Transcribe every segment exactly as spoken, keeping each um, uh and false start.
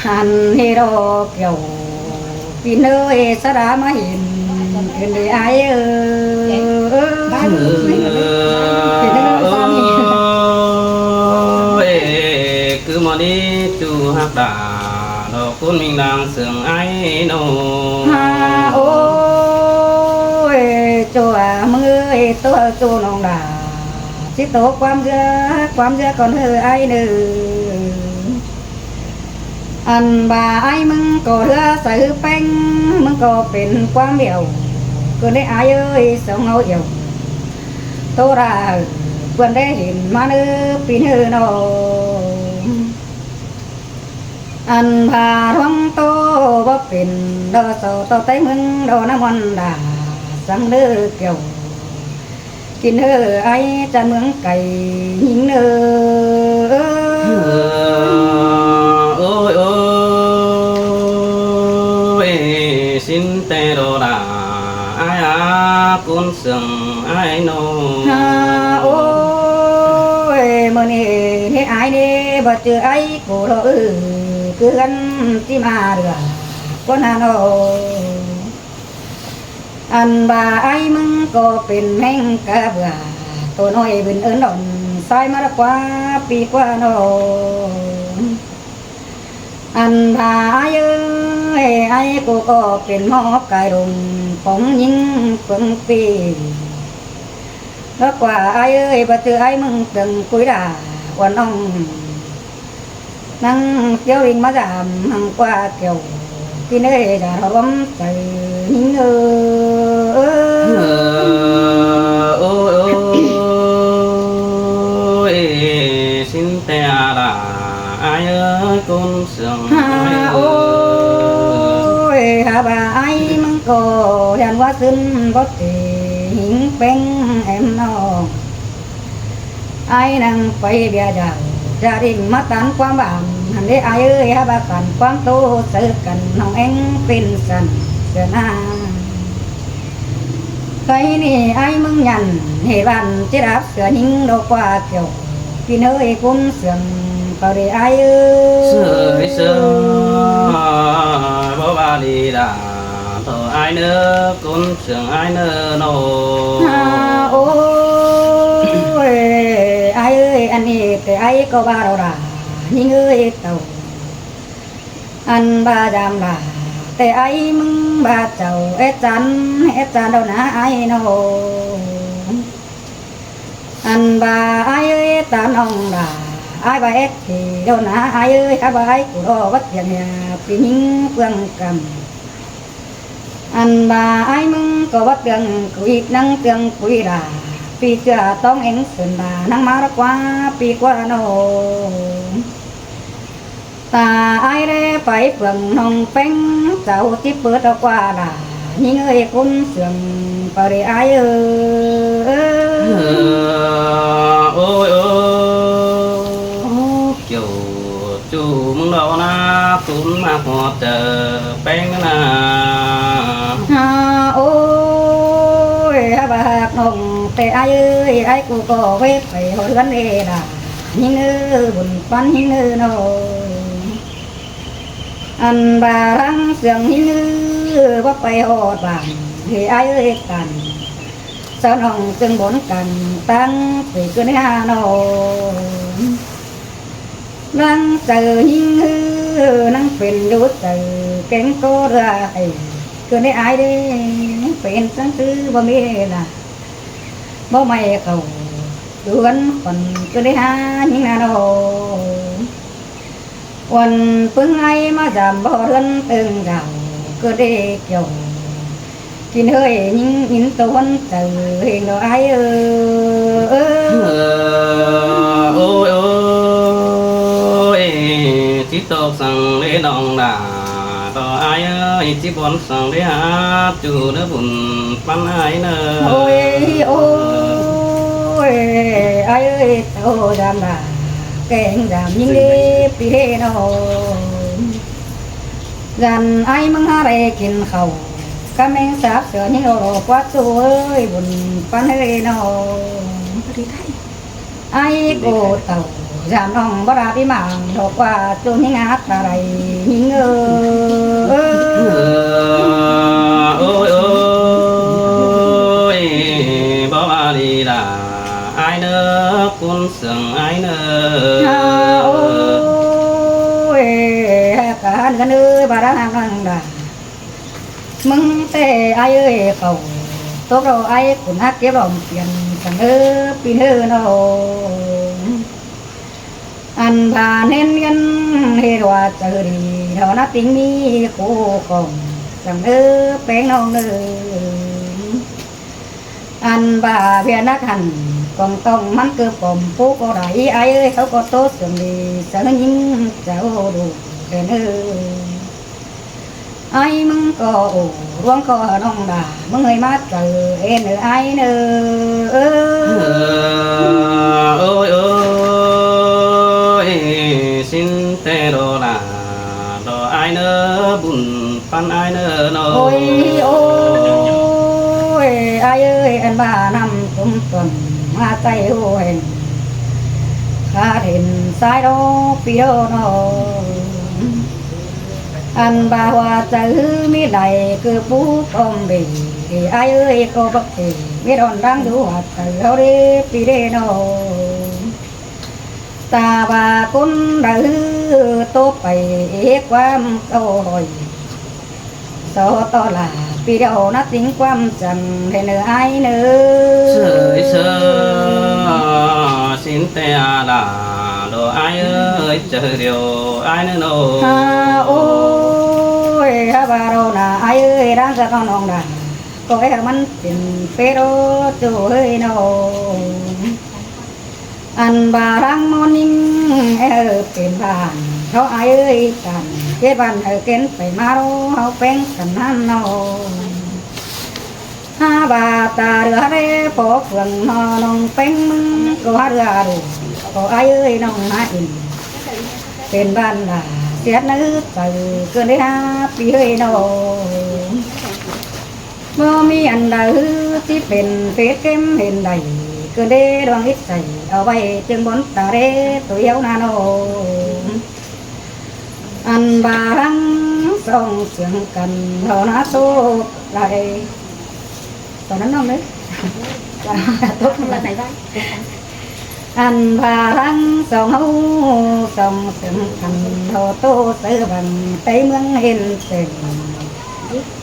Ăn ꞌhế lo kiẻo ꞌpi ꞌnớ ꞌsá đa ꞌmá hên ꞌcứn đi ai ơi. Pi ꞌnớ ꞌsá ꞌmá hên. Ê, ꞌcứ ꞌmá đi ꞌchu ꞌhặc đa, lo ꞌcốn ꞌminh đang sương ai ꞌnớ. Ha, ôi, ꞌchu à ꞌmự ơi, ꞌtua ꞌchu ꞌnọng đa. Chít tô ꞌquám ꞌdứa, ꞌquám ꞌdứa ꞌcọn ꞌhứ ai ꞌnớ. Ăn ꞌva ai ꞌmứng ꞌcọ ꞌhứa sa ꞌhứ ꞌpéng, ꞌmứng ꞌcọ pên ꞌquám ꞌlẹo. ꞌCứn đi ai ơi, song ꞌháu ꞌlẹo. Tô đa ꞌpươn đé hên ꞌmá ꞌnớ ꞌpi ꞌnớ ꞌnớ. Ăn ꞌva ꞌluống tô báu pên, lo so tô Tây ꞌmứng lo ꞌnặm ꞌmuôn đa, săng ꞌnớ kiẻo. ꞌKín ꞌhứ ai ꞌchăn ꞌmướng cai ꞌnhính ꞌnớ. Ôi, ôi, sín ꞌtẹ lo đa, ai á, ꞌcốn sương ai ꞌnớ. Ha, ôi, ꞌmự ꞌnị ꞌnị ai ꞌnị, báu ꞌchư ai ꞌcọ lo ư, ꞌcứ ꞌhướn ꞌchí ꞌmá đưa, ꞌcốn ꞌnặn ꞌnớ. Ăn ꞌva ai ꞌmứng ꞌcọ pên ꞌhéng cá bưa, tô ꞌnọi bươn ớn đon, sai ꞌmá đa ꞌquá ꞌpi ꞌquá ꞌnớ. Ăn ꞌva ai ơi, ai ꞌcọ ꞌcọ pên ꞌmó cai đôn, póng ꞌnhính ꞌpứng ꞌpi. Lỏ ꞌquá ai ơi, báu ꞌchư ai ꞌmứng tưng cúi đa, uôn ꞌnọng. Nẳng phiếu ꞌlịnh ꞌmá dăm hăng ꞌquá kiẻo, ꞌpi ꞌnớ dá ꞌhọt ꞌquám chaư ꞌnhính ꞌnớ. Ôi, ôi, ôi, sín ꞌtẹ đa, ai ơi, ꞌcốn sương ai ơi. Ôi, ha ꞌva ai ꞌmứng ꞌcọ, hên ꞌva sưn báu ꞌchư ꞌhính ꞌpéng ém ꞌnọng. Ai nẳng pay bia dao, gia đình ꞌmá ꞌtan ꞌquám bam, hăn đé ai ơi, ha ꞌva cản ꞌquám tô, saư căn ꞌnọng ꞌéng pên săn, sửa ꞌna. Pay ꞌnị ai ꞌmứng nhẳn, hê ꞌvan chết áp sửa ꞌnhính đô ꞌquá kiẻo, ꞌpi ꞌnớ ꞌcốn sương, pau đê ai ơi. Sửa sương, báu ꞌva đi đa, tô ai ꞌnớ, ꞌcốn sương ai ꞌnớ ꞌnớ. Ha, ôi, ai ơi, ăn ꞌnị ꞌtẹ ai ꞌcọ ꞌva lo đa, ꞌnhính ơi tảu. Ăn ꞌva dăm đa, ꞌtẹ ai ꞌmứng ꞌva chảu, ét chăn, ét chăn lo ꞌna ai ꞌnớ. Ăn ꞌva ai ơi, ta ꞌnọng đa, ai ꞌva ét thì lo ꞌna ai ơi, ha ꞌva ai ꞌcọ lo vắt tiêng ꞌnị, ꞌpi ꞌnhính ꞌpương căm. Ăn ꞌva ai ꞌmứng ꞌcọ vắt tiêng cúi, nẳng tiêng cúi đa, ꞌpi ꞌchưa ꞌtóng ꞌéng sưn đa, nẳng ꞌmá lo ꞌquá ꞌpi ꞌquá ꞌnớ. Ta ai đé pay ꞌpương ꞌnọng ꞌpéng, chảu chít pưt lo ꞌquá đa, ꞌnhính ơi ꞌcốn sương, pau đê ai ơi. Ôi, ôi, kiẻo ꞌchu ꞌmứng lo ꞌna, ꞌcốn ꞌmá ꞌhọt chaư ꞌpéng ꞌna. Ha, ôi, ha ꞌva ꞌhặc ꞌnọng ꞌtẹ ai ơi, ai ꞌcọ ꞌcọ ꞌvế pay ꞌhọt ꞌhướn đé đa, ꞌnhính ơi bun ꞌpắn ꞌnhính ơi ꞌnớ. Ăn ꞌva lăng sương ꞌnhính ơi báu pay ꞌhọt bản, hê ai ơi cản. Sau ꞌnọng ꞌchương bón cản, ꞌtáng pay ꞌcứn ꞌhá ꞌnớ. Lăng chaư ꞌnhính ơi, nẳng pên dú chaư, kéng ꞌcọ ꞌlứa ai, ꞌcứn đé ai đé, pên săng ꞌsứ báu ꞌmí đa. Báu ꞌmạy khảu, dú ꞌhướn khuôn ꞌcứn đé ꞌhá ꞌnhính ꞌna ꞌnớ. Uôn ꞌpứng ai ꞌmá dăm báu ꞌhướn ꞌtưng dao, ꞌcứn đé kiẻo. ꞌKín ꞌhới ꞌnhính ꞌnhính tô ꞌhướn chaư ꞌhêng lo ai ơi. Ôi, ôi, chít tốc săng đé ꞌnọng đa, lo ai ơi, chít bón săng đé ꞌhá, ꞌchu ꞌnớ bun ꞌpắn ai ꞌnớ. Ôi, ôi, ai ơi, tô dăm đa, kéng dăm ꞌnhính đé ꞌpi đé ꞌnớ. Dăm ai ꞌmứng ꞌhá đảy kin khảu, cá ꞌmeng sáp sửa ꞌnhính lo lo ꞌquá ꞌchu ơi, bun ꞌpắn ơi ꞌnớ. Ai ꞌcọ tảu, Dám ꞌnọng báu đa đi mảng đọc ꞌquá ꞌchu ꞌnhính ꞌngá ta đảy ꞌnhính ơi. Ôi ôi, báu đa đi đa ai ꞌnớ, ꞌcốn sương ai ꞌnớ. Ôi, hák cá hăn gắn ơi, báu đa hăn gắn đa. ꞌMứng ꞌtẹ ai ơi, khảu tốc ꞌló ai ꞌcốn hák kếp lỏm piên săng ꞌnớ ꞌpi ꞌnớ ꞌnọ. Ăn ba ꞌnén ꞌngớn ꞌhệt ꞌva chaư đi, ꞌthọ ꞌnạ ꞌtếng ꞌmí khô khỏng săng ꞌnớ ꞌpéng ꞌnọng ꞌnớ. Ăn ba ꞌviạk ꞌnặc hẳn, cuông ꞌtóng ꞌmắn ꞌcọ pom pú ꞌcọ đảy, ai ơi, ꞌháu ꞌcọ ꞌtố sương đi, chaư ꞌnhính chaư đu khen ơi. Ai ꞌmứng ꞌcọ ổ, ꞌluống ꞌcọ hảư ꞌnọng đa, ꞌmứng ơi ꞌmá chaư ên ơ ai ꞌnớ. Ôi ôi, ꞌsịn ꞌtẹ ꞌló đa, ꞌló ai ꞌnớ, bun ꞌpắn ai ꞌnớ ꞌnọ. Ôi ôi, ai ơi, ăn ba ꞌnặm tủm tuôn ꞌmá ꞌtẹ ꞌhụ hên, khát hên sai ꞌló ꞌpi ꞌló ꞌnọ. Ăn ba ꞌhua chaư ꞌhứ ꞌmí lai ꞌcọ pú pom bể, ai ơi, ꞌcọ báu kể ꞌmí đon đang dú ꞌhua chaư ꞌháu đé ꞌpi đé ꞌnọ. Ta ꞌva ꞌcốn đaư ꞌhứ ꞌtố pay ꞌquám ꞌcọ hỏi, so ꞌtọ ꞌla ꞌpi ꞌló ꞌnạ ꞌtếng ꞌquám chắng hên ơ ai ꞌnớ. Sơi sơ, ꞌsịn ꞌtẹ a đa, ꞌló ai ơi, chaư điêu ai ꞌnớ ꞌnọ. Ha, ôi, ha, ba ꞌló ꞌnạ ai ơi, đang ꞌcọ ꞌnọng đa, ꞌcọ é ꞌmắn pên pét ꞌló ꞌchu ꞌhới ꞌnọ. Ăn ba ꞌláng ꞌmó ꞌnhính é ꞌhứ pên bản, ꞌtó ai ơi, cản kết bản ꞌhứ kén pay ꞌmá ꞌló ꞌháu ꞌpéng căn ꞌnặn ꞌnọ. Ha, ba ta đưa ꞌhá đé phó phường ꞌnọ, ꞌnọng ꞌpéng ꞌmứng ꞌcọ ꞌhá đưa đu, ꞌcọ ai ơi, ꞌnọng ꞌnạ ên. Pên bản đa, siết ꞌnớ chaư ꞌcứn đé ha ꞌpi ꞌhới ꞌnọ. Báu ꞌmí ăn đaư ꞌhứ ꞌchí pên phết kém hên đảy, ꞌcứn đé đuang ít chảy, au ꞌvạy ꞌchương bón ta đé ꞌtoi ꞌháu ꞌnạ ꞌnọ. Ăn ba ꞌláng song sương căn ꞌhọ ꞌnạ ꞌtố lai. Tỏ ꞌnặn ꞌnọng ꞌnớ. Tốc ꞌnặn. Ăn ba ꞌláng song ꞌháu, song sương căn ꞌhọ ꞌtố saư văng ꞌtếng ꞌmướng hên sêng.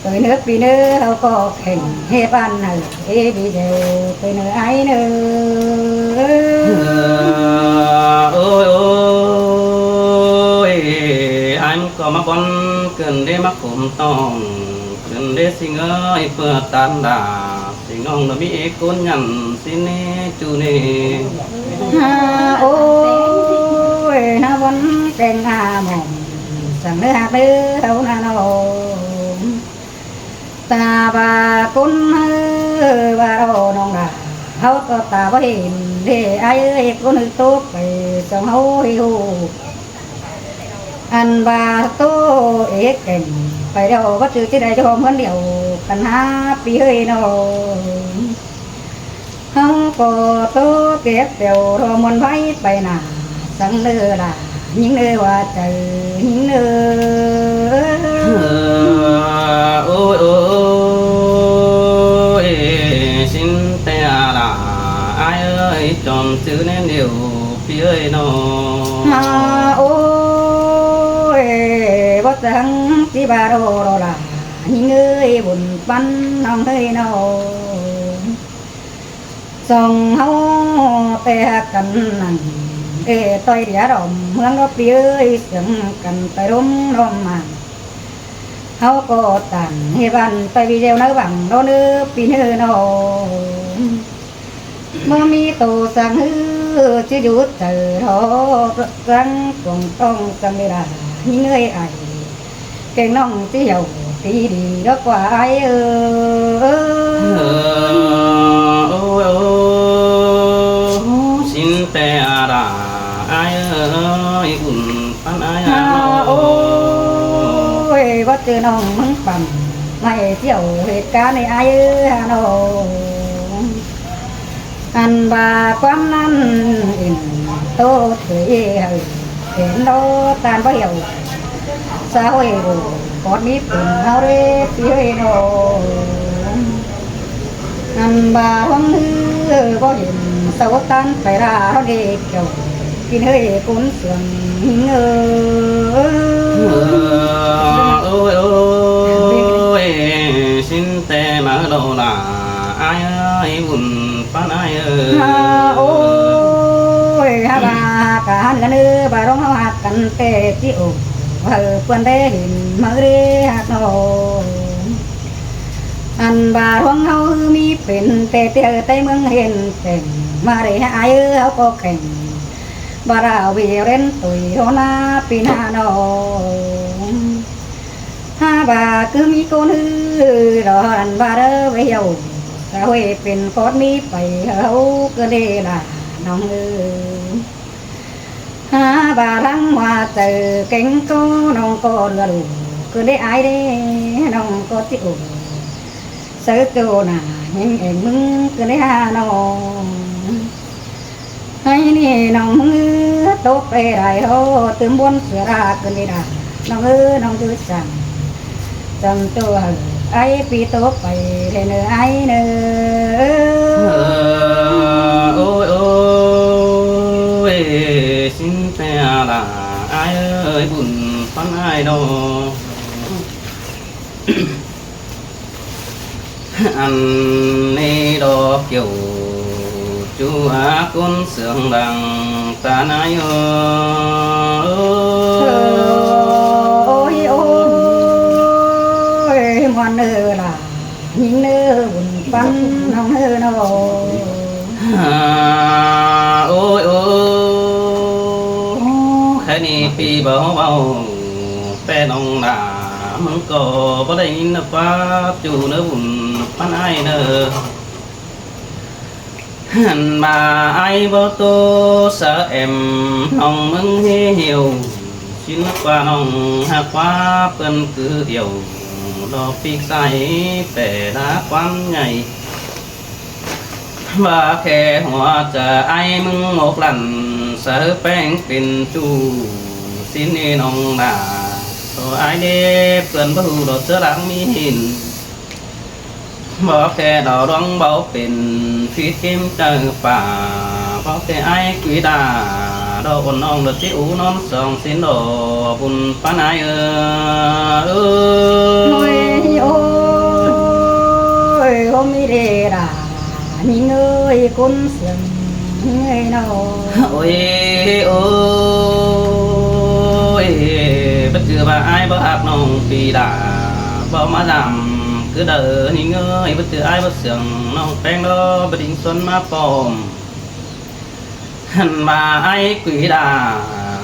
ꞌToi ꞌnớ ꞌpi ꞌnớ ꞌháu ꞌcọ kheng ꞌhế ꞌván ꞌnớ, ê đi đeo ꞌtoi ꞌnớ ai ꞌnớ. Ôi ôi, ai ꞌmắn ꞌcọ ꞌmá bón ꞌcứn đé ꞌmá khôm ꞌtóng, ꞌcứn đé ꞌsịn ơi, ꞌpưa ꞌtan đa. Sính ꞌnọng ꞌnớ ꞌmí ê ꞌcốn nhẳn ꞌsịn ꞌnê ꞌchu ꞌnê. Ha, ôi, ꞌnạ bón keng a mỏng, săng ꞌnớ hák ꞌnớ ꞌháu ꞌnạ ꞌnọ. Ta ꞌva ꞌcốn ꞌhứ ꞌva ꞌló ꞌnọng đa, ꞌháu ꞌcọ ta báu hên đé ai ơi, ꞌcốn ꞌhứ ꞌtố pay song ꞌháu ꞌhụ. Ăn ba ꞌtố ê keng pay đéo báu chứ ꞌchí đảy ꞌchọ ꞌmướn điêu căn ha ꞌpi ꞌhới ꞌnọ. ꞌHáu ꞌcọ ꞌtố kép pẻo ꞌló ꞌmuôn ꞌvạy pay ꞌnạ, săng ꞌnớ đa, ꞌnhính ꞌnớ ꞌva chaư, ꞌnhính ꞌnớ. Ôi ôi, sính ꞌtẹ a đa, ai ơi, chom chứ ꞌnén điêu ꞌpi ꞌhới ꞌnọ. Ha, ôi, báu chắng ꞌchí ba ꞌló ꞌló đa, ꞌnhính ơi, bun ꞌpắn ꞌnọng ꞌhới ꞌnọ. Song ꞌháu ꞌtẹ căn ꞌnặn, ê ꞌtoi đĩa đom ꞌmướng ꞌló ꞌpi ꞌhới, sương căn ꞌtoi ꞌlốm ꞌlóm mảng. ꞌHáu ꞌcọ tản ꞌhế ꞌván ꞌtoi video ꞌnớ văng ꞌló ꞌnớ ꞌpi ꞌnớ ꞌnọ. ꞌMá ꞌmí tô săng ꞌhứ ꞌchí dú chaư ꞌló, săng cuông ꞌtóng săng đé đa, ꞌnhính ơi ai. Keng ꞌnọng ꞌchí hảư tí đi ꞌló ꞌquá ai ơ. Ôi ôi, sính ꞌtẹ a đa, ai ơi, bun ꞌpắn ai a ꞌnọ. Ôi, báu chứ ꞌnọng ꞌmứng păm, ꞌmạy ꞌchí hảư hệt cá ꞌnị ai ơ ha ꞌnọ. Ăn ba ꞌquám ꞌnặn ên, ꞌtố thuế hảư kén đó ꞌtan báu hảư. Sa ꞌhới ꞌcọ ꞌcọt ꞌmí pên ꞌháu đé ꞌpi ꞌhới ꞌnọ. ꞌNặn ꞌva ꞌhuống ꞌhứ báu hên sau ꞌtan pay đa ꞌháu đé kiẻo kin ꞌhới ꞌcốn sương ꞌnhính ꞌnớ. Ôi, ôi, ôi, ꞌsịn té ꞌmá ꞌló lả ải ơi, bun ꞌpắn ải ơi. Ha, ôi, ha, ꞌva cả ꞌhăn căn ư, ꞌva ꞌluống ꞌháu ꞌhặc căn té ꞌchí ổ, ꞌva ꞌhứ ꞌpươn đé hên ꞌmá đé ꞌhặc ꞌnọ. ꞌNặn ꞌva ꞌluống ꞌháu ꞌhứ ꞌmí pên té ꞌtiếu ꞌtếng ꞌmướng hên tẻng, ꞌmá đé hák ải ꞌháu ꞌcọ kheng, ꞌva đao ꞌviu ꞌlến tui ꞌhôn ná ꞌpi ꞌná ꞌnọ. Ha ꞌva ꞌcứ ꞌmí ꞌcốn ꞌhứ lo ꞌnặn ꞌva đé ꞌviu, sa ꞌhới pên ꞌcọt ꞌmí pay ꞌháu ꞌcứ đé lả ꞌnọng ꞌhứ. Ha ꞌva lăng ꞌmá chaư kéng ꞌcọ ꞌnọng ꞌcọ ꞌlứa đu ꞌcứ đé ải đé, ꞌnọng ꞌcọ ꞌchí ổ. Sáư ꞌchọ nả ꞌnhính ên ꞌmứng ꞌcứ đé ha ꞌnọng. Hảư ꞌnị ꞌnọng ꞌmứng ꞌtố pay lai ꞌhó tứm ꞌmuôn sửa đa ꞌcứ đé đa. ꞌNọng ꞌhứ ꞌnọng ꞌchớ chắng chắng ꞌtố hảư ải ꞌpi ꞌtố pay đé ꞌnớ ải ꞌnớ. Ôi, ôi, ꞌsịn té lả ải ơi, bun ꞌpắn ải ꞌnọ. ꞌNặn ꞌnị ꞌló kiẻo ꞌchu hák ꞌcốn sương lăng ꞌtan ải ơi. Ôi, ôi, ꞌmuôn ꞌnớ lả ꞌnhính ꞌnớ, bun ꞌpắn ꞌnọng ꞌhứ ꞌnọ. Ôi, ôi, khay ꞌnị ꞌpi báu báu, ꞌpẹ ꞌnọng lả ꞌmứng ꞌcọ báu đảy ꞌnhính ꞌnớ, ꞌpá ꞌchu ꞌnớ, bun ꞌpắn ải ꞌnớ. ꞌNặn ꞌva ải báu ꞌtố sáư ẻm ꞌnọng ꞌmứng ꞌhế hiêu, ꞌsịn ꞌlụk ꞌva ꞌnọng ꞌhặc ꞌquá ꞌpươn cứ iẻo, lo ꞌpí sai pẻ đá ꞌquám ꞌnhạy. ꞌVa khe hua chaư ải ꞌmứng mốc lăn, sáư péng pên ꞌchu, ꞌsịn ꞌnị ꞌnọng lả, lo ải đé ꞌpươn báu ꞌhụ lo ꞌchớ lăng ꞌmí hên. Báu khe lo ꞌluống báu pên phít ꞌkím chaư pả, báu khe ải quí đa, lo ôn ꞌnọng lo ꞌchí ú ꞌnón song ꞌsịn lo bun ꞌpắn ải ơi. Ôi, ôi, ôi, hôm ꞌmí đé đa, ꞌnhính ơi, ꞌcốn sương ꞌnhính ơi ꞌnọ. Ôi, ôi, báu ꞌchư ꞌva ải báu ꞌhặc ꞌnọng ꞌpi đa, báu ꞌmá dăm cứ đaư ꞌnhính ơi, báu ꞌchư ải báu sương ꞌnọng péng lo báu đin xuôn ꞌmá pom. ꞌNặn ꞌva ải quí đa,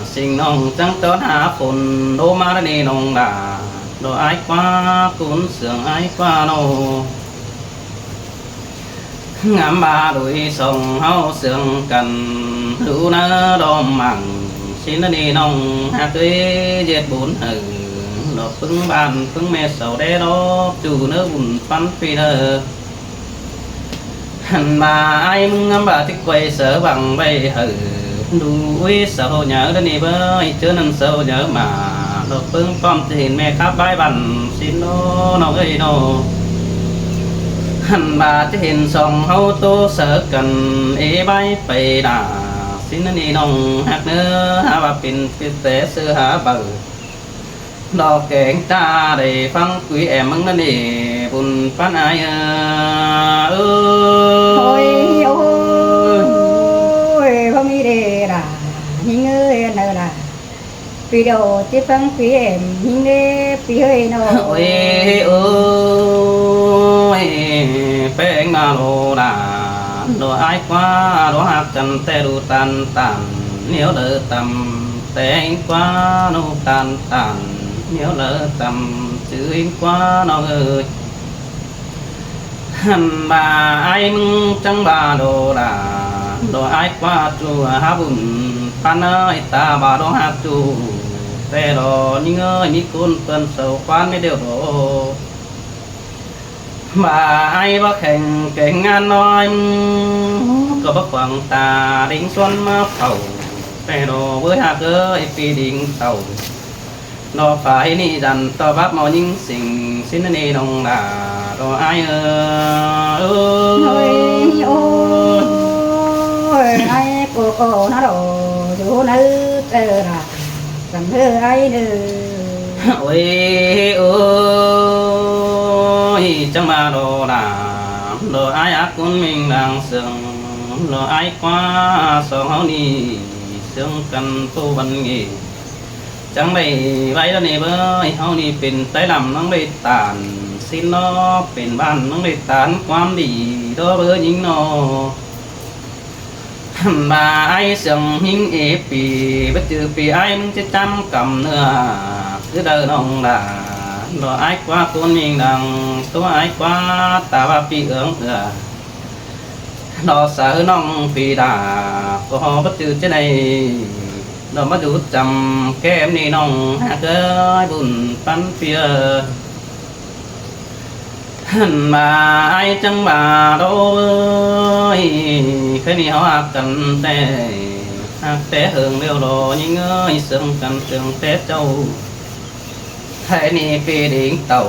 ꞌsịn ꞌnọng chắng chón ha phôn đô ꞌmá đa ꞌnị ꞌnọng đa, lo ải ꞌquá ꞌcốn sương ải ꞌquá ꞌnọ. Ngắm ꞌva đuổi song ꞌháu sương căn, ꞌlụk ꞌnớ đom mẳng, ꞌsịn ꞌnị ꞌnọng ꞌhặc ới ꞌdệt bôn hảư, lo ꞌpứng ꞌvan ꞌpứng ꞌme sau đé lo ꞌchu ꞌnớ bun ꞌpắn ꞌpi ꞌnớ. ꞌNặn ꞌva ải ꞌmứng ngắm ꞌva ꞌchí quay sáư văng ꞌvạy hảư, đu ꞌuí sau nháư đa ꞌnị báu, ꞌchớ ꞌnặn sau nháư ꞌmá, lo ꞌpứng ꞌpọm ꞌchí hên ꞌme khắp bái băn ꞌsịn ꞌnọ ꞌnọng ơi ꞌnọ. ꞌNặn ꞌva ꞌchí hên song ꞌháu ꞌtố sáư căn, ê bái pay đa, ꞌsịn ꞌnị ꞌnọng ꞌhặc ꞌnớ, ha ꞌva pên pít té ꞌsớ ha baư. Lo kéng ꞌchá đảy ꞌphắng quí ẻm ꞌmứng ꞌnặn ê, bun ꞌpắn ải ơi. Ôi, ôi, ôi, báu ꞌmí đé đa, ꞌnhính ơi, ꞌnớ đa. Video ꞌchí ꞌphắng quí ẻm ꞌnhính đé ꞌpi ơi ꞌnọ. Ôi, ôi, péng ꞌmá lo đa, lo ải ꞌquá, lo ꞌhặc căn té đu ꞌtan ꞌtan, ꞌnéo đaư tăm té ꞌhính ꞌquá ꞌnọng ꞌtan ꞌtan, ꞌnéo đaư tăm ꞌchư ꞌhính ꞌquá ꞌnọng ơi. ꞌNặn ꞌva ải ꞌmứng chắng ꞌva lo đa, lo ải ꞌquá ꞌchu ha bun ꞌpắn ơi, ta ꞌva lo ꞌhặc ꞌchu, té lo ꞌnhính ơi, ꞌmí ꞌcốn ꞌpươn sau ꞌquán ꞌmí điêu lo. ꞌVa ải báu kheng kéng ꞌngán ꞌnọi, ꞌcọ báu quảng ta đin xuôn ꞌmá phảu. Pé ꞌlo ꞌvới ꞌhặc ới pi đing tảu. ꞌLo phải ꞌnị dăn ꞌto báp ꞌmo ꞌnhính sing ꞌsịn ꞌnị ꞌnọng đa. ꞌLo ải ới. Ôi, ôi, ải cô cô nó đổ chú nứ tơ ra. Dăn hư ải nứ. Ôi, ôi, chắng ꞌva ꞌlo đa. ꞌLo ải ác cún ꞌminh đang sương. ꞌLo ải ꞌquá song ꞌháu ꞌnị sương căn ꞌpộ băn ꞌnị. Chắng đảy ꞌvạy ꞌlẹo ꞌnị bới ꞌháu ꞌnị pên Táy Lăm ꞌnắng đảy ꞌtan ꞌsịn ꞌnọ, pên bản ꞌnắng đảy ꞌtan ꞌquám đi ꞌto bới ꞌnhính ꞌnọ. Hẳn ꞌva ải sương ꞌnhính ế pi, báu chứ pi ải ꞌmứng ꞌchí chăm căm ꞌnưa, cứ đaư ꞌnọng đa. ꞌLo ải ꞌquá cún ꞌminh đang ꞌtố ải ꞌquá ta ꞌva pi ương ưa. ꞌLo sáư ꞌnọng pi đa, ꞌcọ báu chứ ꞌchí đảy. ꞌLo ꞌmá dú chăm kem ꞌnị ꞌnọng ꞌhặc ới bun păn ꞌpưa. Hẳn ꞌva ải chắng ꞌva ꞌlo ới, khay ꞌnị ꞌháu ꞌhặc căn ꞌtẹ, ꞌhặc ꞌtẹ hương ꞌlẹo ꞌlo ꞌnhính ới, sương căn sương ꞌtẹ ꞌchạu. Khay ꞌnị pi đing tảu,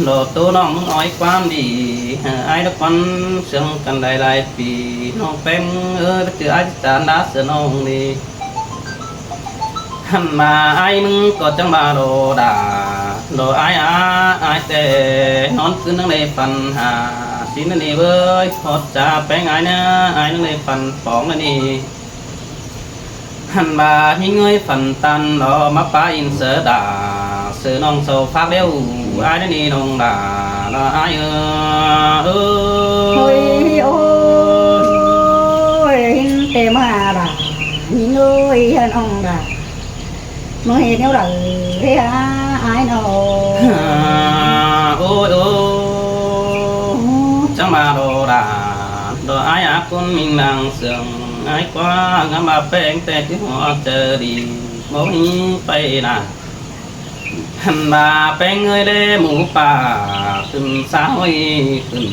ꞌlo ꞌtố ꞌnọng ꞌmứng ói ꞌquám đi, ải đa ꞌquám sương căn lai lai pi, ꞌnọng ꞌpéng ới báu chứ ải chán đa sương ꞌnọng đi. Hẳn ꞌva ải ꞌmứng ꞌcọ chắng ꞌva ꞌlo đa, ꞌlo ải a, ải ꞌtẹ ꞌnón ꞌcứn ꞌnắng đảy phăn ha, ꞌsịn ꞌnị bới, ꞌhọt cha ꞌpéng ải ꞌnớ, ải ꞌnắng đảy phăn póng ꞌnị. Hẳn ꞌva ꞌnhính ới phăn ꞌtan ꞌlo ꞌmá pá in saư đa, saư ꞌnọng sau phák ꞌlẹo, ải ꞌnị ꞌnọng đa, ꞌlo ải ới. Ôi, ôi, ꞌhính ꞌtẹ ꞌmá đa, ꞌnhính ới ꞌnọng đa. ꞌMưa ꞌhế ꞌnéo đaư ꞌhế hả ải ꞌnọ. Ôi, ôi, chắng ꞌva ꞌlo đa, ꞌlo ải ác cún ꞌminh đang sương, ải ꞌquá ngắm ꞌva ꞌpéng ꞌtẹ ꞌchí ꞌhọt chaư đi, ꞌmá ꞌhí pay đa. Hẳn ꞌva ꞌpéng ới ꞌlé mú pả, khửn sa ꞌhọi khửn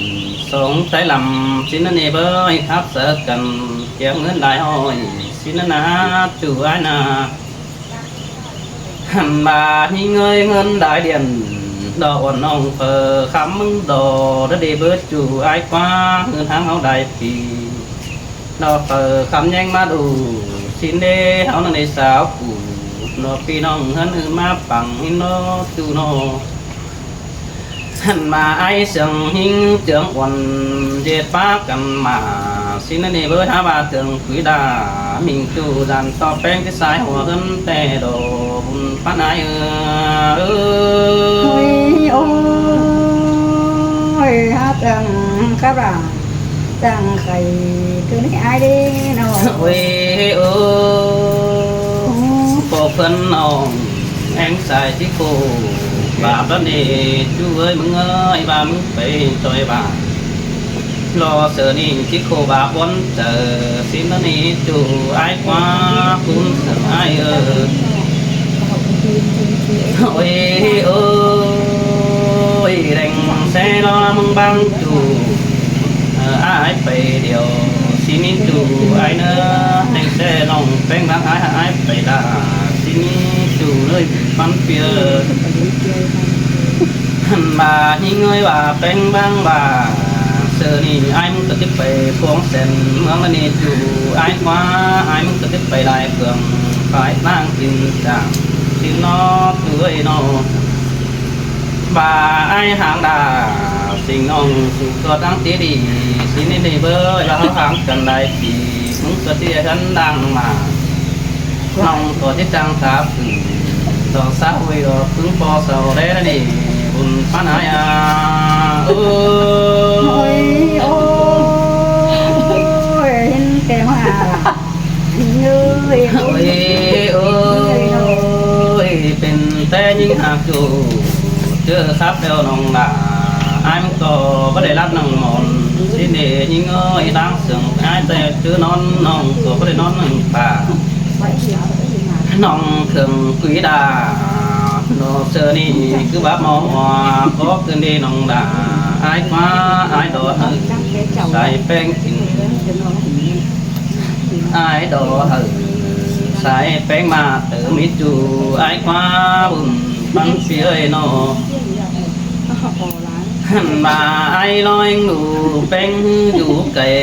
song Táy Lăm, ꞌsịn ꞌnị bới khắp saư căn, kiêng ꞌngớn lai ꞌhọi, ꞌsịn ꞌnớ ꞌchu ải ꞌnớ. Hẳn ꞌva ꞌnhính ới ꞌngớn lai điên, ꞌlo uôn ꞌnọng phaư khắm ꞌmứng ꞌlo, đa đi bới ꞌchu ải ꞌquá, ꞌngớn ꞌháng ꞌháu lai pi. ꞌLo phaư khắm ꞌnhắng ꞌmá đu, ꞌsịn đé ꞌháu ꞌnăng đảy sáo cú, ꞌlo pi ꞌnọng ꞌhướn ư ꞌmá păng ꞌhín ꞌlo ꞌchu ꞌnọ. Hẳn ꞌva ải sương ꞌnhính chướng uôn, ꞌdệt pá căn ꞌmá, ꞌsịn ꞌnị bới hả ꞌva tương quí đa, ꞌminh ꞌchu dăn ꞌto ꞌpéng ꞌchí sai hua ꞌhướn ꞌtẹ đo, bun păn ải ới. Ôi, ôi, hả tương khắp đa. Chắng khay ꞌcứn ꞌnị ải đi ꞌnọng. Ôi, ôi, ꞌpo ꞌphớn ꞌnọng, ꞌhéng sai ꞌchí khổ báp ꞌnị, ꞌchu ới ꞌmứng ới, ꞌva ꞌmứng pay ꞌtoi báp. ꞌLo saư ꞌnị ꞌchí khổ báp uôn chaư, ꞌsịn ꞌnị ꞌchu ải ꞌquá, cún sương ải ới. Ôi, ôi, đeng ꞌsé ꞌlo ꞌmứng bang ꞌchu, ơ, ải pay điêu, ꞌsịn ꞌnị ꞌchu ải ꞌnớ, đeng ꞌsé ꞌnọng ꞌpéng bang ải, ải pay đa, ꞌsịn ꞌnị ꞌchu ꞌnới păn ꞌpưa. Hẳn ꞌva ꞌnhính ới ꞌva ꞌpéng bang ꞌva, saư ꞌnị ải ꞌmứng ꞌcọ ꞌchí pay phông sen ꞌmướng ꞌnị ꞌchu ải ꞌquá, ải ꞌmứng ꞌcọ ꞌchí pay lai phường, pay ꞌtáng kin chang, kin ꞌnọ ꞌchu ới ꞌnọ. ꞌVa ải ꞌháng đa, sing ꞌnọng su ꞌcọ ꞌtáng tí đi, ꞌsịn ꞌnị bới ꞌva ꞌháu ꞌháng căn lai pi, ꞌmứng ꞌcọ ꞌchí ꞌhướn đang ꞌmá. ꞌNọng ꞌcọ ꞌchí chắng thả phửn, ꞌlo sa ꞌhọi ꞌlo ꞌpứng ꞌpo sau đé ꞌnị, bun păn ải a. Ôi, ôi, ꞌhính ꞌtẹ ꞌmá. Ôi, ôi, pên ꞌtẹ ꞌnhính ꞌhặc ꞌchu, ꞌchớ khắp ꞌlẹo ꞌnọng đa, ải ꞌmứng ꞌcọ báu đảy lắt ꞌnọng mon, ꞌsịn ꞌnị ꞌnhính ới, đang sương ải ꞌtẹ ꞌchớ ꞌnón ꞌnọng ꞌcọ báu đảy ꞌnón ꞌnọng pá. ꞌNọng khương quí đa, ꞌlo saư ꞌnị cứ báp ꞌmo ꞌva, có ꞌcứn đi ꞌnọng đa, ải ꞌquá, ải đo hảư, sai ꞌpéng kin. Ải đo hảư, sai ꞌpéng ꞌmá tớm ꞌmí ꞌchu ải ꞌquá bun ꞌpắn ꞌpi ơi ꞌnọ. ꞌVa ải ꞌló ꞌhêng ꞌlụk ꞌpéng ꞌhứ dú cai,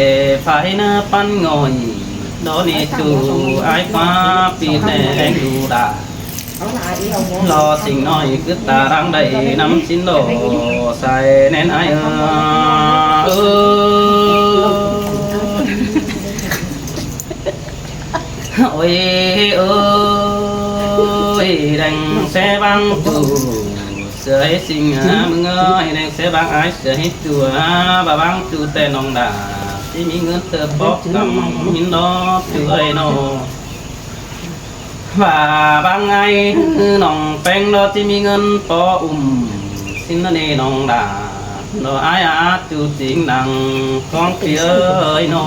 phái ꞌnớ ꞌpắn ngỏi, đó ꞌnị ꞌchu ải ꞌquá ꞌpi ꞌtẹ ꞌhêng ꞌlụk đa. Lo ꞌsịn ꞌnọi cứ ta đang đảy năm ꞌsịn lo sai ꞌnén ải ơ. Ôi ơi, đang ꞌsớ bang ꞌchu sửa ꞌhế ꞌsịn ꞌmứng ơi, đang ꞌsớ bang ải sửa ꞌhế ꞌchu, ꞌva bang ꞌchu ꞌtẹ ꞌnọng đa, ꞌchí ꞌmí ꞌngớn ꞌtơ ꞌpó căm ꞌhín đó ꞌchu ơi ꞌnọ. ꞌVa bang ải ꞌnọng ꞌpéng đó ꞌchí ꞌmí ꞌngớn ꞌpó ꞌum ꞌsịn ꞌnớ ꞌnị ꞌnọng đa, đó ải a ꞌchu chính đang ꞌcóng ꞌpi ơi ꞌnọ.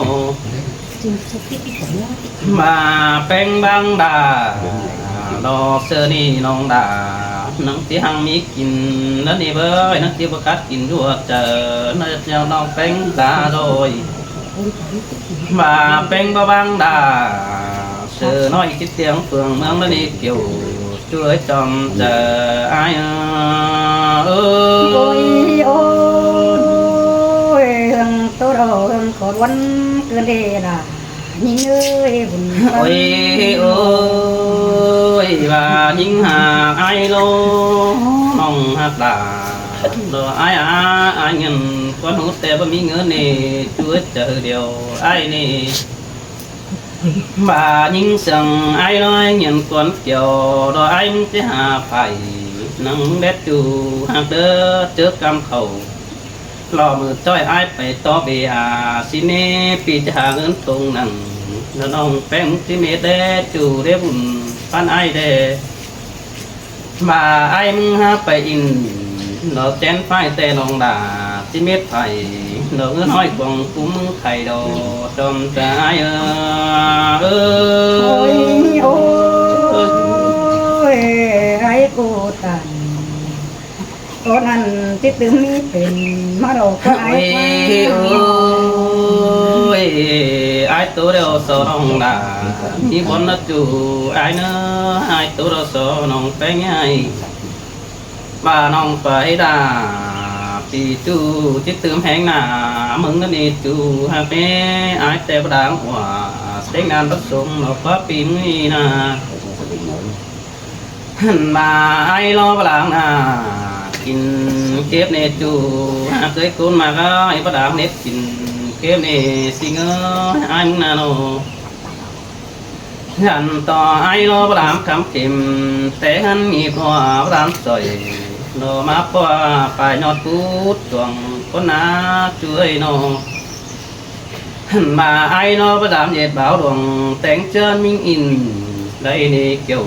ꞌVa ꞌpéng bang đa, đó sửa ꞌnị ꞌnọng đa, ꞌnăng ꞌchí hăng ꞌmí kin ꞌnớ ꞌnị bới, ꞌnăng ꞌchí báu cắt kin dú ꞌhọt chaư, ꞌnớ ꞌnọng ꞌpéng đa rồi. ꞌVa ꞌpéng bá bang đa, sửa ꞌnọi ꞌchí tiếng phường ꞌmướng ꞌnớ ꞌnị kiêu ꞌchu ơi chom chaư ải ơ. Ôi ôi, hương tô đồ hương khổ quấn cứ đi là nhính ơi bùn. Ôi ôi, ꞌva nhính hảư ải ꞌló ꞌnọng ꞌhặc đa, đó ải a, ải ꞌngớn quán hút ꞌtẹ báu ꞌmí ꞌngớn ꞌnị, ꞌchu ơi chaư điêu ải ꞌnị. ꞌVa nhính sương ải ꞌló ꞌngớn quán kiêu, đó ải ꞌmứng ꞌchí hảư phay, ꞌnăng đét ꞌchu ꞌhặc đớ chớ căm khảu. Lo ꞌmự ꞌchoi ải pay tó bê a, ꞌsịn ꞌnị ꞌpi ꞌchí hảư ꞌngớn tông nẳng, đó ꞌnọng ꞌpéng ꞌchí mết đé ꞌchu đé bun ꞌpắn ải đé. ꞌVa ải ꞌmứng hák pay in, đó chén phay ꞌtẹ ꞌnọng đa ꞌchí mết phay, đó ꞌngớn ꞌhọi cuông cúm ꞌmứng khay đó chom chaư ải ơ. Ôi ôi, ải cô tàn ꞌcốn ꞌnặn ꞌchí tứm ꞌmí pên ꞌmá đo ꞌcọ ải. Ôi ôi, ải tô điêu so ꞌnọng đa, ꞌmí bón ꞌnớ ꞌchu ải ꞌnớ, ải tô điêu so ꞌnọng ꞌpéng ải. ꞌVa ꞌnọng pay đa, ꞌpi ꞌchu ꞌchí tứm ꞌhéng nả, ꞌmứng ꞌnớ ꞌnị ꞌchu ꞌhặc ꞌnị, ải ꞌtẹ bá đang ꞌhua, ꞌtếng ꞌnặn báu sôm ꞌnọ ꞌquá ꞌpi ꞌmí nả. ꞌVa ải ꞌló bá đang nả, kin kếp ꞌnị ꞌchu ꞌhặc ơi, ꞌcốn ꞌmặc ải bá đang nếp kin kếp ꞌnị ꞌsịn ơi, ải ꞌmứng nả ꞌnọ. Dản ꞌto ải ꞌló bá đang khắm khêm, té ꞌhăn ꞌnghịp ꞌhua bá đang sỏi, ꞌnọ ꞌmá ꞌpọ pay ꞌnọt pút chuông ꞌcốn nả ꞌchu ơi ꞌnọ. ꞌVa ải ꞌló bá đang ꞌdệt báo đuông, téng ꞌchớ ꞌmính in, đảy ꞌnị kiêu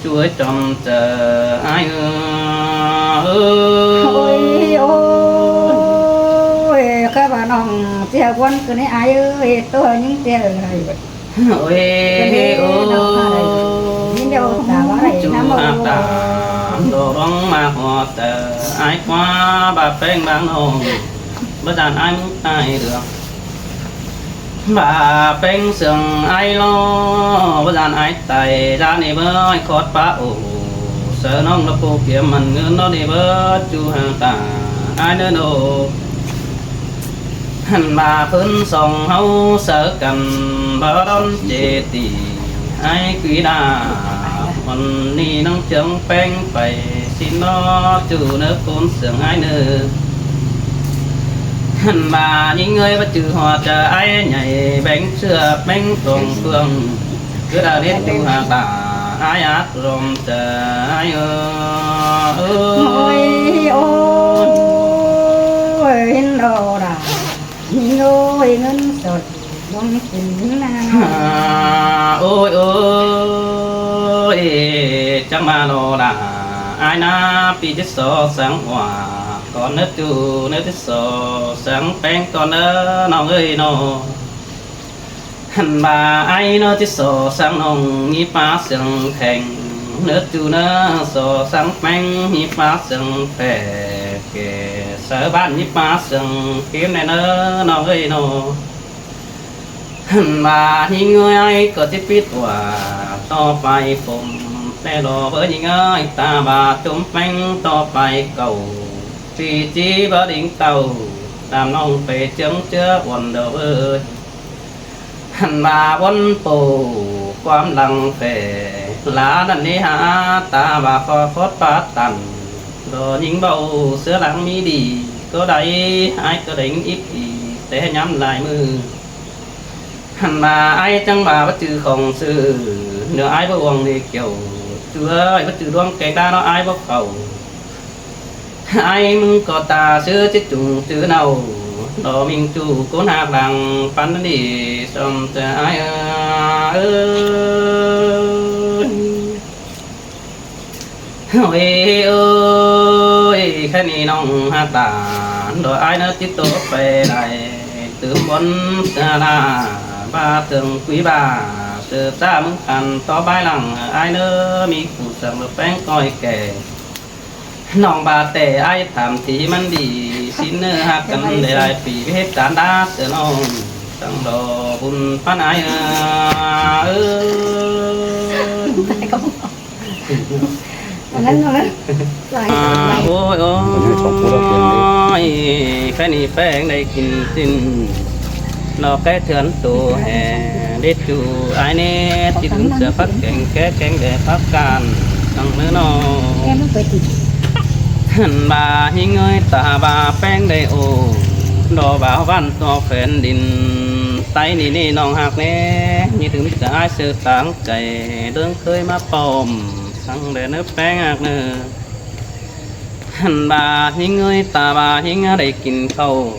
ꞌchu ơi chom chaư ải ơ. Ôi ôi, ꞌkhạy ꞌva ꞌnọng ꞌchí hảư quán cứ ꞌnị ải ơi, tô ꞌnhính ꞌchí hảư. Ôi ôi, ꞌchu ꞌhặc đa, đo ꞌlóng ꞌmá ꞌhọt chaư ải ꞌquá, ꞌva ꞌpéng bang ꞌnọng, bá dản ải ꞌmứng tai được. ꞌVa ꞌpéng sương ải ꞌló, bá dản ải tai đa ꞌnị bới khót pá ổ, saư ꞌnọng đa pô kiêm mẳn ꞌngớn ꞌnọ ꞌnị bới ꞌchu ꞌhặc đa ải ꞌnớ ꞌnọ. ꞌVa ꞌphớn song ꞌháu saư căn bá đón ꞌchê tỉ, ải quí đa, ꞌmắn ꞌnị ꞌnăng ꞌchương ꞌpéng pay, ꞌsịn ꞌnọ ꞌchu ꞌnớ ꞌcốn sương ải ꞌnớ. ꞌVa ꞌnhính ơi bá chứ ꞌhọt chaư ải nhảy, béng ꞌchưa béng tông phương, cứ đa nết ꞌchu ꞌhặc đa ải ác lom chaư ải ơ. Ôi ôi, ꞌhín đo đa, ꞌnhính ơi ꞌngớn sỏi ꞌlống kin ꞌnị nả. Ôi ôi, chắc ꞌmá ꞌnọ đa, ải nả ꞌpi ꞌchí so sáng ꞌhua, ꞌcón ꞌnớ ꞌchu ꞌnớ ꞌchí so sáng ꞌpéng ꞌcón ꞌnớ ꞌnọng ơi ꞌnọ. ꞌVa ải ꞌnọ ꞌchí so sáng ꞌnọng ꞌmí pá sương kheng, ꞌnớ ꞌchu ꞌnớ so sáng ꞌpéng ꞌmí pá sương phe, kẻ saư bản ꞌmí pá sương kém ꞌnẹ ꞌnớ ꞌnọng ơi ꞌnọ. ꞌVa ꞌnhính ơi ải ꞌcọ ꞌchí pít ꞌhua, ꞌTo pay phôm ꞌtẹ lo báu ꞌnhính ơi, ta ꞌva ꞌchốm ꞌpéng ꞌto pay cảu, ꞌpi ꞌchí báu đin tảu, tam ꞌnọng pay ꞌchương ꞌchưa uôn đaư ơi. Hăn ꞌva ꞌvốn pô ꞌquám lăng phe, lá ꞌnặn ꞌnị hák ta ꞌva khó khót pá tăn, lo ꞌnhính báu ꞌsứa lăng ꞌmí đi, ꞌcọ đảy, ải ꞌcọ đảy íp đi, té ꞌnhăm lai ꞌmự. Hăn ꞌva ải chắng ꞌva báu ꞌchư khong ꞌsự, ꞌnớ ải báu uông đi kiẻo, ꞌchư ơi, báu ꞌchư ꞌluống keng đá ꞌnớ ải báu khảu. Ải ꞌmứng ꞌcọ ta ꞌsứ chết chung ꞌchư ꞌnặn, lo ꞌmính ꞌchu ꞌcốn ꞌhặc lăng pắn đi sôm ꞌchớ ải ơi. Ôi ôi, ꞌkhạy ꞌnị ꞌnọng ꞌhặc ta, đo ải ꞌnớ ꞌchí ꞌtố pay lai, tứm bón ꞌchớ ꞌna, ꞌva tương quí ꞌva, ꞌsứ ta ꞌmứng khăn ꞌto bái lăng, ải ꞌnớ ꞌmí phủ săng lo ꞌpéng ꞌcoi kẻ. ꞌNọng ꞌva ꞌtẹ ải tham thi ꞌmắn đi, sính ꞌnớ ꞌhặc căn đảy lai ꞌpi ꞌviạk cán đá ꞌsứ ꞌnọng, săng lo bun pắn ải ơi. Ăn ăn ăn. À, ôi ôi, ꞌkhạy ꞌnị ꞌpéng đảy kin tin. Lo ꞌkẹ thươn tô hé, đét ꞌchu ải ꞌnị, ꞌchí đưm ꞌsứa phák keng ké keng đé phák can, săng ꞌnớ ꞌnọ. Hăn ꞌva ꞌnhính ơi, ta ꞌva ꞌpéng đảy ô, lo ꞌva ꞌván ꞌto phén đin, ꞌTáy ꞌnị ꞌnị ꞌnọng ꞌhặc ꞌnị, ꞌnhí đưm ꞌsứa ải ꞌsứ táng chảy, ꞌlớng ꞌkhới ꞌmá pom, săng đé ꞌnớ ꞌpéng ꞌhặc ꞌnớ. Hăn ꞌva ꞌnhính ơi, ta ꞌva ꞌnhính đảy kin khảu,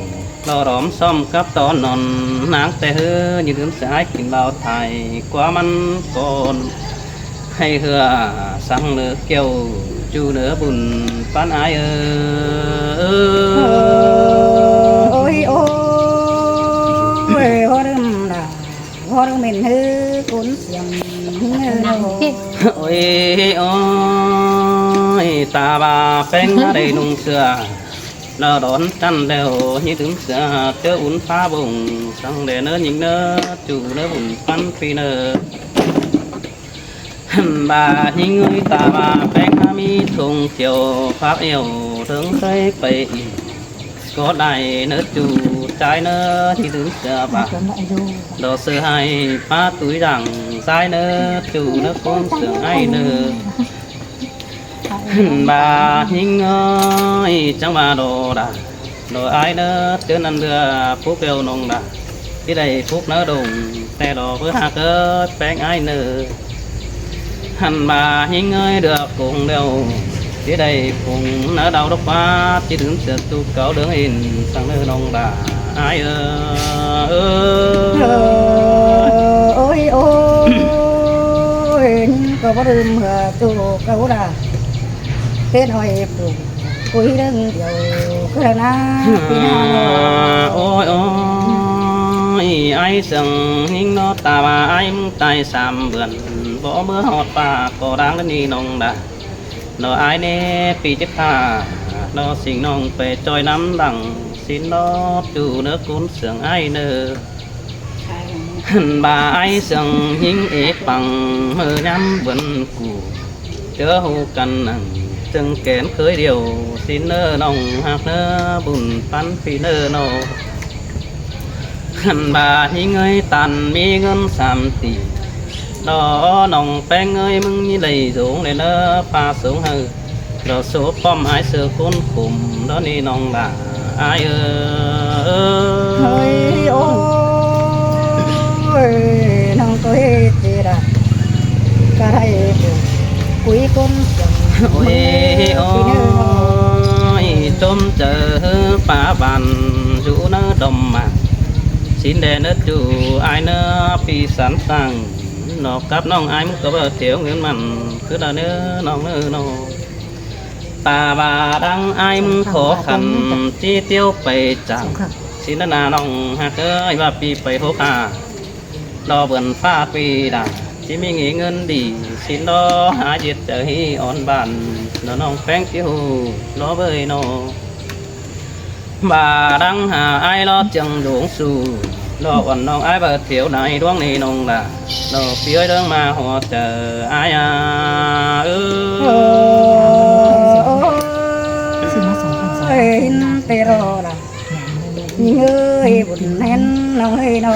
lo đom sóm cắp ꞌto ꞌnọn, ꞌnáng ꞌtẹ ꞌhứ, ꞌnhí đưm ꞌsứa ải kin bao thảy, ꞌquá ꞌmắn ꞌcọn, ꞌhạy ꞌhứa, săng ꞌnớ kiẻo, ꞌchu ꞌnớ bun pắn ải ơi. Ôi ôi, ôi, ôi, đưm đa. Gói mên ꞌhứ ꞌcốn siêng ꞌhứ ꞌnớ. Ôi ôi, ta ꞌva ꞌpéng ꞌmá đảy ꞌnung ꞌsứa, lo đón chăn đeo ꞌnhí đưm ꞌsứa, ꞌchớ ún phá bông, săng đé ꞌnớ ꞌnhính ꞌnớ, ꞌchu ꞌnớ bun pắn ꞌpi ꞌnớ. Hăn ꞌva ꞌnhính ơi, ta ꞌva ꞌpéng ꞌmá ꞌmí thông thiêu, phák eo ꞌlớng ꞌkhới pay ꞌnị. ꞌCọ đảy ꞌnớ ꞌchu ꞌchái ꞌnớ, ꞌnhí đưm ꞌsứa ꞌva, lo ꞌsứ ꞌhạy pá tui dăng ꞌchái ꞌnớ, ꞌchu ꞌnớ ꞌcốn siêng ải ꞌnớ. Hăn ꞌva ꞌnhính ơi, chắng ꞌva lo đa, lo ải ꞌnớ, ꞌchớ ꞌnặn ꞌlứa phúc eo ꞌnọng đa, ꞌchí đảy phúc ꞌnớ đông, ꞌtẹ lo báu ꞌhặc ới ꞌpéng ải ꞌnớ. Hăn ꞌva ꞌnhính ơi, ꞌlứa công đeo, ꞌchí đảy công ꞌnớ đao đốc ꞌva, ꞌchí đưm ꞌsứa ꞌchu cáu đớng ên, săng ꞌnớ ꞌnọng đa, ải ơi. Ôi ôi, ꞌcọ báu đưm ꞌhứa ꞌchu cáu đa. Tết ꞌhọi phủ cúi đớng điêu ꞌcứ đa ꞌna, ꞌpi ꞌna ꞌnọ. Ôi ôi, ải siêng ꞌnhính ꞌnọ, ta ꞌva ải ꞌmứng tai sam bươn, báu ꞌmưa ꞌhọt ꞌva ꞌcọ đang ꞌnị ꞌnọng đa. ꞌNọ ải ꞌnị ꞌpi chết pha, ꞌnọ sính ꞌnọng pay ꞌchoi ꞌnắm lăng, sính ꞌnọ ꞌchu ꞌnớ ꞌcốn siêng ải ꞌnớ. Hăn ꞌva ải siêng ꞌnhính ế păng, ꞌmưa ꞌnhăm bươn củ, ꞌchớ ꞌhụ căn nẳng, ꞌchương kén ꞌkhới điêu, sính ꞌnớ ꞌnọng ꞌhặc ꞌnớ, bun pắn ꞌpi ꞌnớ ꞌnọ. Hăn ꞌva ꞌnhính ơi, ꞌtan ꞌmí ꞌngớn sam tỉ, ꞌnọ ꞌnọng ꞌpéng ơi, ꞌmứng ꞌnhí đảy dống đé ꞌnớ, pha sống hảư, ꞌlọ số pom ải ꞌsứ ꞌcốn khôm, ꞌnọ ꞌnị ꞌnọng đa, ải ơi. Ôi ôi, ꞌnọng ꞌcọ ꞌhế ꞌchí đa, ꞌcọ đảy phủ cúi ꞌcốn siêng. Ôi ôi, ꞌchốm chaư ꞌhứ pá ꞌván, dú ꞌnớ đom mả, sính đé ꞌnớ ꞌchu ải ꞌnớ, ꞌpi sắn săng, ꞌnọ cắp ꞌnọng ải ꞌmứng ꞌcọ báu thiêu ꞌngớn mẳn, ꞌcứ đa ꞌnớ ꞌnọng ꞌnớ ꞌnọ. Ta ꞌva đang ải ꞌmứng khó khăn, ꞌchí ꞌtiếu pay chắng, sính ꞌnớ ꞌna ꞌnọng ꞌhặc ới, ꞌva ꞌpi pay hốc ha, ꞌnọ bươn ꞌphạ ꞌpi đa, ꞌchí ꞌmí ꞌngí ꞌngớn đi, sính ꞌnọ hák ꞌdệt chaư ꞌhí ón bản, ꞌnọ ꞌnọng ꞌpéng ꞌchí ꞌhụ, ꞌnọ bới ꞌnọ. ꞌVa đang ha ải ꞌlọ ꞌchương dống su, Lo uôn ꞌnọng ải ꞌva thiêu đảy ꞌluống ꞌnị ꞌnọng đa. Lo ꞌpi ơi ꞌlớng ꞌmá ꞌhọt chaư ải a. Ơ. Ơi, ꞌhịn té ꞌlo đa. ꞌNhính ơi, bun ꞌhến ꞌnọng ơi ꞌnọ.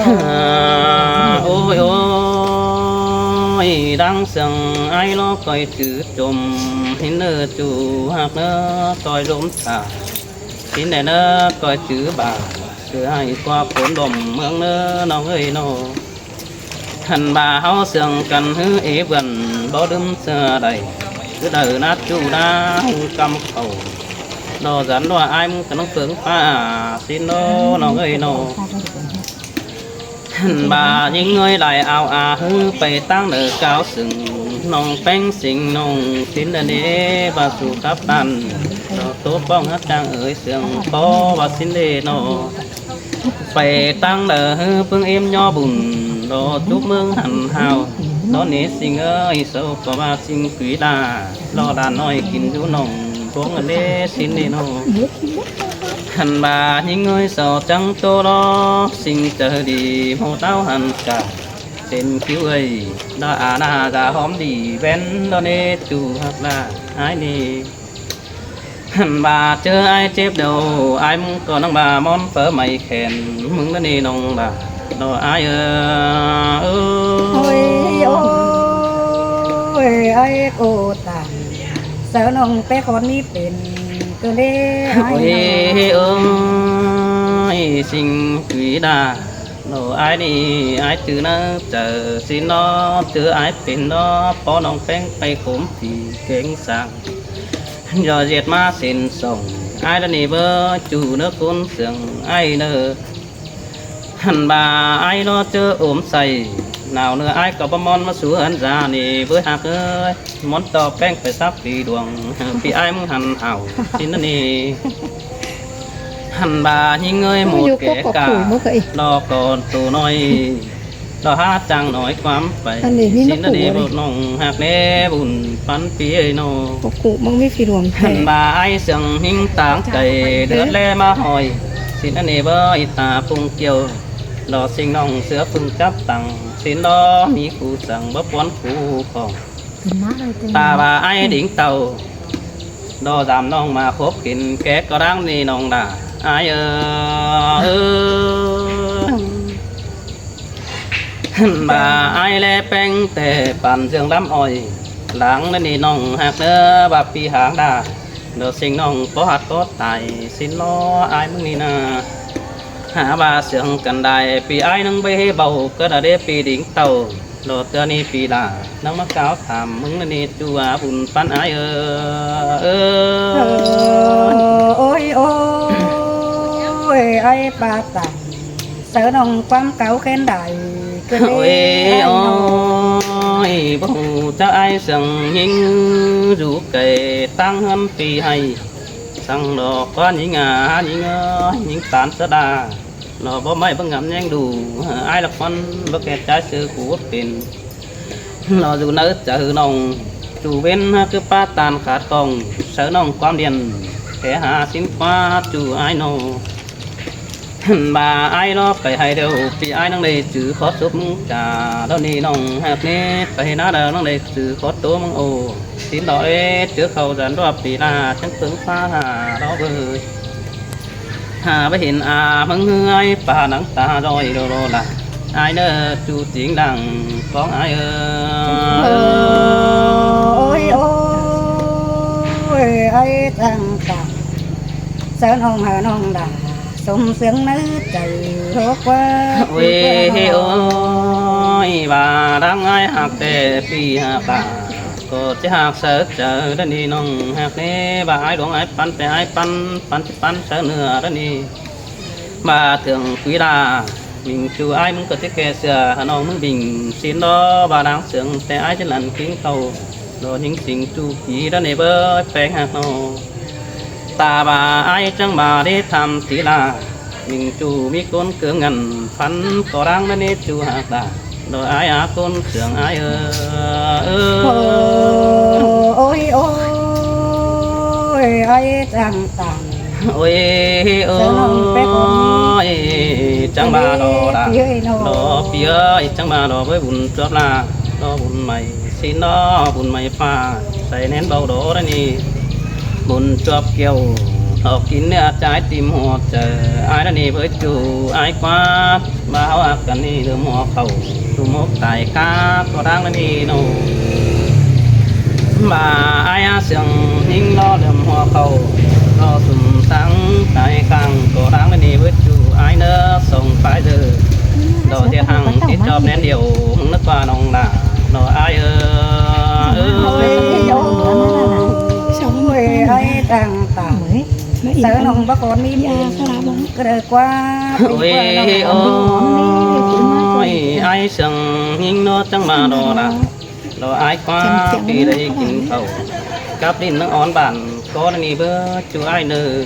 Ôi ôi, đang sương ải lo ꞌcoi chứ chôm, ꞌhịn ꞌnớ ꞌchu ꞌhặc ꞌnớ ꞌcoi ꞌlốm ta. ꞌHịn ꞌnớ ꞌnớ ꞌcoi chứ ba, cứ hảư ꞌquá phốn đom ꞌmướng ꞌnớ ꞌnọng ơi ꞌnọ. Hăn ba ꞌháu sương căn ꞌhứ é bươn, báu đưm sia đảy, cứ đaư nát ꞌchu đa ꞌhụ ꞌcắm khảu. Lo dán ꞌlua ải ꞌmứng căn ꞌnọng phướng ꞌpá, ꞌsịn ꞌnớ ꞌnọng ơi ꞌnọ. Hăn ba ꞌnhính ơi đảy ao a ꞌhứ pay ꞌtáng đaư cáo sương, ꞌnọng ꞌpéng sing ꞌnọng ꞌsịn đa ꞌnị, ba su cắp đan. Lo ꞌtố ꞌpóng hák chang ới sương ꞌpó, ba ꞌsịn đê ꞌnọ. Pay ꞌtáng đaư ꞌhứ ꞌpứng ꞌếm ꞌnhó bun, lo chúp ꞌmướng hăn hao. Lo ꞌnị sing ơi, sau ꞌcọ ba sing quí đa, lo đa ꞌnọi kin dú ꞌnọng ꞌluống ꞌnê ꞌsịn đê ꞌnọ. Hăn ba ꞌnhính ơi sau chắng ꞌtố lo, sing chaư đi ꞌmô ꞌtáo hăn cả. Tên kiu ơi, đa a na da hóm đi ꞌvén lo ꞌnê ꞌchu ꞌhặc đa ải ꞌnị. Hăn ba ꞌchớ ải chếp đầu, ải ꞌmứng ꞌcọ ꞌnọng ba ꞌmón phớ may khen, ꞌmứng ꞌnớ ꞌnị ꞌnọng đa. Lo ải ơ. Ôi, ôi, ải ꞌcọ tản. Sau ꞌnọng pé khón ꞌmí pên, ꞌcọ đê ải ꞌnọ. Ôi, ơi, sing quí đa. Lo ải ꞌnị, ải chứ ꞌnớ chaư ꞌsịn ꞌnọ, ꞌchớ ải pên ꞌnọ, ꞌpó ꞌnọng ꞌpéng pay khốm phi kéng sang. Dọ ꞌdệt ꞌmá sên sỏng, ải đa ꞌnị báu ꞌchu ꞌnớ ꞌcốn sương ải ꞌnớ. Hăn ba ải ꞌnọ ꞌchớ ốm say, nảo ꞌnớ ải ꞌcọ báu ꞌmón ꞌmá sú hăn da ꞌnị báu ꞌhặc ơi. ꞌMón ꞌto ꞌpéng pay sắp phi đuông, phi ải ꞌmứng hăn hảu, ꞌsịn ꞌnớ ꞌnị. Hăn ba ꞌnhính ơi ꞌmột kẻ cả, lo ꞌcọ ꞌtố ꞌnọi, lo hák chang ꞌnọi ꞌquám pay. ꞌSịn ꞌnớ ꞌnị báu ꞌnọng ꞌhặc ꞌnê bun ꞌpắn ꞌpi ơi ꞌnọ. Hăn ba ải sương ꞌnhính táng cay, đớt ꞌlé ꞌmá hỏi. ꞌSịn ꞌnớ ꞌnị báu ꞌi ta pung kiêu, lo sing ꞌnọng ꞌsứa phưng chắp tẳng. ꞌSịn lo ꞌmí khu săng báu ꞌpuốn khu khong. Ta ba ải đính tàu, lo dám ꞌnọng ꞌmá khốp kin ké ꞌcọ đang ꞌnị ꞌnọng đa. Ải ơ, ơ. Hăn ba ải ꞌlé ꞌpéng té păn dươn lắm ỏi. Lăng ꞌnớ ꞌnị ꞌnọng ꞌhặc ꞌnớ ba phi háng đa. Lo sing ꞌnọng ꞌpó hạt ꞌpó tai, ꞌsịn lo ải ꞌmứng ꞌnị ꞌna. Hả ba sương căn đai, phi ải ꞌnưng báu ꞌhế báu, ꞌcọ đa đế phi đính tàu. Lo ꞌtưa ꞌnị phi đa, ꞌnưng ꞌmá cáo tham, ꞌmứng ꞌnị ꞌchu a bun ꞌpắn ải ơ, ơ. Ôi, ôi, ải ꞌpá tản. Sau ꞌnọng ꞌquám cáo khen đảy, ꞌcọ đê ải ꞌnọ. Ôi, ôi, báu ꞌhụ chắng ải sương ꞌnhính dú cay ꞌtáng ꞌhướn phi ꞌhạy. Săng lo ꞌquá ꞌnhính a, ꞌnhính ơ, ꞌnhính tán ꞌsớ đa. Lo báu ꞌmạy báu ngắm ꞌnhắng đu, ải lắc ꞌmắn báu kẻ ꞌchái sư khu út pên. Lo dú ꞌnớ chaư ꞌnọng, ꞌchu ꞌvến ꞌcứ ꞌpá ꞌtan khát khong, sau ꞌnọng ꞌquám điên, kẻ hả ꞌsịn ꞌquá ꞌchu ải ꞌnọ. Hăn ba ải lo pay ꞌhạy đu, phi ải ꞌnưng đảy chứ khót súp ꞌmứng cả, lo ꞌnị ꞌnọng ꞌhặc ꞌnê, pay ꞌhế ꞌná đa ꞌnưng đảy chứ khót ꞌtố ꞌmứng ô. ꞌSịn lo đế, ꞌchớ khảu dán ꞌlua phi đa, chắng tứng ꞌphá hả lo bơi. Hả báu hên a ꞌmứng ꞌhứ ải ꞌpá nắng ta ꞌdoi đô đô đa. Ải ꞌnớ ꞌchu chính lăng ꞌcóng ải ơ. Ôi, ôi, ải chắng tẳng. Sau ꞌnọng hả ꞌnọng đa. Sôm sương ꞌnớ chaư hốc ꞌquá. Ôi, ôi, ba đang ải ꞌhặc té phi hả ba. ꞌCọ ꞌchí ꞌhặc sau chaư đa ꞌnị ꞌnọng ꞌhặc ꞌnê, ba ải ꞌluống ải ꞌpắn pay ải ꞌpắn, ꞌpắn ꞌchí ꞌpắn sau ꞌnưa đa ꞌnị. Ba thưởng quí đa, ꞌmính ꞌchu ải ꞌmứng ꞌcọ ꞌchí kẻ sia, hả ꞌnọng ꞌmứng bình, ꞌsịn lo ba đang sương té ải ꞌchí lăn kin khảu, lo ꞌnhính sing ꞌchu kí đa ꞌnị báu ꞌpéng ꞌhặc ꞌnọ. Ta ba ải chắng ba đế tham tí la, ꞌmính ꞌchu ꞌmí ꞌcốn ꞌcướng ngăn, phắn ꞌcọ đang đa ꞌnị ꞌchu ꞌhặc đa. Lo ải a ꞌcốn sương ải ơ, ơ. Ôi, ôi, ải chắng tẳng. Ôi, ôi, chắng ꞌva lo đa. Lo ꞌpi ơi, chắng ꞌva lo ꞌvới bun chuốp la. Lo bun mảy, ꞌsịn lo bun mảy ꞌphạ. Sai ꞌnén báu đo ꞌnị. Bun chuốp kiêu. Lo kin ꞌnị ꞌchái ꞌtim ꞌhọt chaư. Ải ꞌnị ꞌvới ꞌchu, ải ꞌquá. ꞌVa ꞌháu ꞌhặc căn ꞌnị ꞌlưm hua khảu, ꞌchu mốc tai cá ꞌcọ đang ꞌnị ꞌnô. ꞌVa ải ꞌá siêng ꞌnhính ꞌlo ꞌlưm hua khảu, ꞌlo sum sáng tai cang ꞌcọ đang ꞌnị ꞌvới ꞌchu ải ꞌnớ song pái đơ. ꞌLo ꞌdệt hăng ꞌchí chóp ꞌnén điêu ꞌmứng ꞌnớ ꞌquá ꞌnọng đa. ꞌLo ải ơ, ơ. Ôi, ôi, ải cang ta. Saư ꞌnọng báu ꞌcọ ꞌmí ꞌmí. ꞌCọ đaư ꞌquá. Ôi, ôi, ải siêng ꞌnhính ꞌnớ chắng ꞌva lo đa. Lo ải ꞌquá ꞌpi đảy kin khảu. Cắp đin ꞌnớ ón bản ꞌcọ ꞌnị ꞌvới ꞌchu ải ꞌnớ.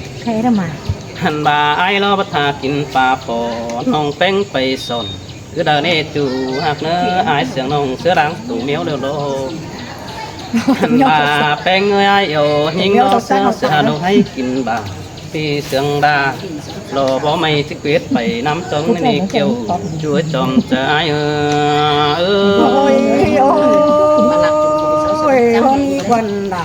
Hăn ꞌva ải lo báu tha kin pá pho ꞌnọng ꞌpéng pay son. ꞌCọ đaư ꞌnị ꞌchu ꞌhặc ꞌnớ ải siêng ꞌnọng ꞌsứa đang tu ꞌmeo ꞌlẹo lo. Hăn ꞌva ꞌpéng ơi ải iêu ꞌnhính ꞌnớ ꞌsứa ꞌsứa hả ꞌnọng hãy kin ꞌva. ꞌPi siêng đa, lo báu ꞌmí ꞌchí ꞌquiến pay ꞌnắm ꞌtóng ꞌnị kiêu, ꞌchu ơi chom chaư ải ơ. Ôi, ôi, ôi, ꞌhôn ꞌquan đa,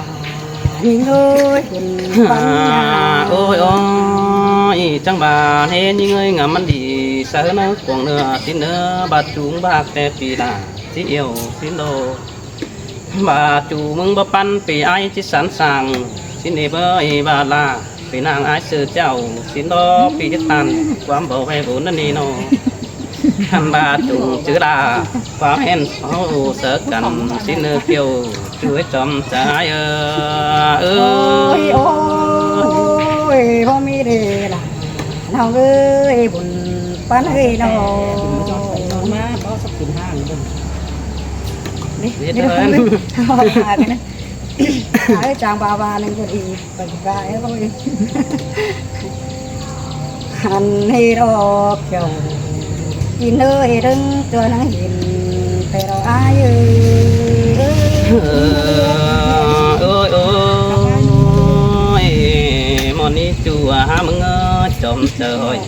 ꞌnhính ơi, ꞌquan đa. Ôi, ôi, chắng ꞌva ꞌnị ꞌnhính ơi ngắm ꞌmắn đi, saư ꞌnớ cuông ꞌnớ, ꞌsịn ꞌnớ, ꞌva chung ꞌva ꞌtẹ ꞌpi đa, ꞌchí iêu, ꞌsịn đô. ꞌVa ꞌchu ꞌmứng báu ꞌpắn ꞌpi ải ꞌchí sẵn sàng, ꞌsịn ꞌnị báu ꞌva la, ꞌpi ꞌnáng ải sư chảu, ꞌsịn đô ꞌpi ꞌchí tan, ꞌquám báu ꞌvạy bun ꞌnị ꞌnô. Hăn ꞌva chung chứ đa, ꞌquám hên ꞌháu saư căn, ꞌsịn ꞌnớ kiêu, ꞌchu ơi chom chaư ải ơ. Ôi, ôi, báu ꞌmí đi đa. ꞌNọng ơi, bun ꞌpắn ơi ꞌnọng. Báu sắp kin hang bun. Đi, đi, đi. Ải chắng ꞌva ꞌva ꞌnưng ꞌcọ đi, bái bai ơi. Hăn ꞌhế ꞌlọ kiêu. Kin ơi ꞌlớng tua ꞌnăng hin, pay ꞌlọ ải ơ. Ôi, ôi, ꞌmón ꞌnị ꞌchu hả ꞌmứng ơ, chom chaư ải.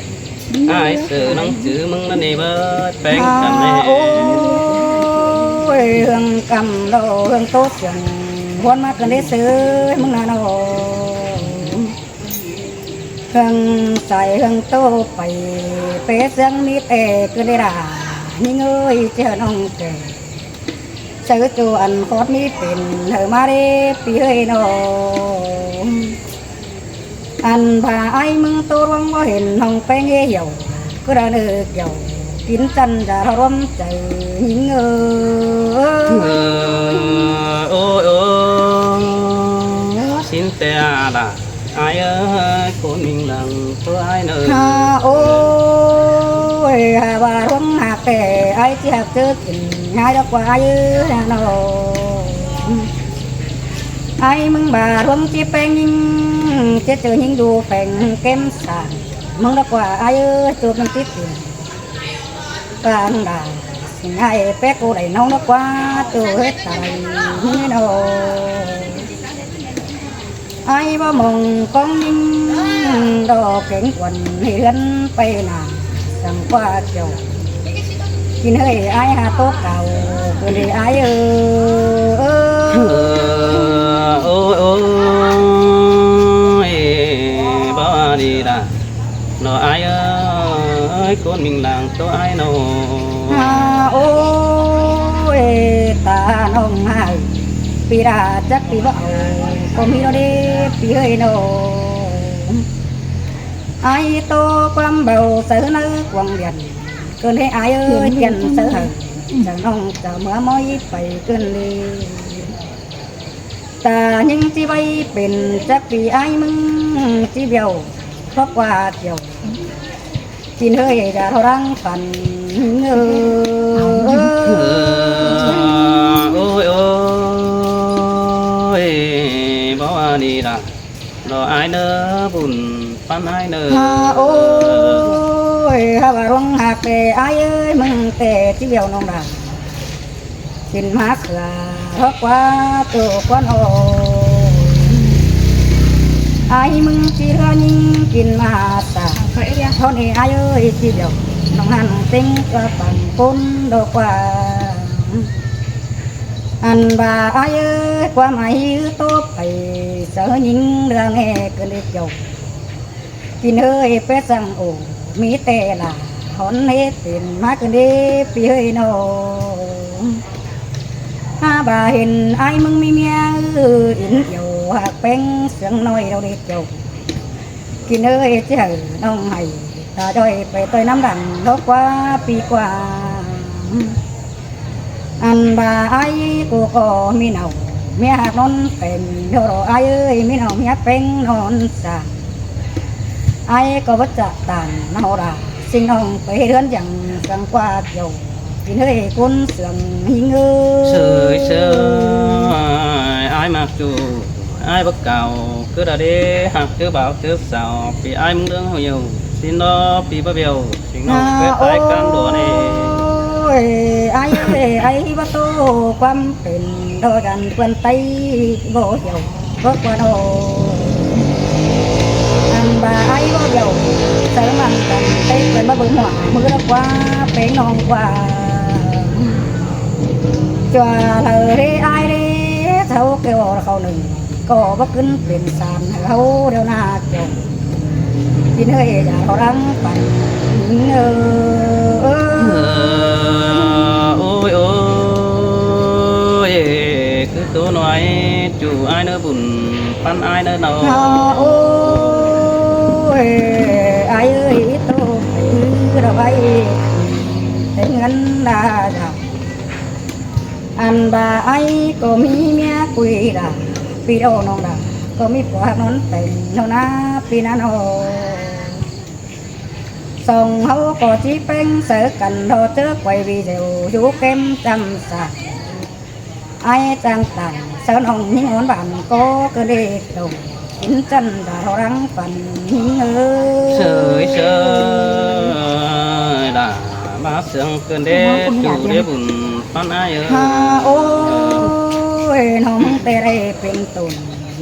Ải sư ꞌnọng chứ ꞌmứng ꞌnặn ꞌnị báu ꞌpéng căn ꞌnị. Ôi, ꞌhương căm ꞌlọ, ꞌhương ꞌtố siêng, ꞌhuôn ꞌmá căn ꞌnị sư ꞌmứng ꞌnặn ꞌnô. ꞌHương sai ꞌhương ꞌtố pay, pé siêng ꞌmí ꞌtẹ ꞌcứ ꞌnị đa, ꞌnhính ơi, ꞌchưa ꞌnọng kẻ. Saư ꞌchu ăn khót ꞌmí pên, hảư ꞌmá đé ꞌpi ơi ꞌnọng. Ăn ꞌva ải ꞌmứng ꞌtố ꞌluống báu hên ꞌnọng ꞌpéng ê hiẻo, ꞌcứ đaư ꞌnớ kiẻo, kin chăn dả ꞌhọt ꞌluống chaư ꞌnhính ơ. Ôi, ôi, ꞌsịn ꞌtẹ đa. Ải ơi, ꞌcốn ꞌminh lăng ꞌtố ải ꞌnớ. Hả ôi, hả ꞌva ꞌluống ꞌhặc ꞌtẹ, ải ꞌchí ꞌhặc ꞌchớ kin, ải đa ꞌquá ải ơi, hả ꞌnọng. Ải ꞌmứng ꞌva ꞌluống ꞌchí ꞌpéng ꞌnhính, ꞌchí chaư ꞌnhính đu pheng kém sảng. ꞌMứng đa ꞌquá ải ơi, ꞌchu ꞌmứng ꞌchí kin. Căn đa, ꞌsịn ải pék cô đảy ꞌnọng đa ꞌquá, ꞌchu ꞌhế tai ꞌnị ꞌnọng. Ải báu mong ꞌcóng ꞌnhính, đo kéng quăn ꞌhế ꞌhướn pay nả, săng ꞌquá kiẻo. Kin ơi ải hả ꞌtố cảo, ꞌcốn đi ải ơ. Ôi, ôi, báu đi đa. ꞌNọ ải ơi, ꞌcốn ꞌminh lăng ꞌtố ải ꞌnọ. Hả ôi, ta ꞌnọng hả. ꞌPi đa chắc ꞌpi báu, ꞌcọ ꞌmí ꞌnọ đé, ꞌpi ơi ꞌnọ. Ải ꞌtố ꞌquám báu saư ꞌnớ cuông điện. ꞌCốn ꞌhế ải ơi, điện saư hảư. Chảu ꞌnọng chảu ꞌmứa ꞌmới pay ꞌcốn đi. Ta ꞌnhính ꞌchí ꞌvạy pên chắc ꞌpi ải ꞌmứng ꞌchí bẻo, khót ꞌquá kiẻo. Kin ơi, dả ꞌtho răng phăn ꞌnhính ơ. Ôi, ôi, báu đi đa. ꞌNọ ải ꞌnớ, bun ꞌpắn ải ꞌnớ. Hả ôi, hả ꞌva ꞌluống ꞌhặc ꞌtẹ ải ơi, ꞌmứng ꞌtẹ ꞌchí bẻo ꞌnọng đa. Kin ꞌmá khả, khót ꞌquá tô ꞌquá ꞌnọ. Ai ꞌmứng ꞌchí ꞌhứa ꞌnhính kin ꞌmá sả. Thôi đi. Thôi đi ai ơi, ꞌchí điêu ꞌnọng ꞌhăn ꞌtếng ꞌchua păng ꞌcốn đô ꞌquá. Ăn ꞌva ai ơi, ꞌquám ai ꞌhứ tốp pay, sáư ꞌnhính ꞌlứa ꞌnị ꞌcứn đi Kiêu. Kin ꞌhới pé săng ổ, ꞌmí ꞌtẹ lả hón ꞌhế pên ꞌmá ꞌcứn đi ꞌpi ꞌhới ꞌnọ. Ha ꞌva hên ai ꞌmứng ꞌmí ꞌmía ư, ín iẻo ꞌhặc ꞌpéng siếng ꞌnọi đô đi Kiêu. Kin ꞌhới ꞌchí hảư ꞌnọng hảy, ta ꞌchoi pay ꞌtoi ꞌnắm đăng lốc ꞌquá ꞌpi ꞌquá. Ăn ꞌva ai ꞌcọ ꞌcọ ꞌmí nảu ꞌmía ꞌhặc ꞌnón peng, ꞌlẹo ai ơi, ꞌmí nảu ꞌmía ꞌpéng ꞌnón săng. Ai ꞌcọ báu ꞌchạ tản ꞌnọ đa, sính ꞌnọng pay ꞌhướn dăng săng ꞌquá Kiêu. Kin ꞌhới ꞌcốn siếng ꞌnhính ư. Sới sới, ai ꞌmặc ꞌchu, ai báu cảo, ꞌcứ đa đế ꞌhặc ꞌchớ báo ꞌchớ sảo, ꞌpi ai ꞌmứng ꞌlướng hảư nhiều, sính ꞌnọ ꞌpi báu biêu. Ôi, ai ơi, ai báu ꞌtố ꞌquám pên đo dăn ꞌpươn Tay báu hiẻo, báu ꞌquá ꞌnọ. Ăn ꞌva ai báu hiẻo, sáư ꞌmắn căn Tay ꞌpươn báu báu ꞌmua, ꞌmứ đa ꞌquá, peng ꞌnọng ꞌquá. ꞌChua ꞌlạ ꞌhế ai đế, sau keo khảu ꞌnưng. ꞌCọ báu ꞌcứn pên san hảư ꞌháu điêu ꞌna Kiêu. Kin ꞌhới dả ꞌháu đang păn. Ơ, ơ. Ôi, ôi, cứ tố nói chủ ai nơ bùn, păn ai nơ nâu. Ôi, ai ơi, ít tô, ư, đâu ai, té ngắn đa dạo. Ăn ꞌva ai ꞌcọ ꞌmí ꞌmía ꞌcui đa, ꞌpi đô ꞌnọng đa, ꞌcọ ꞌmí pua ꞌnón peng ꞌnọ ꞌna ꞌpi ꞌna ꞌnọ. Song ꞌháu ꞌcọ ꞌchí ꞌpéng sáư căn đo ꞌchớ quay video dú kém chăm sạ. Ai chang tản sáư ꞌnọng ꞌnhính ón bản ꞌcọ ꞌcứn đi Kiêu. Kính chăn đa ꞌháu đang păn ꞌnhính ư. Sới sới, đa ꞌmá siếng ꞌcứn đế, chủ đế bùn păn ai ơ. Ha, ôi, ꞌnọng ꞌmứng ꞌtẹ đảy pên tủn,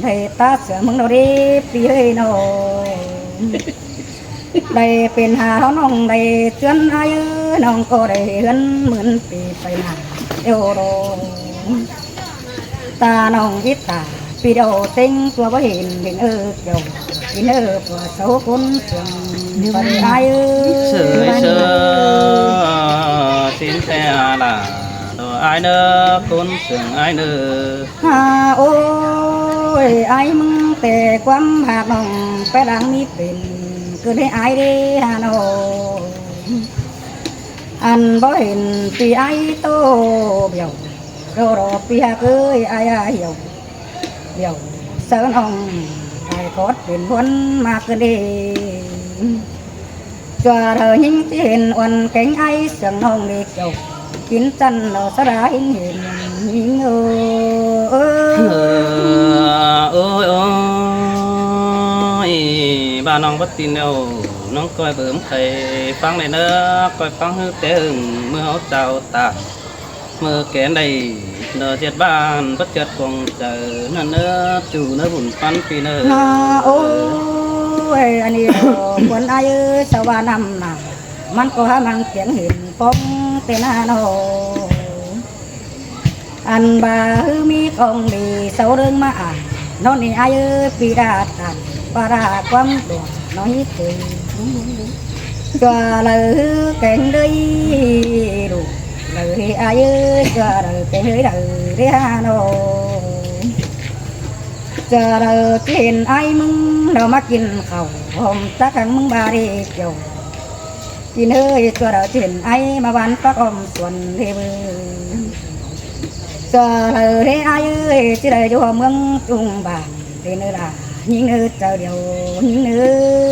đảy ta sửa ꞌmứng đô đế ꞌpi ꞌhới ꞌnọ. Đảy pên ha ꞌháu ꞌnọng đảy ꞌchướn ai ơ, ꞌnọng ꞌcọ đảy ꞌhướn ꞌmưn pi pay nả. Eo đô. Ta ꞌnọng ít ta, ꞌpi đô ꞌtếng ꞌchua báu hên hên ơ Kiêu. Kin ꞌhới pua sau ꞌcốn siếng păn ai ơ. Sới sới, sính ꞌtẹ lả, đo ai nơ, ꞌcốn siếng ai nơ. Ha, ôi, ai ꞌmứng ꞌtẹ ꞌquám ꞌhặc ꞌnọng pé đang ꞌmí pên, ꞌcứn đi ai đế ha ꞌnọ. Ăn báu hên ꞌpi ai ꞌtố biêu, đô đô ꞌpi ꞌhặc ơi, ai ai hiẻo, biêu, sáư ꞌnọng, ai khót pên ꞌhuôn ꞌmá ꞌcứn đi. ꞌChua đaư ꞌnhính ꞌchí hên uôn kéng ai siếng ꞌnọng đi Kiêu. Kính chăn đo sáư đa ꞌhính hên ꞌnhính ơ. Ơ, ôi, ôi, ꞌva ꞌnọng báu tin eo, ꞌnọng ꞌcoi bớm khay ꞌphắng đảy ꞌnớ, ꞌcoi ꞌphắng ꞌhứ té ꞌhưng ꞌmưa ꞌháu chao tả. ꞌMưa kén đảy, đo ꞌdệt ꞌván báu chơt cuông chaư, ꞌnặn ꞌnớ, chủ ꞌnớ bùn păn ꞌpi ꞌnớ. Ha, ôi, ăn ꞌnị đo, ꞌquám ai ơ, sau ꞌva ꞌnặm nả, ꞌmắn ꞌcọ hák ꞌmăng kiếng hên ꞌpóng ꞌtẹ ꞌna ꞌnọ. Ăn ꞌva ꞌhứ ꞌmí khong đi sau ꞌlớng ꞌmá ăn, ꞌnón ꞌnị ai ơ, ꞌpi đa tản, ꞌva đa ꞌquám đuôn ꞌnọi ꞌtê. ꞌChua đaư kéng đới đu, đaư ꞌhế ai ơ, ꞌchua đaư kéng đới đaư đé ha ꞌnọ. ꞌChua đaư ꞌchí hên ai ꞌmứng đaư ꞌmá kin khảu, hom tắc khăng ꞌmứng ꞌva đi Kiêu. Kin ꞌhới ꞌchua đaư ꞌchí hên ai ꞌmá ꞌván pác ꞌhôm suôn đi bươn. ꞌChua đaư ꞌhế ai ơi, ꞌchí đaư dú ꞌmướng ꞌchung bản, đi ꞌnớ đa, ꞌnhính ꞌnớ chaư điêu, ꞌnhính ꞌnớ.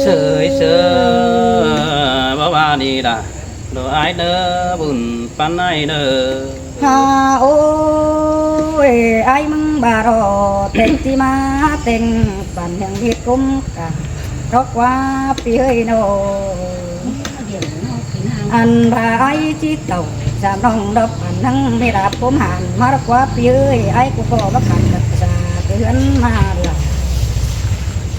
Sới sới, báu ꞌva đi đa. Đo ai ꞌnớ bùn păn ai ꞌnớ. Ha, ôi, ai ꞌmứng ꞌva đo, ꞌtếng ꞌchí ꞌmá, ꞌtếng păn ꞌhiếng ꞌhịt ꞌcúm cang, ꞌcọ ꞌquá ꞌpi ꞌhới ꞌnọ. Ăn ꞌva ai ꞌchí tảu, cham ꞌnọng độc păn ꞌnăng ꞌmí đạp ꞌcúm hẳn, ꞌmá ꞌcọ ꞌquá ꞌpi ꞌhới, ai ꞌcọ ꞌcọ báu khăn ꞌcặt sa, ꞌcứ ꞌhướn ꞌmá đa.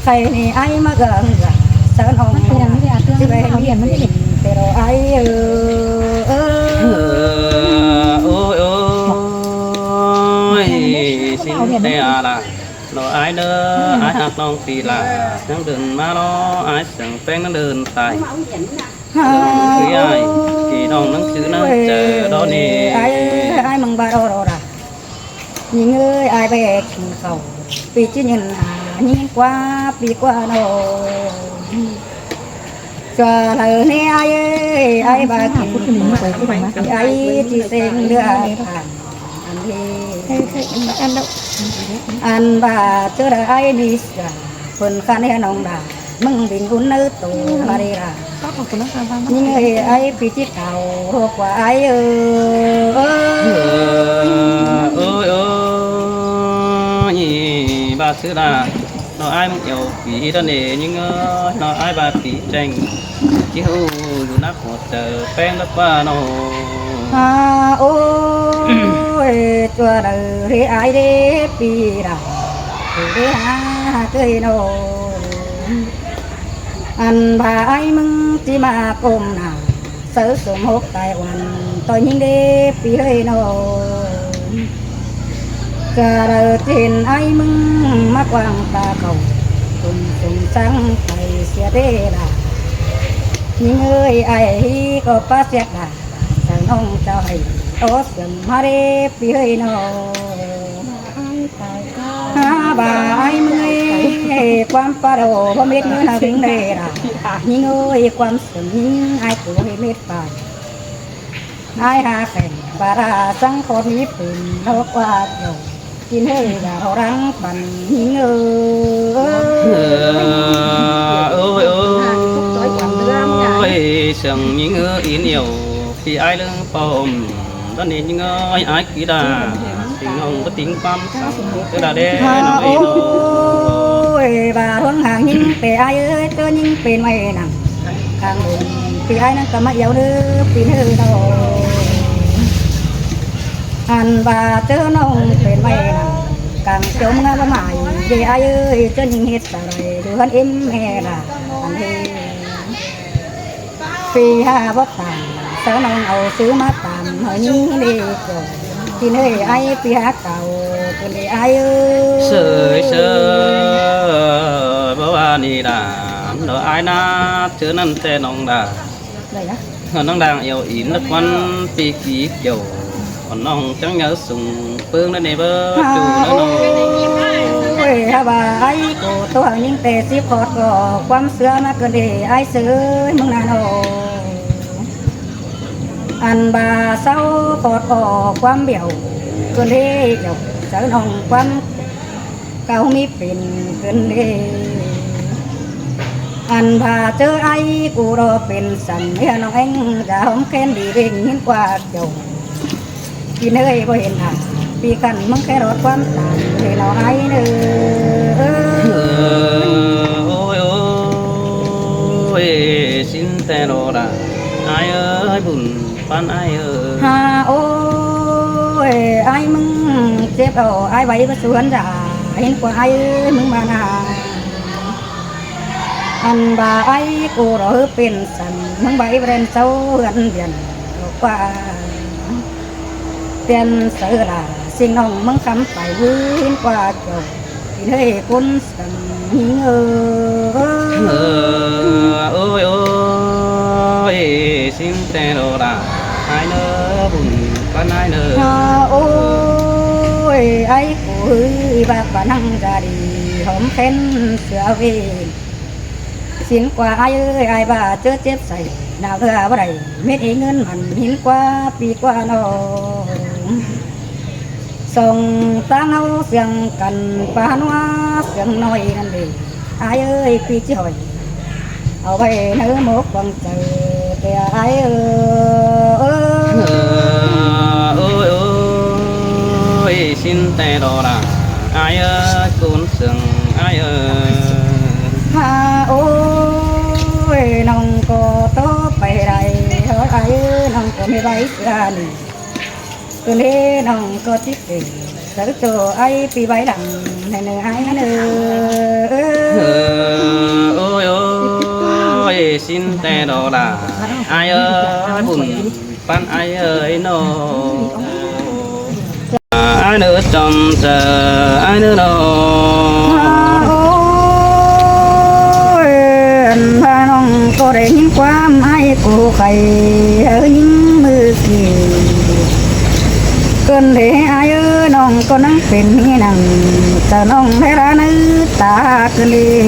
Khay ꞌnị ải ꞌmá găng găng, sáư ꞌnọng ꞌmá, chứ ꞌvạy ꞌnị pên ꞌtẹ lo ải ơ. Ơ, ôi, ôi, sính ꞌtẹ a la. Lo ải ꞌnớ, ải ꞌhặc ꞌnọng ꞌpi la, ꞌnhắng đưn ꞌmá lo, ải sương ꞌpéng ꞌnhắng đưn tai. Ôi, ải, ꞌpi ꞌnọng ꞌnhắng chứ ꞌnhắng ꞌchớ đó ꞌnị. Ải, ải ꞌmướng ꞌva ro ro đa. ꞌNhính ơi, ải ꞌvạy khửn khảu, ꞌpi ꞌchí nhẳn ha, ꞌnhính ꞌquá, ꞌpi ꞌquá ꞌnọ. ꞌChua đaư ꞌnị ải ơi, ải ꞌva khửn, ải ꞌchí ꞌseng ꞌlứa ꞌphắn. Ăn ꞌva ꞌchớ đaư ải ꞌmí sia, ꞌpứng ꞌkhặn ꞌnị ꞌnọng đa, ꞌmướng ꞌvinh ún ꞌnớ tô ꞌva đi đa. ꞌNhính ơi, ải ꞌpi ꞌchí thảu ꞌhụ ꞌquá ải ơ. Ôi, ôi, ꞌnị ꞌva ꞌsứ đa. Nó ải ꞌmướng eo ꞌpi đó ꞌnị ꞌnhính ơi, nó ải ꞌva ꞌpi cheng. ꞌChí ꞌhụ dú ꞌnặp ꞌhụ ꞌchớ ꞌpéng đắc ꞌva ꞌnọ. Ha, ôi, ꞌchua đaư ꞌhế ải đế ꞌpi đa. ꞋTưa đế ha, ha ꞌtưa ꞌnọ. Ăn ꞌva ải ꞌmướng ꞌchí ꞌmá ꞌcốm nả, sáư sôm hốc tai uôn, ꞌtoi ꞌnhính đế ꞌpi ꞌhới ꞌnọ. ꞌChua đaư ꞌchí hên ải ꞌmướng ꞌmá quảng ta khảu, ꞌcốn sôm sáng tai sia đế đa. ꞌNhính ơi, ải ꞌhí ꞌcọ ꞌpá sia đa, sáư ꞌnọng ꞌchọ hảư, ók sương ꞌmá đế ꞌpi ꞌhới ꞌnọ. Ha, ꞌva ải ꞌmướng ơi, ꞌquám ꞌpá đaư báu mết ꞌngớn ha ꞌvinh đế đa. ꞌNhính ơi, ꞌquám sương ꞌnhính ải ꞌcọ ꞌhế mết pay. Ải ha khẻng ꞌva đa săng khót ꞌmí pên ꞌnọ ꞌquá ꞌchọ. Kính ꞌhới đa ꞌhụ răng păn ꞌnhính ơi. Ôi, ôi, sương ꞌnhính ơi, ín eo, ꞌpi ải ꞌlớng pom, đa ꞌnị ꞌnhính ơi, ải kí đa, sính ꞌnọng báu tính ꞌquám săng, ꞌtưa đa đế, ha, ꞌnọng ơi, ꞌnọng. Ôi, ꞌva huống hang ꞌnhính pên ải ơi, ꞌtưa ꞌnhính pên ꞌmạy nẳng. Khang đôn, ꞌpi ải ꞌnhắng ꞌcọ ꞌmá yau ꞌnớ, ꞌpi ꞌnớ ꞌnọ. Ăn ꞌva ꞌchớ ꞌnọng pên ꞌmạy nẳng, khang chốm ꞌngá báu mải, đế ải ơi, ꞌchớ ꞌnhính ꞌhết sa đai, đu ꞌhướn ꞌếm ꞌmẹ đa, ăn ꞌhế. ꞌPi ha báu tẳng, sáư ꞌnọng au ꞌsứ ꞌmá tẳng, hảư ꞌnhính đế ꞌcọ. Kính ơi, ải ꞌpi ha cáu, ꞌcốn đế ải ơi. Sơi, sơi, báu ꞌva ꞌnị đa, nó ải ꞌnạ, ꞌchớ ꞌnặn ꞌtẹ ꞌnọng đa. Hảư ꞌnọng đang eo ín đắc ꞌquán ꞌpi kí kiẻo. Hảư ꞌnọng chắng nháư sung ꞌpứng ꞌnặn ꞌnị báu, ha, ꞌchu ꞌnặn ꞌnọ. Ôi, ha ꞌva ải ꞌcọ ꞌtố hăng ꞌnhính ꞌtẹ síp khót ꞌcọ ꞌquám ꞌsứa ꞌmá ꞌcốn đế ải sơi ꞌmướng ꞌnặn ꞌnọ. Ăn ꞌva sáư khót ꞌcọ ꞌquám bẻo ꞌcốn đế ꞌchọ sáư ꞌnọng ꞌquám cáu ꞌmí pên ꞌcốn đế. Ăn ꞌva ꞌchớ ải ꞌcọ ꞌlọ pên săng ꞌnị ꞌnọng ꞌéng dá hóm khen đi ꞌvinh ꞌnhính ꞌquá ꞌchọ. Kính ơi báu hên hả, ꞌpi khăn ꞌmướng khe ꞌlọt ꞌquám tẳng ꞌnị ꞌnọ ải ꞌnớ. Ôi, ôi, ôi, sính ꞌtẹ ꞌnọ đa, ải ơi, bun ꞌpắn ải ơi. Ha, ôi, ải ꞌmướng chếp au, ải ꞌvạy báu sú ꞌhướn dả, hên ꞌquá ải ơi, ꞌmướng ꞌmá nả. Ăn ꞌva ải ꞌcọ ꞌlọ ꞌhứ pên săng, ꞌmướng ꞌva ꞌí ꞌva đen sáư ꞌhướn điện, ꞌlọ ꞌquá. Tiên sáư đa, sính ꞌnọng ꞌmướng khắm pay ꞌhứ hên ꞌquá ꞌchọ. Kính ơi ꞌcốn săng ꞌnhính ơi. Ôi, ôi, sính ꞌtẹ ꞌnọ đa, ải ꞌnớ, bun ꞌpắn ải ꞌnớ. Ha, ôi, ải ꞌcọ ꞌhứ ꞌva ꞌpá ꞌnăng da đi, hóm khen sứa ꞌvên. Sính ꞌquá ải ơi, ải ꞌva ꞌchớ chếp say, nả ꞌlứa báu đảy, mết ꞌí ꞌngớn mẳn, hên ꞌquá ꞌpi ꞌquá ꞌnọ. Song ꞌtáng ꞌháu sương căn ꞌpá ꞌnọa sương ꞌnọi ꞌnặn đê. Ải ơi, ꞌpi ꞌchí hỏi. Au ꞌvạy ꞌnớ mốc quảng chaư ꞌtẹ ải ơi. Ôi, ôi, sính ꞌtẹ ꞌnọ đa, ải ơi, ꞌcốn sương ải ơi. Ha, ôi, ꞌnọng ꞌcọ ꞌtố pay đảy, ải ơi, ꞌnọng ꞌcọ ꞌmí ꞌvạy sứa ꞌnị. ꞌCốn đế ꞌnọng ꞌcọ chít kể, sáư ꞌchọ ải ꞌpi ꞌvạy lăng. Ôi, ôi, ôi, xin tê đồ đà. Ai ơi, bùn păn ai ơi nô. Ai nơ chom chơ, ai nơ nô. Ôi, ăn ba nong có để nhìn qua ai cô khay, hơ nhìn mưa kì. Cơn thế ai ơi, nong có nắng phên mi nắng, ta nong thế ra nơ ta cơn đi.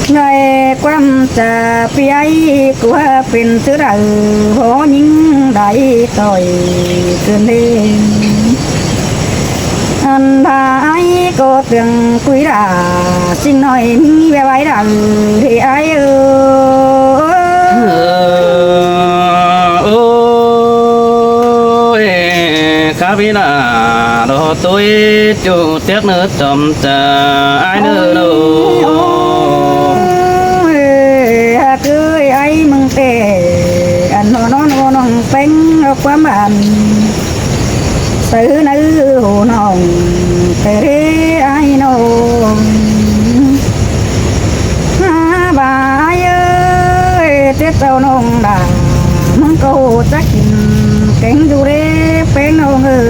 Ngày quăm ta pi ai của phên chữ đau, hó nhìn đại tội cơn đi. Ăn ba ai có tường quỷ đà, xin nói mi bé bái đà, thì ai ơi. Ôi, khá bi đà, đó tôi chủ Tiết nơ chom chơ ai nơ nô. Ôi, ôi, à, cưới ai mừng tê, ăn nó, nó, nó, nó, bánh, nó quá mặn. Sư nơ hô nong, tê rê ai nô. À, bà ai ơi, Tết sau nong đà, mừng cô chắc kín, kéng du rê, pén nong ơi.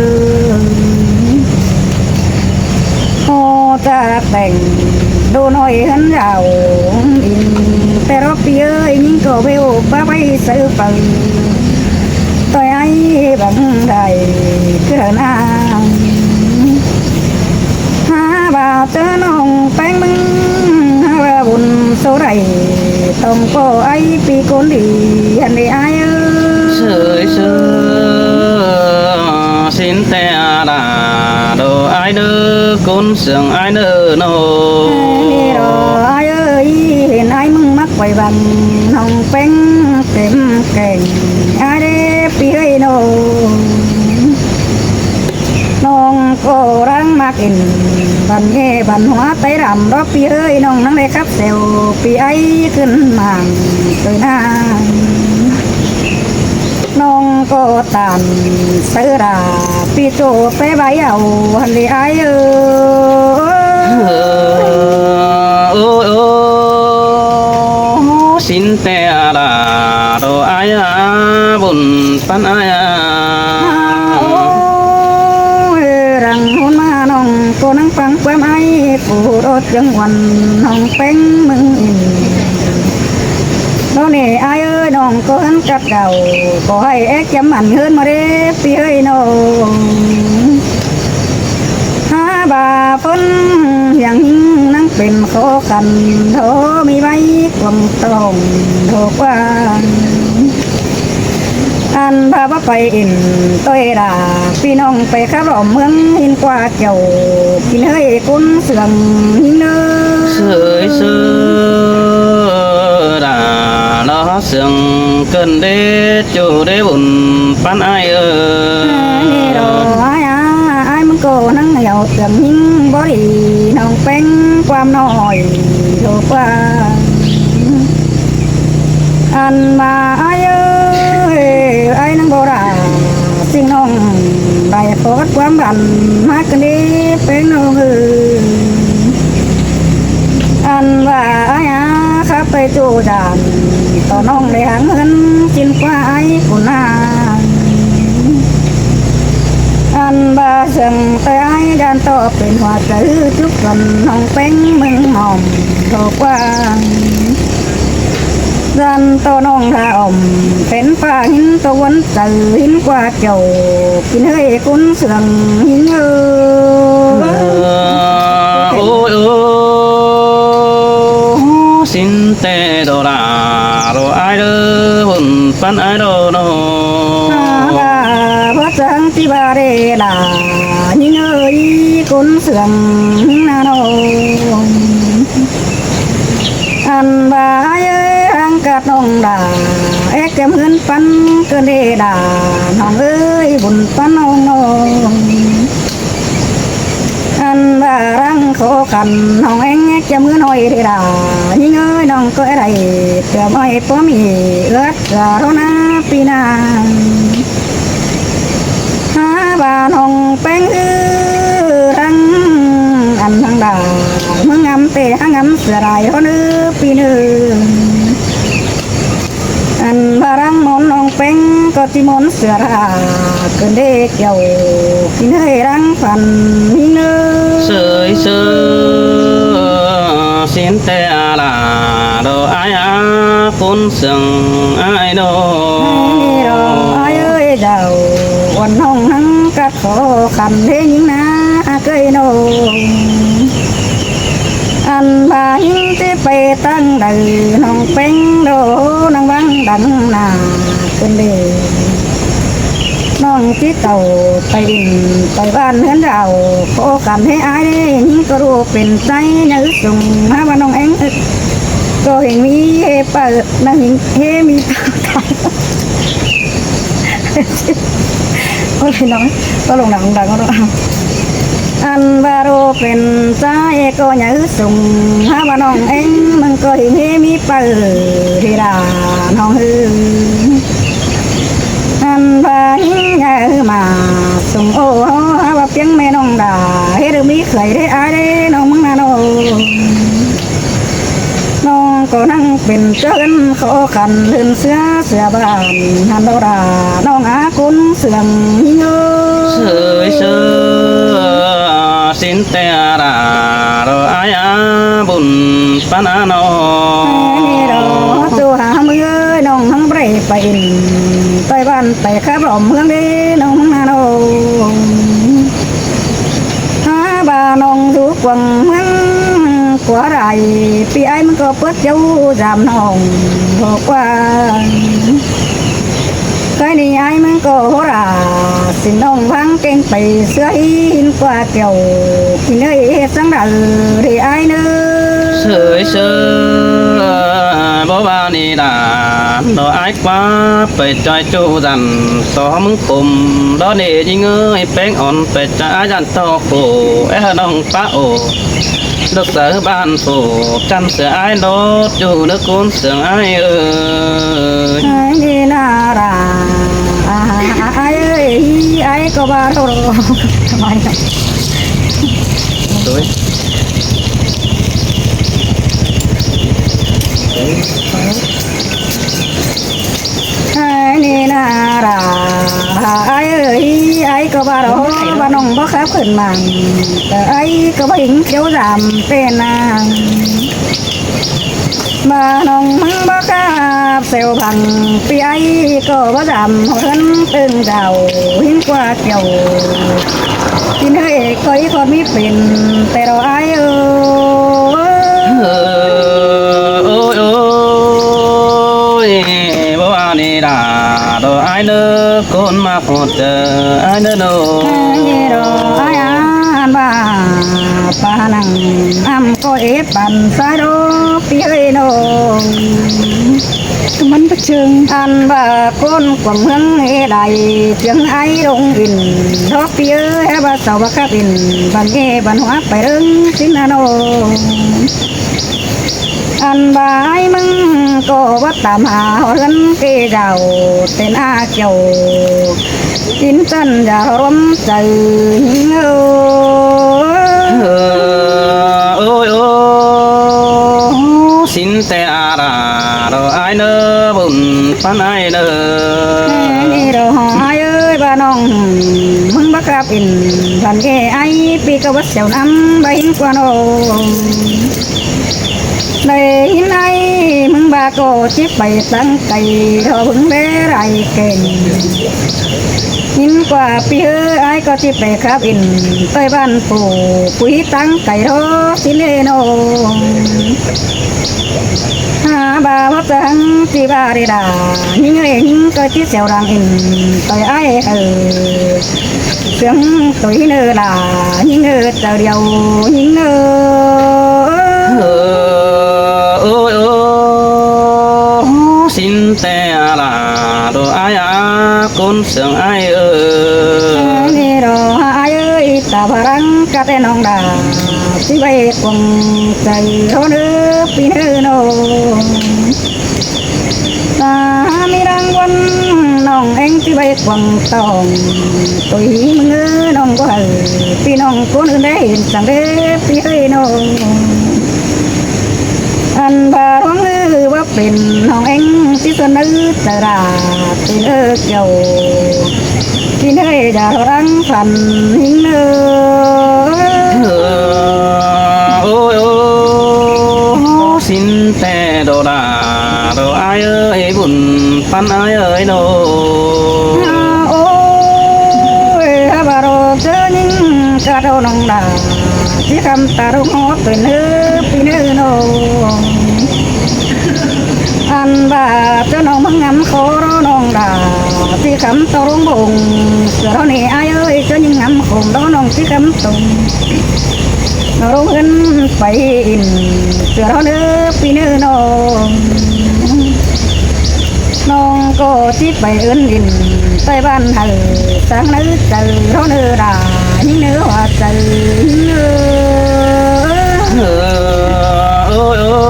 Hô ta teng, đô nói hân rào, in, tê rô pi ơi, nhìn cô bê ô, ba bay sư phận. Tôi ai bằng đại, cứ đàn an. Ha, bà tớ nong peng mưng, ha, bà bùn số đài, tông cô ai pi cốn đi, hân đi ai ơi. Sới sơ, xin tê đà, đồ ai nơ, cốn sương ai nơ nô. Ai nơ nô, ai ơi, hên ai mưng mắc quay bằng, nong peng kém kèng, ai đê pi hơi nô. Nong cô răng mắc in, bàn nghe bàn hóa tay rằm đó pi hơi, nong năng đê khắp xèo, pi ai khửn màng, tôi na. Nong cô tàn, sơ ra, pi tô pé bái ảo, hân đi ai ơi. Ôi, ôi, xin tê đà, đồ ai à, bùn păn ai à. Ôi, răng hôn ma nong, cô năng păng quem ai, cô đốt chứng quần, nong peng mưng in. Nó nè ai ơi, nong có hân cắt đầu, có hay ép chấm ăn hơn mà đê, pi hơi nô. Ha, bà phấn hiang hính năng pên khó khăn, thô mi bay quăng tòng thô quang. Ăn bà bác phải in tôi đà, pi nong phải khắp lọ mướn hin qua kiểu, kin hơi cún sương hính nơ. Sới sơ đà, nó sương cơn đế, chủ đế bùn păn ai ơi. Ai nê đô ai à, ai mưng cô năng hiểu tưởng hính bó đi, nong peng quam nói, thô quang. Ăn mà ai ơi, ai năng bó đà, xin nong, bài phó cắt quam bàn, mắc đi peng nong ơi. Ăn mà ai à, khắp tay chủ đàn, tỏ nong để hăng hân, xin qua ai của na. Ăn bà sương tay ai đàn tỏ pên hoa tứ, chúc tuần nong peng mưng mỏng, thô quang. Dân tô nong đà ổm, phén pha hín tô wấn chư hín qua chầu, kin hơi cún sương hín ơ. Ôi, ôi, xin tê đô đà, đô ai đơ, bùn păn ai đô nô. Bà, bà, bà, chăng ti bà đê đà, hín hơi cún sương hín na nô. Ăn bà ai ơi, hăng cát nong đà, ếc kem hươn păn cơn đê đà, nong ơi, bùn păn nong nong. Ăn bà răng khó khăn, nong ếng ếc kem hươn hỏi đê đà, hính ơi, nong cơi đài, tựa mỏi pó mì, ướt, gà rô na, pi na. Ha, bà nong peng ư, Ăn hăng đa, ꞌmướng ngắm ꞌtẹ hăng ngắm sửa lai ꞌhọn ư ꞌpi ꞌnị. Ăn ꞌva răng ꞌmôn ꞌnọng ꞌpéng ꞌcọ ꞌchí ꞌmôn sửa ra, ꞌcứn đê kiẻo kin hơi răng phăn ꞌnị ꞌnớ. Sới sới, sín ꞌtẹ a la, đô ai a, ꞌcốn sương ai đô. Ai đô, ai ơi, dạo uôn ꞌnọng hăng cắt khó khăn thế nhưng na, ꞌcơi ꞌnọng. Ăn ꞌva ꞌhịn ꞌchí pay ꞌtáng đaư ꞌnọng ꞌpéng đô, ꞌnăng vắng đăng na ꞌcứn đê. ꞌNọng ꞌchí tảu pay ꞌnị, pay ꞌván ꞌhướn đảo, khó khăn thế ai đê, ꞌhịn ꞌcọ đu pên ꞌchái, ꞌnhá ứt sung, hák ꞌva ꞌnọng ꞌéng ứt. ꞌCọ ꞌhịn ꞌmí hê pay, ꞌnăng ꞌhịn hê ꞌmí pay. Ôi, ꞌnọng, ꞌcọ lông nẳng đăng ꞌnọng. Ăn ꞌva đu pên ꞌchái ꞌcọ ꞌnhá ứt sung, hák ꞌva ꞌnọng ꞌéng ꞌmướng ꞌcọ ꞌhịn hê ꞌmí pay, ꞌhê đa ꞌnọng ꞌhứ. Ăn ꞌva ꞌhịn ꞌnhá ứt ꞌmá sung ô, hák ꞌva ꞌpiếng ꞌme ꞌnọng đa, hê đu ꞌmí khơi đê ai đê ꞌnọng ꞌmướng na ꞌnọng. ꞌNọng ꞌcọ ꞌnăng pên ꞌchớ ꞌhướn khó khăn ꞌhướn sứa sứa bản, hăn đô đa ꞌnọng a ꞌcốn sương ꞌhịn ꞌnớ. Sới sới, sín ꞌtẹ a la, đô ai a, bun păn a ꞌnọng. Ai đô, ꞌchu hả ꞌmướng ơi, ꞌnọng hăng pay pay ꞌnị, pay ꞌván pay khắp ꞌlóm ꞌmướng đê ꞌnọng ꞌmướng na ꞌnọng. Hák ꞌva ꞌnọng dú quảng ꞌmướng ꞌquá đai, ꞌpi ai ꞌmướng ꞌcọ pớt dú dăm ꞌnọng ꞌhọ ꞌquá. Khái ꞌnị ai ꞌmướng ꞌcọ ꞌhọ đa, sín ꞌnọng vắng kéng pay sứa ꞌhịn ꞌquá kiẻo, kin hơi ꞌhịt săng đaư đê ai ꞌnớ. Sới sới, báu ꞌva ꞌnị đa, đô ai ꞌquá pay ꞌchoi ꞌchu dăn, so ꞌmướng khôm, đô ꞌnị ꞌnhính ơi ꞌpéng ón, pay ꞌchoi ai dăn ꞌto khổ, é hơ ꞌnọng pá ổ. Đô sáư bản phủ, chăn sửa ai đô, ꞌchu ꞌnớ ꞌcốn sương ai ơi. Ai ꞌnị na đa, ai ơi, ai ꞌcọ ꞌva đô. Ai ꞌnị na đa, ai ơi, ai ꞌcọ ꞌva đô, ꞌva ꞌnọng báu khắp khửn măng, ai ꞌcọ ꞌva ꞌhịn chiếu dăm pên năng. ꞌVa ꞌnọng ꞌmướng báu khắp sẻo phăng, ꞌpi ai ꞌcọ ꞌva dăm ꞌhướn ꞌtưng dảo, ꞌhịn ꞌquá kiẻo. Kin hơi ꞌcọ ꞌhịt ꞌcọ ꞌmí pên, ꞌtẹ đô ai ơi. Ôi ôi, báu ꞌva ꞌnị đa, đô ai ꞌnớ ꞌcốn ꞌmá ꞌhọt ꞌchớ ai ꞌnớ ꞌnọng. Ai đô ai a, ăn ꞌva pá năng, ꞌnặm ꞌcọ ép păn sa đô, ꞌpi ơi ꞌnọng. Ăn ꞌva ꞌcốn quảng ꞌmướng ê đai, ꞌchương ai lông in, đô ꞌpi ơi, hák ꞌva sau báu khắp in, bản ê bản ꞌhua pay ꞌlớng sín na ꞌnọng. Ăn ꞌva ai ꞌmướng ꞌcọ báu tăm hả ꞌhướn ké dảo, tên a kiẻo. Kin chăn dảo ꞌlóm chaư ꞌhịn ơ. Ôi ôi, sín ꞌtẹ a la, đô ai ꞌnớ bun păn ai ꞌnớ. Ai ꞌnị đô ai ơi, ꞌva ꞌnọng ꞌmướng báu khắp in, bản ê ai ꞌpi ꞌcọ báu sẻo ꞌnặm, ꞌva ꞌhịn ꞌquá ꞌnọng. Đảy ꞌhịn ai ꞌmướng ꞌva ꞌcọ ꞌchí pay táng cay, đô ꞌmướng đé đai kên. ꞌHịn ꞌquá ꞌpi ơi, ai ꞌcọ ꞌchí pay khắp in, ꞌtoi bản phủ, púi táng cay đô sín ê ꞌnọng. Hả ꞌva báu táng ꞌchí ꞌva đê đa, ꞌnhính ơi ꞌnhính ꞌcọ ꞌchí sẻo đang in, ꞌtoi ai hảư. Sương ꞌtoi ꞌnớ đa, ꞌnhính ơi chaư điêu, ꞌnhính ơi. Ôi ôi, sín ꞌtẹ a la, đô ai a, ꞌcốn sương ai ơi. Ai ꞌnị đô ai ơi, ta pha răng cắt ê ꞌnọng đa, ꞌchí pay quảng chaư ꞌhướn ꞌpi ꞌnớ ꞌnọng. Ta ꞌmí răng ꞌquán ꞌNọng ꞌéng ꞌchí ꞌvạy quảng tỏng, ꞌtội ꞌhí ꞌmứng ꞌnọng ꞌcọ hảư ꞌpi ꞌnọng ꞌcốn ứn đảy hên săng đé ꞌpi ꞌhới ꞌnọng. Ăn ꞌva ꞌluống ꞌhứ ꞌva pên ꞌnọng ꞌéng ꞌchí ꞌsuôn ꞌnớ chaư đa pên ꞌơ kiẻo. ꞌKín ꞌhới đa ꞌhọt ꞌláng phăn ꞌhính ꞌnớ. Ôi, ôi, ôi, sín ꞌtẹ đo đa, đo ải ơi, bun ꞌpắn ải ơi ꞌnớ. Ôi, hák ꞌva đo ꞌchớ ꞌnhính cá đo ꞌnọng đa, ꞌchí khắm ta ꞌlống hók pên ꞌhứ ꞌpi ꞌnớ ꞌnọng. Ăn ꞌva ꞌchớ ꞌnọng ꞌmá ngắm khô đo ꞌnọng đa, ꞌchí khắm ta ꞌlống bông. Sửa đo ꞌnị ải ơi, ꞌchớ ꞌnhính ngắm khôm đo ꞌnọng ꞌchí khắm tông. ꞌNọng ꞌlống ứn pay ỉn, sửa đo ꞌnớ ꞌpi ꞌnớ ꞌnọng. ꞌNọng ꞌcọ ꞌchí pay ứn ỉn, pay ꞌván hảư, săng ꞌnớ chaư đo ꞌnớ đa, ꞌnhính ꞌnớ ꞌhọa chaư ꞌnớ. Ôi, ôi,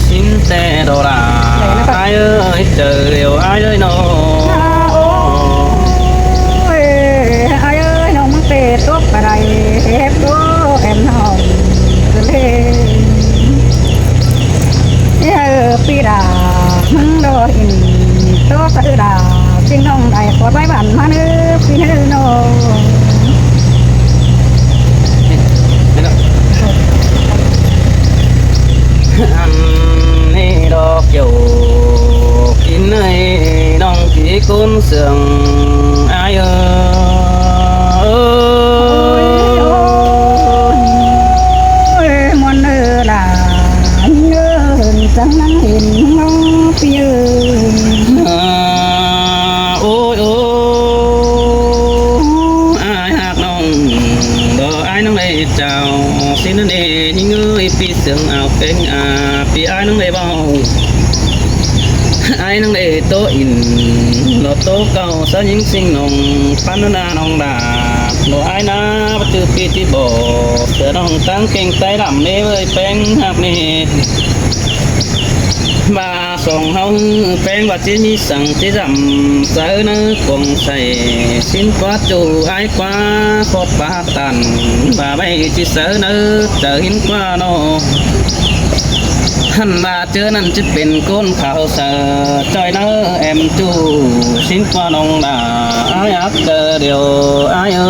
sín ꞌtẹ đo đa, ải ơi, chaư điêu ải ơi ꞌnọng. Ôi, ải ơi, ꞌnọng ꞌmứng ꞌtẹ tốc pay đảy, ép ꞌcọ ẻm ꞌnọng ꞌcọ ꞌlế. Ê, hảư ꞌpi đa ꞌmứng đo ỉn, ꞌtố chaư đa, ꞌchí ꞌnọng đảy khót ꞌvạy bản ꞌmá ꞌnớ ꞌpi ꞌnớ ꞌnọng. Ăn ꞌnị đo kiẻo, kin ơi, ꞌnọng ꞌchí ꞌcốn sương ải ơi. Ôi, ôi, ôi, muôn ơi đa, ꞌnhính ơi, săng ꞌnhính ꞌnọng ꞌpi ơi. Ôi, ôi, ải hák ꞌnọng, đo ải ꞌnọng đảy chao, sín ꞌnị ꞌnhính ơi, ꞌpi sương ao ꞌpéng a, ꞌpi ải ꞌnọng đảy báu. Ải ꞌnọng đảy ꞌtố ỉn, đo ꞌtố cáu, sáư ꞌnhính ꞌsịn ꞌnọng, ꞌpắn ꞌnớ ꞌnọng đa, đo ải ꞌná, báu ꞌchư ꞌpi ꞌchí bók, sửa ꞌnọng ꞌtáng ꞌkeng ꞌTáy lăm ꞌnị ꞌvới ꞌpéng hák ꞌnị. ꞌVa song ꞌháu ꞌpéng ꞌva ꞌchí ꞌmí săng ꞌchí dăm, sáư ꞌnớ cuông sai, sín ꞌquá ꞌchu ải ꞌquá, khót ꞌpá tản, ꞌva ꞌvạy ꞌchí sáư ꞌnớ chaư ꞌhính ꞌquá ꞌnọ. Hăn ꞌva ꞌchớ ꞌnặn ꞌchí pên ꞌcốn khảu saư, ꞌchoi ꞌnớ ẻm ꞌchu, sín ꞌquá ꞌnọng đa, ải hák chaư điêu ải ơi.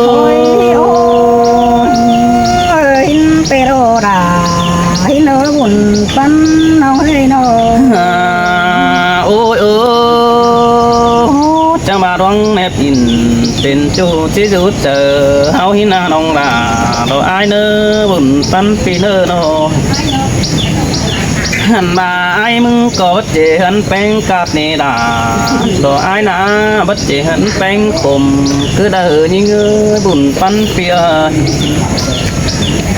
Ôi, ôi, ꞌhính ꞌtẹ đo đa, ꞌhính ơi, bun ꞌpắn ꞌnọng ơi ꞌnọng. À, ôi, ôi, chắng ꞌva ꞌluống ꞌnép ỉn, pên ꞌchu ꞌchí dú chaư, ꞌháu ꞌhính ꞌnọng đa, đo ải ꞌnớ, bun ꞌpắn ꞌpi ꞌnớ ꞌnọng. Hăn ꞌva ải ꞌmứng ꞌcọ báu ꞌchí hên ꞌpéng ꞌcặp ꞌnị đa, đo ải ꞌná báu ꞌchí hên ꞌpéng khôm, cứ đaư ꞌnhính ơi, bun ꞌpắn ꞌpi ơi.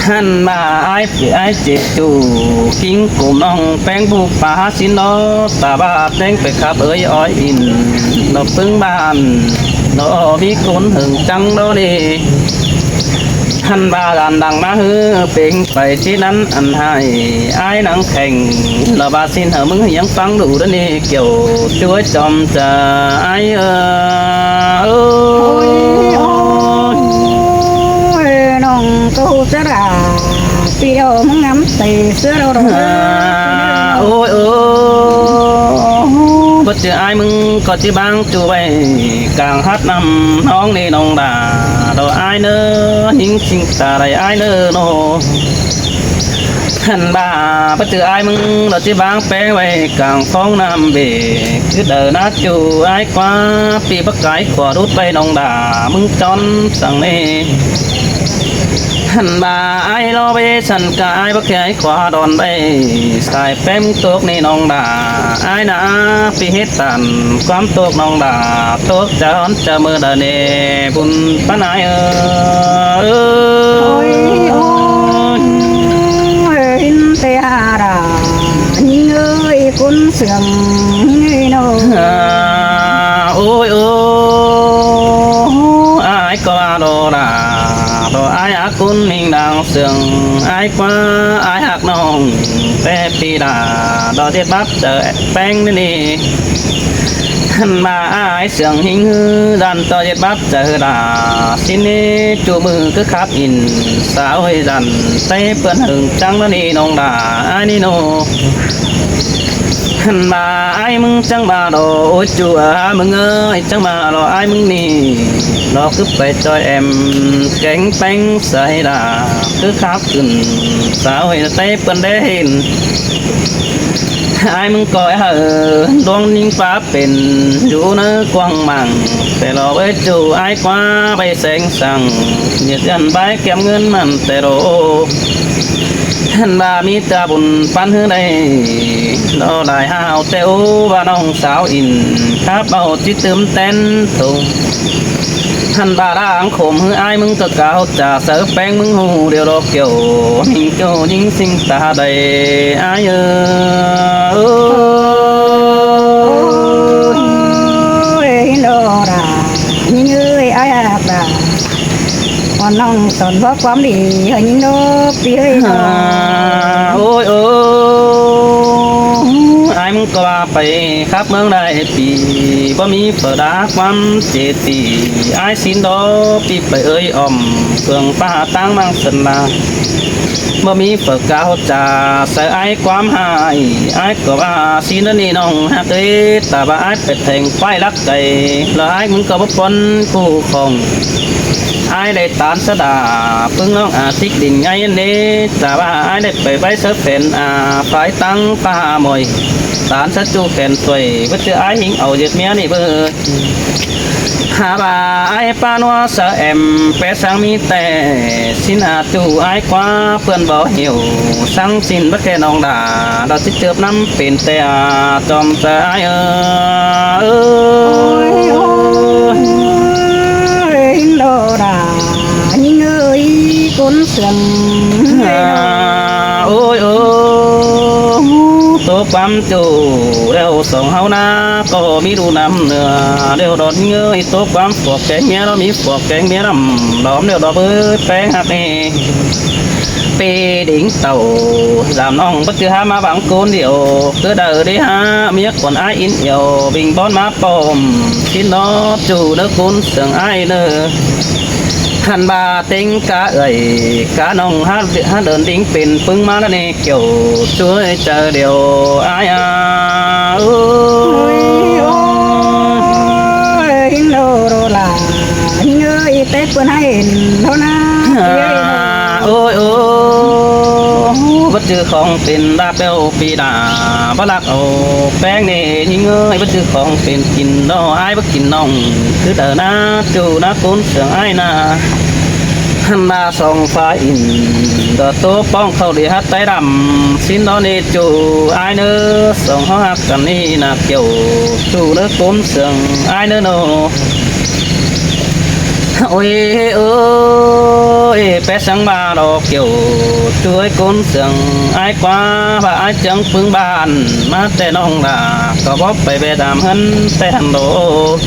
Hăn ꞌva ải ꞌpi ải ꞌchí ꞌchu, ꞌkính cốm ꞌnọng ꞌpéng pu pá hák sín đo, ta ꞌva ꞌtếng pay khắp ới ói ỉn, đo ꞌpứng bản, đo ꞌmí ꞌcốn hơng chắng đo đi. Hăn ꞌva đan đăng ꞌmá ꞌhứ pêng pay ꞌchí ꞌnặn ăn ꞌhại ải ꞌnăng kheng, lỏ ꞌva ꞌsịn hảư ꞌmứng ꞌhứ ꞌnhắng ꞌphắng đu đá ꞌnị kiẻo ꞌchu ơi chom chaư ải ơ. Ôi, ôi, ôi, ꞌnọng ꞌcọ ꞌhụ chaư đa, ꞌpi ꞌlẹo ꞌmứng ngắm tê ꞌsứa đo đo. À, ôi, ôi, báu ꞌchư ải ꞌmứng ꞌcọ ꞌchí báng ꞌchu ꞌvạy cang hắt ꞌnặm ꞌnọng ꞌnị ꞌnọng đa, đo ải ꞌnớ, ꞌnhính ꞌchịnh ta đảy ải ꞌnớ ꞌnọ. Hăn ꞌva báu ꞌchư ải ꞌmứng đo ꞌchí báng ꞌpéng ꞌvạy cang ꞌphóng ꞌnặm bể, cứ đaư ꞌná ꞌchu ải ꞌquá, ꞌpi báu cai khua đút ꞌvạy ꞌnọng đa ꞌmứng chón săng ꞌnị. Hăn ꞌva ải lo ꞌvạy săn ca ải báu cai khua đon ꞌvạy, sai ꞌpéng ꞌmứng tốc ꞌnị ꞌnọng đa, ải ꞌná ꞌpi hết tản ꞌquám tốc ꞌnọng đa, tốc chaư hón chaư ꞌmự đaư ꞌnị, bun ꞌpắn ải ơ. Ôi, ôi, ôi, ꞌhính tê ha đa, ꞌnhính ơi, ꞌcốn sương ꞌnị ꞌnọ. À, ôi, ôi, ải ꞌcọ đo đa, đo ải ác ꞌcốn ꞌnhính đang sương ải ꞌquá, ải ꞌhặc ꞌnọng té pi đa, ꞌdo ꞌdệt báp chaư ꞌpéng ꞌnị ꞌnị. ꞌHặn ꞌva ải sương ꞌhính ꞌhứ ꞌdan ꞌdo ꞌdệt báp chaư đa, ꞌsịn ꞌnị ꞌchu ꞌmự ꞌcứ khắp in, sa ơi dăn té ꞌpươn hưng chắng ꞌnị ꞌnọng đa, ải ꞌnị ꞌnô. ꞌHặn ꞌva ải ꞌmứng chắng ꞌva ꞌlo, ôi ꞌchu a ꞌmứng ơi, chắng ꞌva ꞌlo ải ꞌmứng ꞌnị, ꞌlo ꞌcứ pay ꞌchoi êm kéng ꞌpéng sai đa, ꞌcứ khắp ứn sa ơi té ꞌpươn đé hên. Ải ꞌmứng ꞌcọ hảư ꞌluống ꞌnhính pá pên dú ꞌnớ quang mảng, té ꞌlo báu ꞌchu ải ꞌquá ꞌvạy seng săng, ꞌnhịt ꞌdọn bái kiêm ꞌngớn mẳn té ꞌlo. ꞌHặn ꞌva ꞌmí ta bun ꞌpắn ꞌhứ đảy, ꞌlo lai hao té ú ꞌva ꞌnọng sáo in, khắp báu ꞌchí tứm tén tông. ꞌHặn ꞌva đang khôm ꞌhứ ải ꞌmứng ꞌcọ cáo chả sáư ꞌpéng ꞌmứng ꞌhụ điêu ꞌlo kiẻo, ꞌnhính kiẻo ꞌnhính ꞌsịn ta đảy ải ơ. Ôi, ꞌnị ꞌnô đa, ꞌnhính ơi, ải ꞌhặc đa. Con ꞌnọng son bók ꞌquám đi hảư ꞌnhính ꞌnô, pi ơi ꞌnô. À, ôi, ôi, ải ꞌmứng ꞌcọ ꞌva pay khắp ꞌmướng đảy pi, báu ꞌmí phaư đá ꞌquám chê pi, ải ꞌsịn ꞌlo pi pay ơi ỏm, phường ꞌpá táng ꞌmáng sân la. Báu ꞌmí phaư cáo chả sáư ải ꞌquám hảư, ải ꞌcọ ꞌva ꞌsịn ꞌnị ꞌnọng ꞌhặc ới, ta ꞌva ải pay theng ꞌquái lắc cay, ꞌlo ải ꞌmứng ꞌcọ báu ꞌpón ꞌcú khong. Ải đảy ꞌtán sáư đa, ꞌpứng ꞌnọng a sík đin ngay ꞌnị, ta ꞌva ải đảy pay báu sáư phén a, phái táng ꞌpá mỏi. ꞌTán sáư ꞌchu phén ꞌtoi, báu ꞌchư ải ꞌhính au ꞌdệt ꞌmía ꞌnị báu. Hả ꞌva ải ꞌpá ꞌnua sáư êm, pé sáng ꞌmí té, ꞌsịn a ꞌchu ải ꞌquá ꞌpươn báu hiẻo, sáng ꞌsịn báu kẻ ꞌnọng đa, ꞌlo ꞌchí chớp ꞌnắm pên té a, chom sáư ải ơ. Ôi, ôi, ꞌnị ꞌnô đa, ꞌnhính ơi, ꞌcốn sương. À, ôi, ôi, ꞌtố ꞌquám ꞌchu, ꞌlẹo song ꞌháu ꞌná ꞌcọ ꞌmí đu năm ꞌnưa, ꞌlẹo đon ꞌnhính ơi, ꞌtố ꞌquám phuak kéng ꞌmía ꞌlo ꞌmí phuak kéng ꞌmía ꞌnặm, đom ꞌlẹo đo bới ꞌpéng ꞌhặc ꞌnị. Pê đính tảu, dảm ꞌnọng báu ꞌchư hák ꞌmá bang ꞌcốn điêu, ꞌcứ đaư đé hák ꞌmía khuôn ải in iẻo, binh bón ꞌmá pom, ꞌsịn ꞌnọ ꞌchu ꞌnớ ꞌcốn sương ải ꞌnớ. ꞌHặn ꞌva ꞌtếng cá ơi, cá ꞌnọng hák, hák đơn đính pên ꞌpứng ꞌmá ꞌnị kiẻo, ꞌchu ơi chaư điêu ải a. Ôi, ôi, ꞌnị ꞌnô đa, ꞌnhính ơi, té ꞌpươn hảư ꞌnô ꞌná. À, ôi, ôi, báu ꞌchư khong pên đa ꞌpéo pi đa, báu lắc au ꞌpéng ꞌnị ꞌnhính ơi, báu ꞌchư khong pên kin ꞌnọ, ải báu kin ꞌnọng, ꞌcứ đaư ꞌná ꞌchu ꞌná ꞌcốn sương ải ꞌná. ꞌHặn ꞌva song phái in, ꞌcọ ꞌtố ꞌpóng khảu đi hák ꞌTáy Đăm, ꞌsịn ꞌnọ ꞌnị ꞌchu ải ꞌnớ, song ꞌháu ꞌhặc căn ꞌnị ꞌna kiẻo, ꞌchu ꞌnớ ꞌcốn sương ải ꞌnớ ꞌnô. Ôi, ôi, pé sáng ꞌva ꞌlo kiẻo, ꞌchu ơi ꞌcốn sương ải ꞌquá, ꞌva ải chắng ꞌpứng bản, ꞌmá té ꞌnọng đa, ꞌcọ bók pay ꞌvẹ đam ꞌhướn té hăn ꞌlo.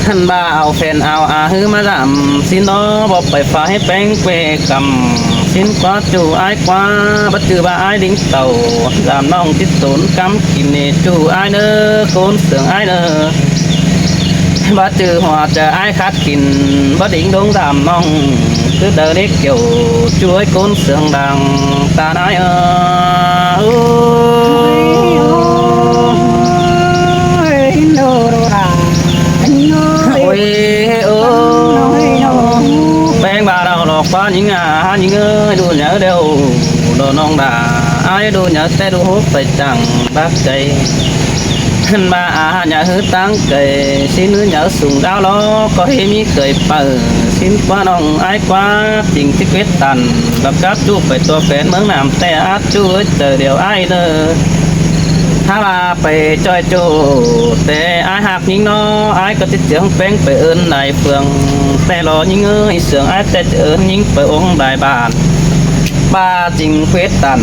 ꞌHặn ꞌva au phén au a ꞌhứ ꞌmá dảm, ꞌsịn ꞌnọ bók pay pha ꞌhứ ꞌpéng quê căm, ꞌsịn ꞌquá ꞌchu ải ꞌquá, báu ꞌchư ꞌva ải đính tảu, dảm ꞌnọng ꞌchí tốn cắm kin ꞌnị ꞌchu ải ꞌnớ, ꞌcốn sương ải ꞌnớ. Báu ꞌchư hua chaư ải khắt kin, báu đính đống dảm ꞌnọng, ꞌcứ đaư đé kiẻo, ꞌchu ơi ꞌcốn sương đang ꞌtan ải ơ. Ôi, ôi, ôi, ꞌnô đa, ꞌnhính ơi. Ôi, ôi, ꞌpéng ꞌva ꞌlo ꞌlo ꞌquá ꞌnhính a, ꞌnhính ơi, đu nháư ꞌlẹo, ꞌlo ꞌnọng đa, ải đu nháư té đu hút pay chắng bác chay. ꞌHặn ꞌva a nháư ꞌhứ táng cay, ꞌsịn ꞌhứ nháư sung đao ꞌlo, ꞌcọ ꞌhế ꞌmí cay pay, ꞌsịn ꞌquá ꞌnọng ải ꞌquá, ching ꞌchí quết tăn, ꞌlẹo cắp ꞌchu pay tua phén ꞌmướng Nam té át ꞌchu ới chaư điêu ải ꞌnớ. Hák ꞌva pay ꞌchoi ꞌchu, té ải ꞌhặc ꞌnhính ꞌnọ, ải ꞌcọ ꞌchí chướng ꞌpéng pay ơn lai phường, té ꞌlo ꞌnhính ơi, sương ải té ơn ꞌnhính pay ống lai bản. ꞌVa ching quết tăn,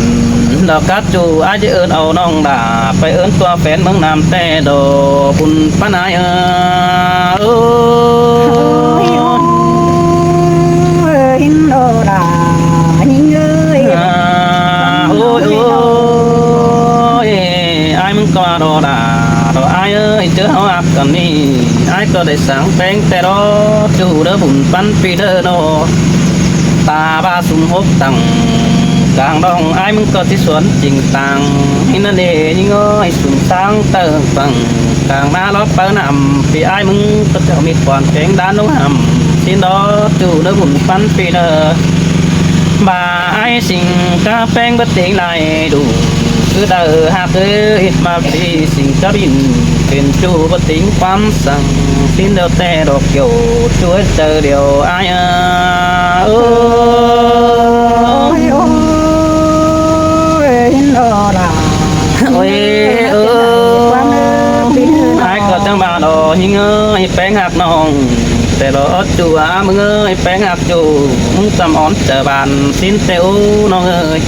ꞌlẹo cắp ꞌchu ải ꞌchí ơn au ꞌnọng đa, pay ơn tua phén ꞌmướng Nam té đo bun ꞌpắn ải ơ. Ôi, ôi, ôi, Đa ꞌnhính ơi. À, ôi ôi, ai ꞌmứng ꞌcọ đo đa, đo ai ơi, ꞌchớ ꞌháu ꞌhặc căn ꞌnị, ai ꞌcọ đảy sắng ꞌpéng ꞌtẹ đo, ꞌchu đaư bun ꞌpắn ꞌpi đaư đo. Ta ꞌva sum hốc tẳng cang đong, ai ꞌmứng ꞌcọ ꞌchí suôn ching tang, ꞌnị ꞌnặn ꞌnị ꞌnhính ơi, sum sáng tơng păng cang ꞌná lót páư năm, ꞌpi ai ꞌmứng ꞌcọ ꞌchọ ꞌmí quan kéng đán ꞌlống hẳm. ꞌSịn đo ꞌchu đaư bun ꞌpắn ꞌpi đaư. ꞌVa ai sính cá ꞌpéng báu ꞌtếng lai đu, cứ đaư ꞌhặc ới, ꞌhịt ꞌmá ꞌpi sính cá ꞌvin, pên ꞌchu báu ꞌtếng ꞌquám săng, ꞌsịn điêu ꞌtẹ đo kiẻo, ꞌchu ới chaư điêu ai a. Ơ. Ôi, ôi, ôi, ôi, ôi. Ai ꞌcọ chắng ꞌva đo ꞌnhính ơi, ꞌpéng ꞌhặc ꞌnọng, ꞌtẹ đo ꞌchu a ꞌmứng ơi, ꞌpéng ꞌhặc ꞌchu, ꞌmứng chăm ón chaư ban ꞌsịn ꞌtẹ ú ꞌnọng ơi.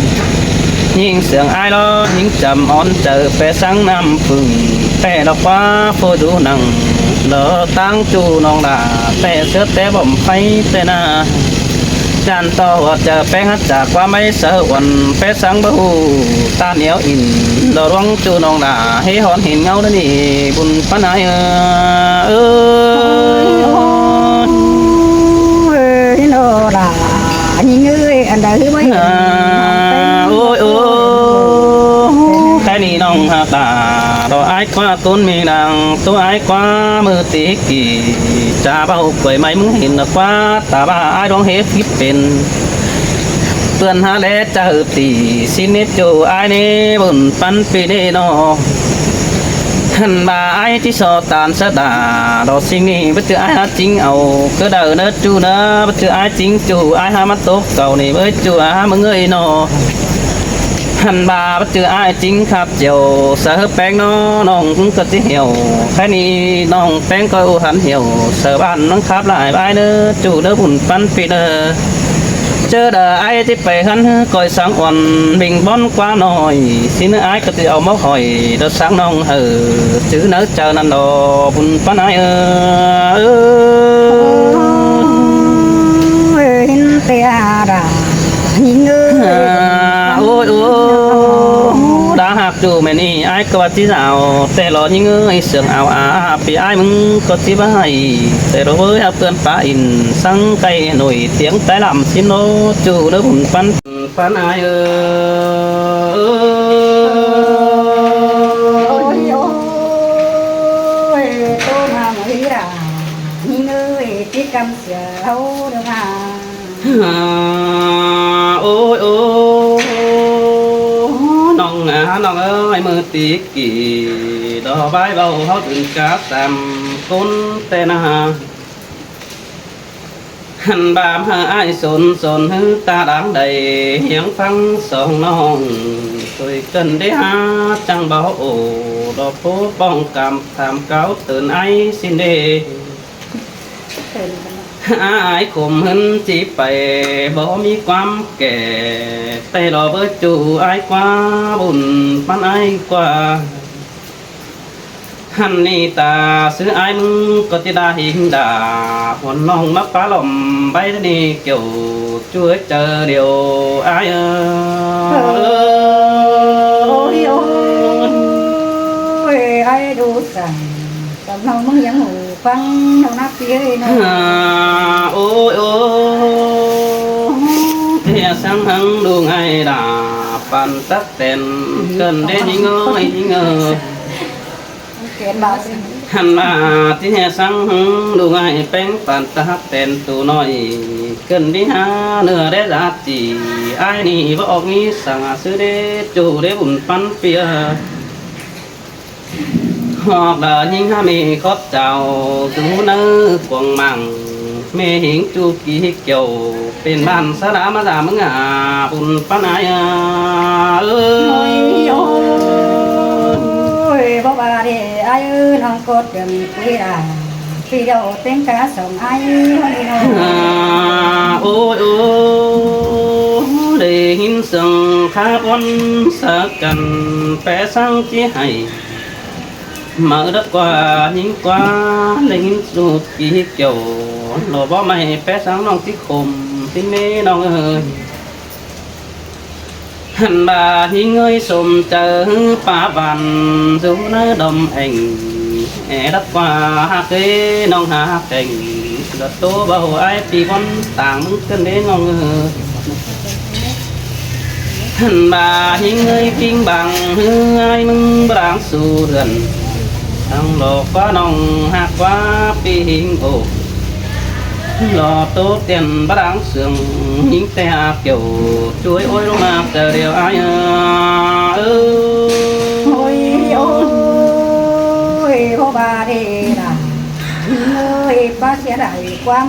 ꞌNhính sương ai lo, ꞌnhính chăm ón chaư ꞌpé sắng năm phưng, ꞌtẹ đo ꞌquá phô dú nẳng, lo ꞌtáng ꞌchu ꞌnọng đa, ꞌtẹ ꞌsứa té bỏm pháy ꞌtẹ ꞌna. Chăn ꞌto hua chaư ꞌpéng hák chả ꞌquám ꞌmạy sáư uôn, ꞌpé sắng báu ꞌhụ ꞌtan éo in, lo ꞌluống ꞌchu ꞌnọng đa, ꞌhế hón hên ꞌngáu ꞌnị, bun ꞌpắn ai ơ. Ơ. Ôi, ôi, ôi, đa ꞌnhính ơi, ăn đaư ꞌhứ ꞌmạy. À, ôi, ôi, ôi. Cái ꞌnị ꞌnọng ꞌhặc đa, đo ai ꞌquá ꞌcốn ꞌmí đang, ꞌtố ai ꞌquá ꞌmự ti kỉ, chả báu quay ꞌmạy ꞌmứng hên ꞌquá, ta ꞌva ai ꞌluống ꞌhế phít pên. ꞌPươn hák ꞌlé chaư tỉ, ꞌsịn ꞌnị ꞌchu ai ꞌnị, bun ꞌpắn ꞌpi ꞌnị ꞌnọ. Hăn ꞌva ai ꞌchí so ꞌtan sáư đa, đo ꞌsịn ꞌnị báu ꞌchư ai hák chính au, cứ đaư ꞌnớ ꞌchu ꞌnớ, báu ꞌchư ai chính ꞌchu, ai hák ꞌmá tốc cau ꞌnị, báu ꞌchư a ꞌmứng ơi ꞌnọ. Hăn ꞌva báu ꞌchư ai chính khắp chiêu, sáư ꞌpéng ꞌnọ, ꞌnọng ꞌcọ ꞌchí hiẻo. Cái ꞌnị ꞌnọng ꞌpéng ꞌcoi ú hăn hiẻo, sáư ban ꞌnọng khắp lai ꞌvái ꞌnớ, ꞌchu đaư bun ꞌpắn ꞌpi đaư. ꞌChớ đaư ai ꞌchí pay hăn ꞌhứ ꞌcoi sắng uôn, ꞌvinh bón ꞌquá ꞌnọi, ꞌsịn ꞌnớ ai ꞌcọ ꞌchí au mốc hỏi, đo sắng ꞌnọng hảư, chứ nớ chaư ꞌnặn đo, bun ꞌpắn ai ơ. Ơ, ơ, hên ꞌtẹ đa ꞌnhính ơi. À, ôi, ôi, đa ꞌhặc ꞌchu ꞌmen ꞌnị, ai ꞌcọ ꞌchí dảo, ꞌtẹ lo ꞌnhính ơi, sương ao a, ꞌpi ai ꞌmứng ꞌcọ ꞌchí bái, ꞌtẹ lo ꞌvới hák ꞌpươn pá in, sắng cay nổi tiếng tái lắm ꞌsịn ꞌnọ, ꞌchu đaư bun ꞌpắn, ꞌpắn ai ơ. Ôi, ôi, ôi, ꞌtố ꞌmá ꞌmới đa ꞌnhính ơi, ꞌchí căm sia ꞌháu đaư ꞌmá. À, ôi, ôi, ꞌnọng a, ꞌnọng ơi, ꞌmự ti kỉ, đo bái báu ꞌháu dưn cá sam ꞌcốn ꞌtẹ ꞌna. Hăn bám hảư ai sốn, sốn ꞌhứ ta đáng đảy, hiếng ꞌphắng song ꞌnọng, ꞌtội cần đé hák chắng báu ổ, đo phố pong căm tham cáo tơn ai ꞌsịn đê. Ai khốm ꞌhướn ꞌchí pay, báu ꞌmí ꞌquám kẻ, ꞌtẹ lo báu ꞌchu ai ꞌquá, bun ꞌpắn ai ꞌquá. Hăn ꞌnị ta ꞌsứ ai ꞌmứng ꞌcọ ꞌchí đa hính đa, huôn ꞌnọng ꞌmá pá lỏm báy ꞌnị kiẻo, ꞌchu ới chaư điêu ai ơ. Ôi, ôi, ai đu săng, săng ꞌnọng ꞌmứng hiếng hảư ꞌphắng ꞌnọng ꞌnạp pi ơi ꞌnọ. À, ôi, ôi, ꞌtẹ sắng hăng đu ꞌngai đa, păn tắc tẻn, cần đé ꞌnhính ơi, ꞌnhính ơi. Hăn ꞌva ꞌchí ꞌhế sắng hứng đu ꞌngai ꞌpéng păn tắc tẻn tu ꞌnọi, cần đi há nưa đé dá chỉ, ai ꞌnị báu ꞌhọt ꞌmí săng ꞌsứ đé, ꞌchu đé bun ꞌpắn ꞌpi ơ. ꞌHọt đa ꞌnhính hák ꞌmí khót chao, dú ꞌnớ cuông măng, ꞌmí hính ꞌchu kí kiẻo, pên ꞌvan sa đá ꞌmá dá ꞌmứng a, bun ꞌpắn ai ơ. Ôi, ôi, báu ꞌva đé ai ơ, ꞌnọng ꞌcọ tơm ꞌquí a, ꞌpi điêu ꞌtếng cá song ai ơ, ꞌnọng ꞌnị ꞌnọ. À, ôi, ôi, đảy hính sương khá bón sa căn, pé sắng ꞌchí hảy. Máư đắc ꞌquá, ꞌnhính ꞌquá, đảy hính su kí kiẻo, lo báu ꞌmạy pé sắng ꞌnọng ꞌchí khốm, ꞌTính ꞌnị ꞌnọng ơi. ꞌBa ꞌhing ơi sôm chaư ꞌhứ pá ꞌván dú ꞌnớ đom eng. É đắp ꞌquá ꞌhặc ê ꞌnọng ꞌhặc eng. Lỏ ꞌtố báu ai pi ꞌvón tang ꞌmứng ꞌcợn đế ꞌnọng ơi. ꞌBa ꞌhing ơi ꞌpính bang ꞌhứ ai ꞌmứng bá đang su đươn. Thăng lỏ ꞌquá ꞌnọng ꞌhặc ꞌquá pi ꞌhing ổ. Lỏ ꞌtố tiên bá đang sương ꞌhính ꞌtẹ hák kiẻo. Chuối ôi ꞌlống ꞌmặc chaư điêu ai ơ. Ôi, ôi, báu ba đi đa. Ôi, bá sia đảy ꞌquám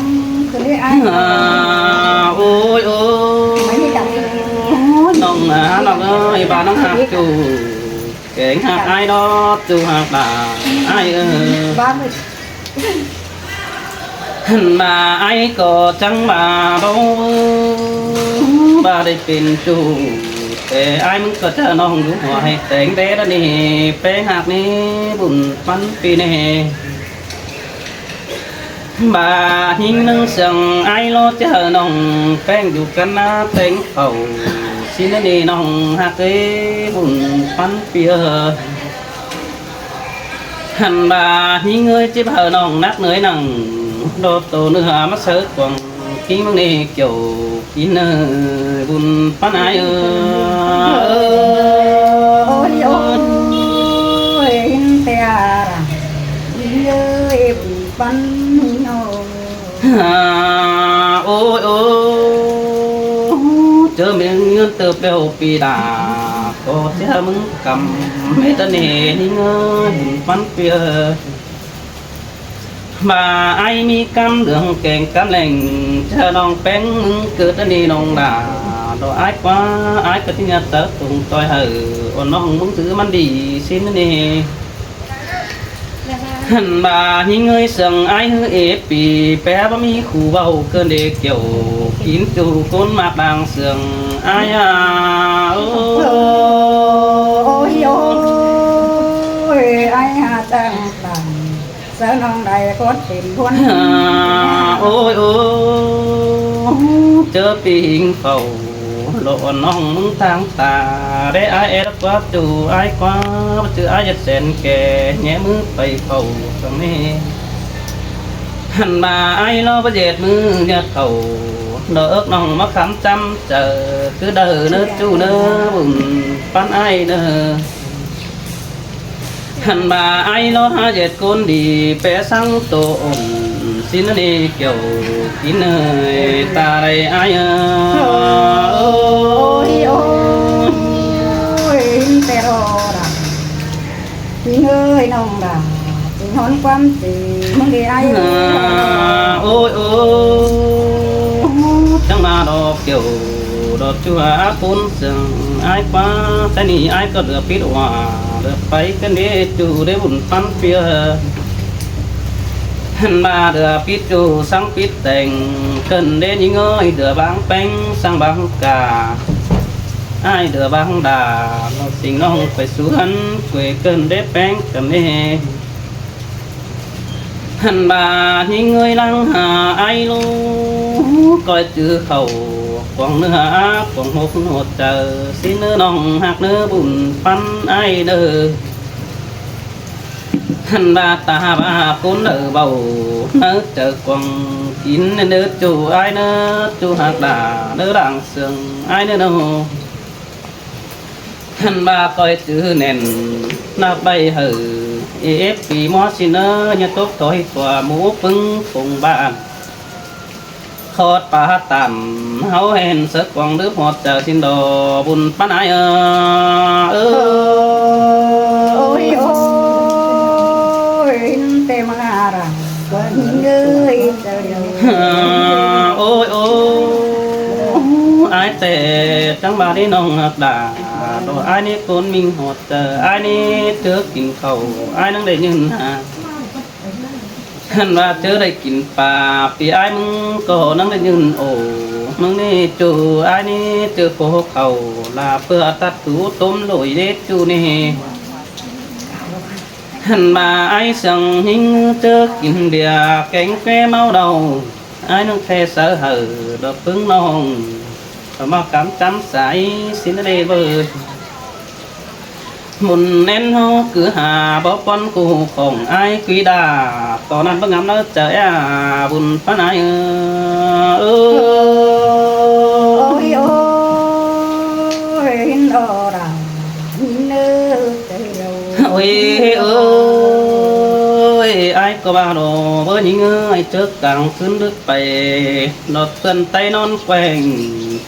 ꞌcợn đế ai. À, ôi, ôi. Mái đi đảy. ꞌNọng à, ꞌnọng ơi, bá ꞌnọng ꞌhặc chu. Kéng ꞌhặc ai đó, chu ꞌhặc đa. Ai ơ. Bá ꞌmự. ꞌBa ai ꞌcọ chắng bá báu, bá đảy pên chu. Té ai ꞌmứng ꞌcọ chaư ꞌnọng dú hua ꞌhạy téng đé đa ꞌnị, péng ꞌhặc ꞌnị, bun ꞌpắn pi ꞌnị. ꞌBa ꞌhing ꞌnưng sương ai ꞌló chaư ꞌnọng péng dú căn ꞌná téng khảu. ꞌSịn ꞌnị ꞌnọng ꞌhặc ê bun ꞌpắn pi ơ. ꞌBa ꞌhing ơi chếp hảư ꞌnọng nắc ꞌnới nẳng đo tô ꞌnưa ꞌmá sáư quảng ꞌkính ꞌmướng ꞌnị kiẻo. ꞌKính ơi, bun ꞌpắn ai ơ. Ôi, ôi, ꞌhính ꞌtẹ đa. ꞌHính ơi, bun ꞌpắn ꞌhính ơ. À, ôi, ôi, chớ mến nhớn tơ pêu pi đa, ꞌcọ chớ ꞌmứng căm mết ꞌnị ꞌhính ơi, bun ꞌpắn pi ơ. ꞌBa ai ꞌmí căm lương kéng căm leng, chaư ꞌnọng péng ꞌmứng ꞌcợt ꞌnị ꞌnọng đa, đo ai ꞌquá, ai ꞌcọ ꞌchí ꞌnhá tớt tùng ꞌtoi hảư, ôn ꞌnọng ꞌmứng thứ ꞌmắn đi ꞌsịn ꞌnị. ꞌBa ꞌhing ơi sương ai ꞌhứ ế pi, pé báu ꞌmí khu báu ꞌcợn đế kiẻo, kin chu ꞌcốn ꞌmặc đang sương ai à. Ôi, ôi, ai à, chắng bang. Sáư ꞌnọng đảy ꞌcốn pên ꞌbuôn. À, ôi, ôi, chớ pi ꞌhính khảu, lỏ ꞌnọng ꞌmứng tháng ta, đé ai é đắc ꞌquá chu ai ꞌquá, báu chứ ai ꞌdệt sen kẻ, nhé ꞌmứ pay khảu sương ꞌnị. ꞌBa ai ꞌló báu ꞌdệt ꞌmứ nhớt khảu, đo ước ꞌnọng ꞌmá khắm chăm chaư, cứ đaư ꞌnớ chu ꞌnớ, bun ꞌpắn ai ꞌnớ. ꞌBa ai ꞌló hák ꞌdệt ꞌcốn đi, pé ꞌsướng tô ôn, ꞌsịn ꞌnị kiẻo, kin ơi, ta đảy ai ơ. Ôi, ôi, ꞌhính ꞌtẹ đa. ꞌKính ơi, ꞌnọng đa. ꞌKính ꞌhón ꞌquám ꞌchí ꞌmứng đi ai ơ. À, ôi, ôi, chắng ꞌmá đo kiẻo, đo chu hák ꞌcốn sương ai ꞌquá, té ꞌnị ai ꞌcọ lửa pít ꞌva, lửa pay ꞌcợn đế chu đé bun ꞌpắn pi ơ. ꞌBa lửa pít chu sắng pít teng, ꞌcợn đế ꞌnhính ơi, lửa bang péng sắng bang ca. Ai lửa bang đa, ꞌnọng sính ꞌnọng pay sú hăn, quê ꞌcợn đế péng ꞌcợn đế. ꞌBa ꞌhính ơi lăng hả ai ꞌlú, ꞌcoi chứ khảu, quảng ꞌnưa hả, quảng hốc ꞌnọ chaư, ꞌsịn ꞌnớ ꞌnọng ꞌhặc ꞌnớ bun ꞌpắn ai ꞌnớ. ꞌBa ta hả ꞌva ꞌcốn đaư báu, ꞌnớ chaư quảng kin ꞌnớ chu ai ꞌnớ, chu ꞌhặc đa ꞌnớ đang sương ai ꞌnớ ꞌnớ. ꞌBa ꞌcoi chứ nẻn ꞌnạp bay hảư, ê ép pi ꞌmó ꞌsịn ꞌnớ, ꞌnhá tốc ꞌtoi ꞌtoi mú ꞌpứng phông bản. Khót pá tản ꞌháu hên sáư quảng đứp ꞌhọt chaư ꞌsịn đo bun ꞌpắn ai ơ. Ơ. Ôi, ôi, ꞌhính ꞌtẹ ꞌmá đa. Quảng ꞌhính ơi, chaư điêu. Ôi, ôi, ai ꞌtẹ chắng ꞌva đi ꞌnọng ꞌhặc đa. Đo ai ꞌnị ꞌcốn ꞌminh ꞌhọt chaư, ai ꞌnị ꞌchớ kin khảu, ai ꞌnăng đảy nhưn hả. ꞌVa ꞌchớ đảy kin pa, pi ai ꞌmứng ꞌcọ ꞌnăng đảy nhưn ổ. ꞌMứng ꞌnị chu ai ꞌnị ꞌchớ khổ khảu, la ꞌpưa tắt tú tốm lội đế chu ꞌnị. ꞌVa ai sương ꞌhính ꞌchớ kin bia kéng ké ꞌmáu đau. Ải ꞌnưng ꞌtẹ sáư hảư ꞌlọt ꞌpứng ꞌnọng, ꞌcọ ꞌmá cắm chăm sai ꞌsịn ꞌnớ ꞌlế báu. Bun ꞌnén ꞌháu cứ ha báu ꞌpón ꞌcú khong ải ꞌquí đa. ꞌTo ꞌnặn báu ngắm ꞌnớ chaư é bun ꞌphắn ải ơ. Ôi, ôi, hin lo đa, hin ơ, chaư lo. Ôi, ôi, ải ꞌcọ ꞌva lo báu ꞌnhính ơi, chớ cang ꞌcứn đứk pay, ꞌlọt ꞌpươn ꞌTáy ꞌnón queng,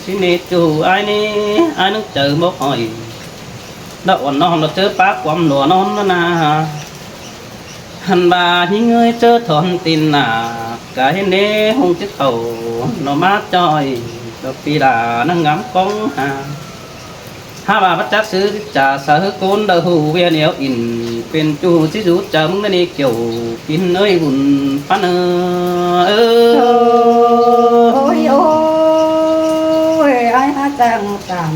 ꞌsịn ꞌnê ꞌchu ải ꞌnị, ải ꞌnưng chaư báu khỏi. Đa uôn ꞌnọng ꞌlọt chớ pák quăm lua ꞌnón ꞌnớ na. Hăn ꞌva ꞌnhính ơi chớ thỏn tin nả, cá hên ꞌnê ꞌhung chứk khảu, ꞌnọ ꞌmá ꞌchoi, ꞌlọt ꞌpi đa ꞌnăng ngắm cóng ha. Hák ꞌva báu chắc ꞌsứ chả sa ꞌhứ ꞌcốn đa ꞌhụ ꞌviạk ꞌnéo in, pên ꞌchu ꞌchí dú chaư ꞌmứng ꞌnị ꞌnị kiẻo, kin ơi bun ꞌphắn ơ. Ôi, ôi, ải hák chắng tản,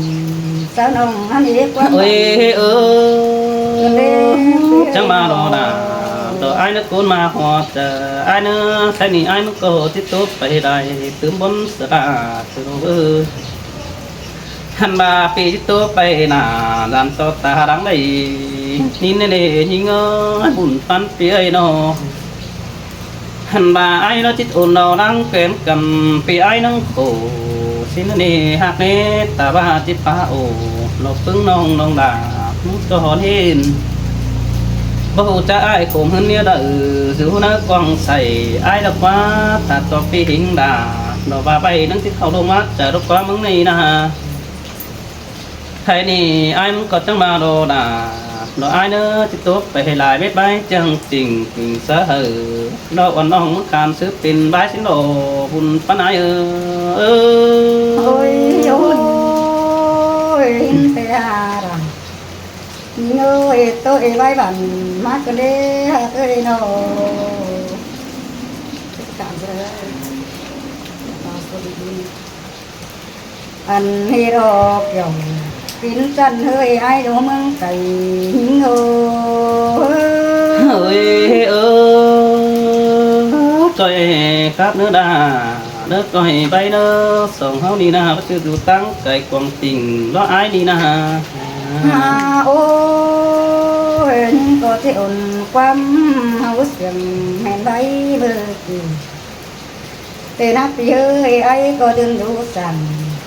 sáư ꞌnọng hăn ꞌnị quán. Ôi, ôi, chắng ꞌmá lo đa, ꞌtọ ải ꞌnớ ꞌcốn ꞌmá ꞌhọt, ải ꞌnớ, thái ꞌnị ải ꞌmứng ꞌcọ ꞌchí tốp pay đảy, tứm bón sa đa, tư đô ơ. Hăn ꞌva ꞌpi ꞌchí tốp pay nả, dản ꞌtọ ta đắng đảy, ꞌnị ꞌnê ꞌnê ꞌnhính ơi, bun ꞌphắn ꞌpi ơi ꞌnọ. Hăn ꞌva ải ꞌnọ ꞌchí ôn lo lăng kén căn ꞌpi ải ꞌnưng khổ, ꞌsịn ꞌnớ ꞌnị hák ꞌnê ta ꞌva ꞌchí pá ổ, ꞌlọt ꞌpứng ꞌnọng ꞌnọng đa, ꞌmứng ꞌcọ hón hên. Báu ꞌhụ chaư ải khổ ꞌhướn ꞌnéo đa, dú ꞌnớ quăng sai, ải ꞌlọt ꞌquá, ta ꞌtọ ꞌpi ꞌhính đa, ꞌlọt ꞌva ꞌvạy ꞌnưng ꞌchí khảu ꞌlống ꞌmá chaư ꞌlọt ꞌquá ꞌmứng ꞌnị na. Thái ꞌnị ải ꞌmứng ꞌcọ chắng ꞌmá lo đa, ꞌlọt ải ꞌnớ ꞌchí tốp pay hảư lai mết bái chắng ching ching sáư hảư, ꞌlọt uôn ꞌnọng ꞌmứng khăn ꞌsứ pên bái ꞌsịn lo, bun ꞌphắn ải ơ. Ôi, ôi, hin ꞌtẹ đa. ꞌNhính ơi, ꞌtố ê bái bản mák ꞌcọ ꞌlế hák ơi ꞌnọ. Ăn ꞌhế lo kiẻo, pín chăn hơi ải đô ꞌmướng cay ꞌnhính ơ. Ôi ơ, ꞌcoi khắp ꞌnớ đa, ꞌnớ ꞌcoi bái ꞌnớ song ꞌháu ꞌnị na, báu ꞌchư dú ꞌtáng cay quảng tỉnh ꞌló ải ꞌnị na. Ha, ôi, ꞌnhính ꞌcọ ꞌchí ôn ꞌquám ꞌháu siêng ꞌmen bái bơ kì. Tê nắc ꞌpi ơi, ải ꞌcọ dưn dú săng,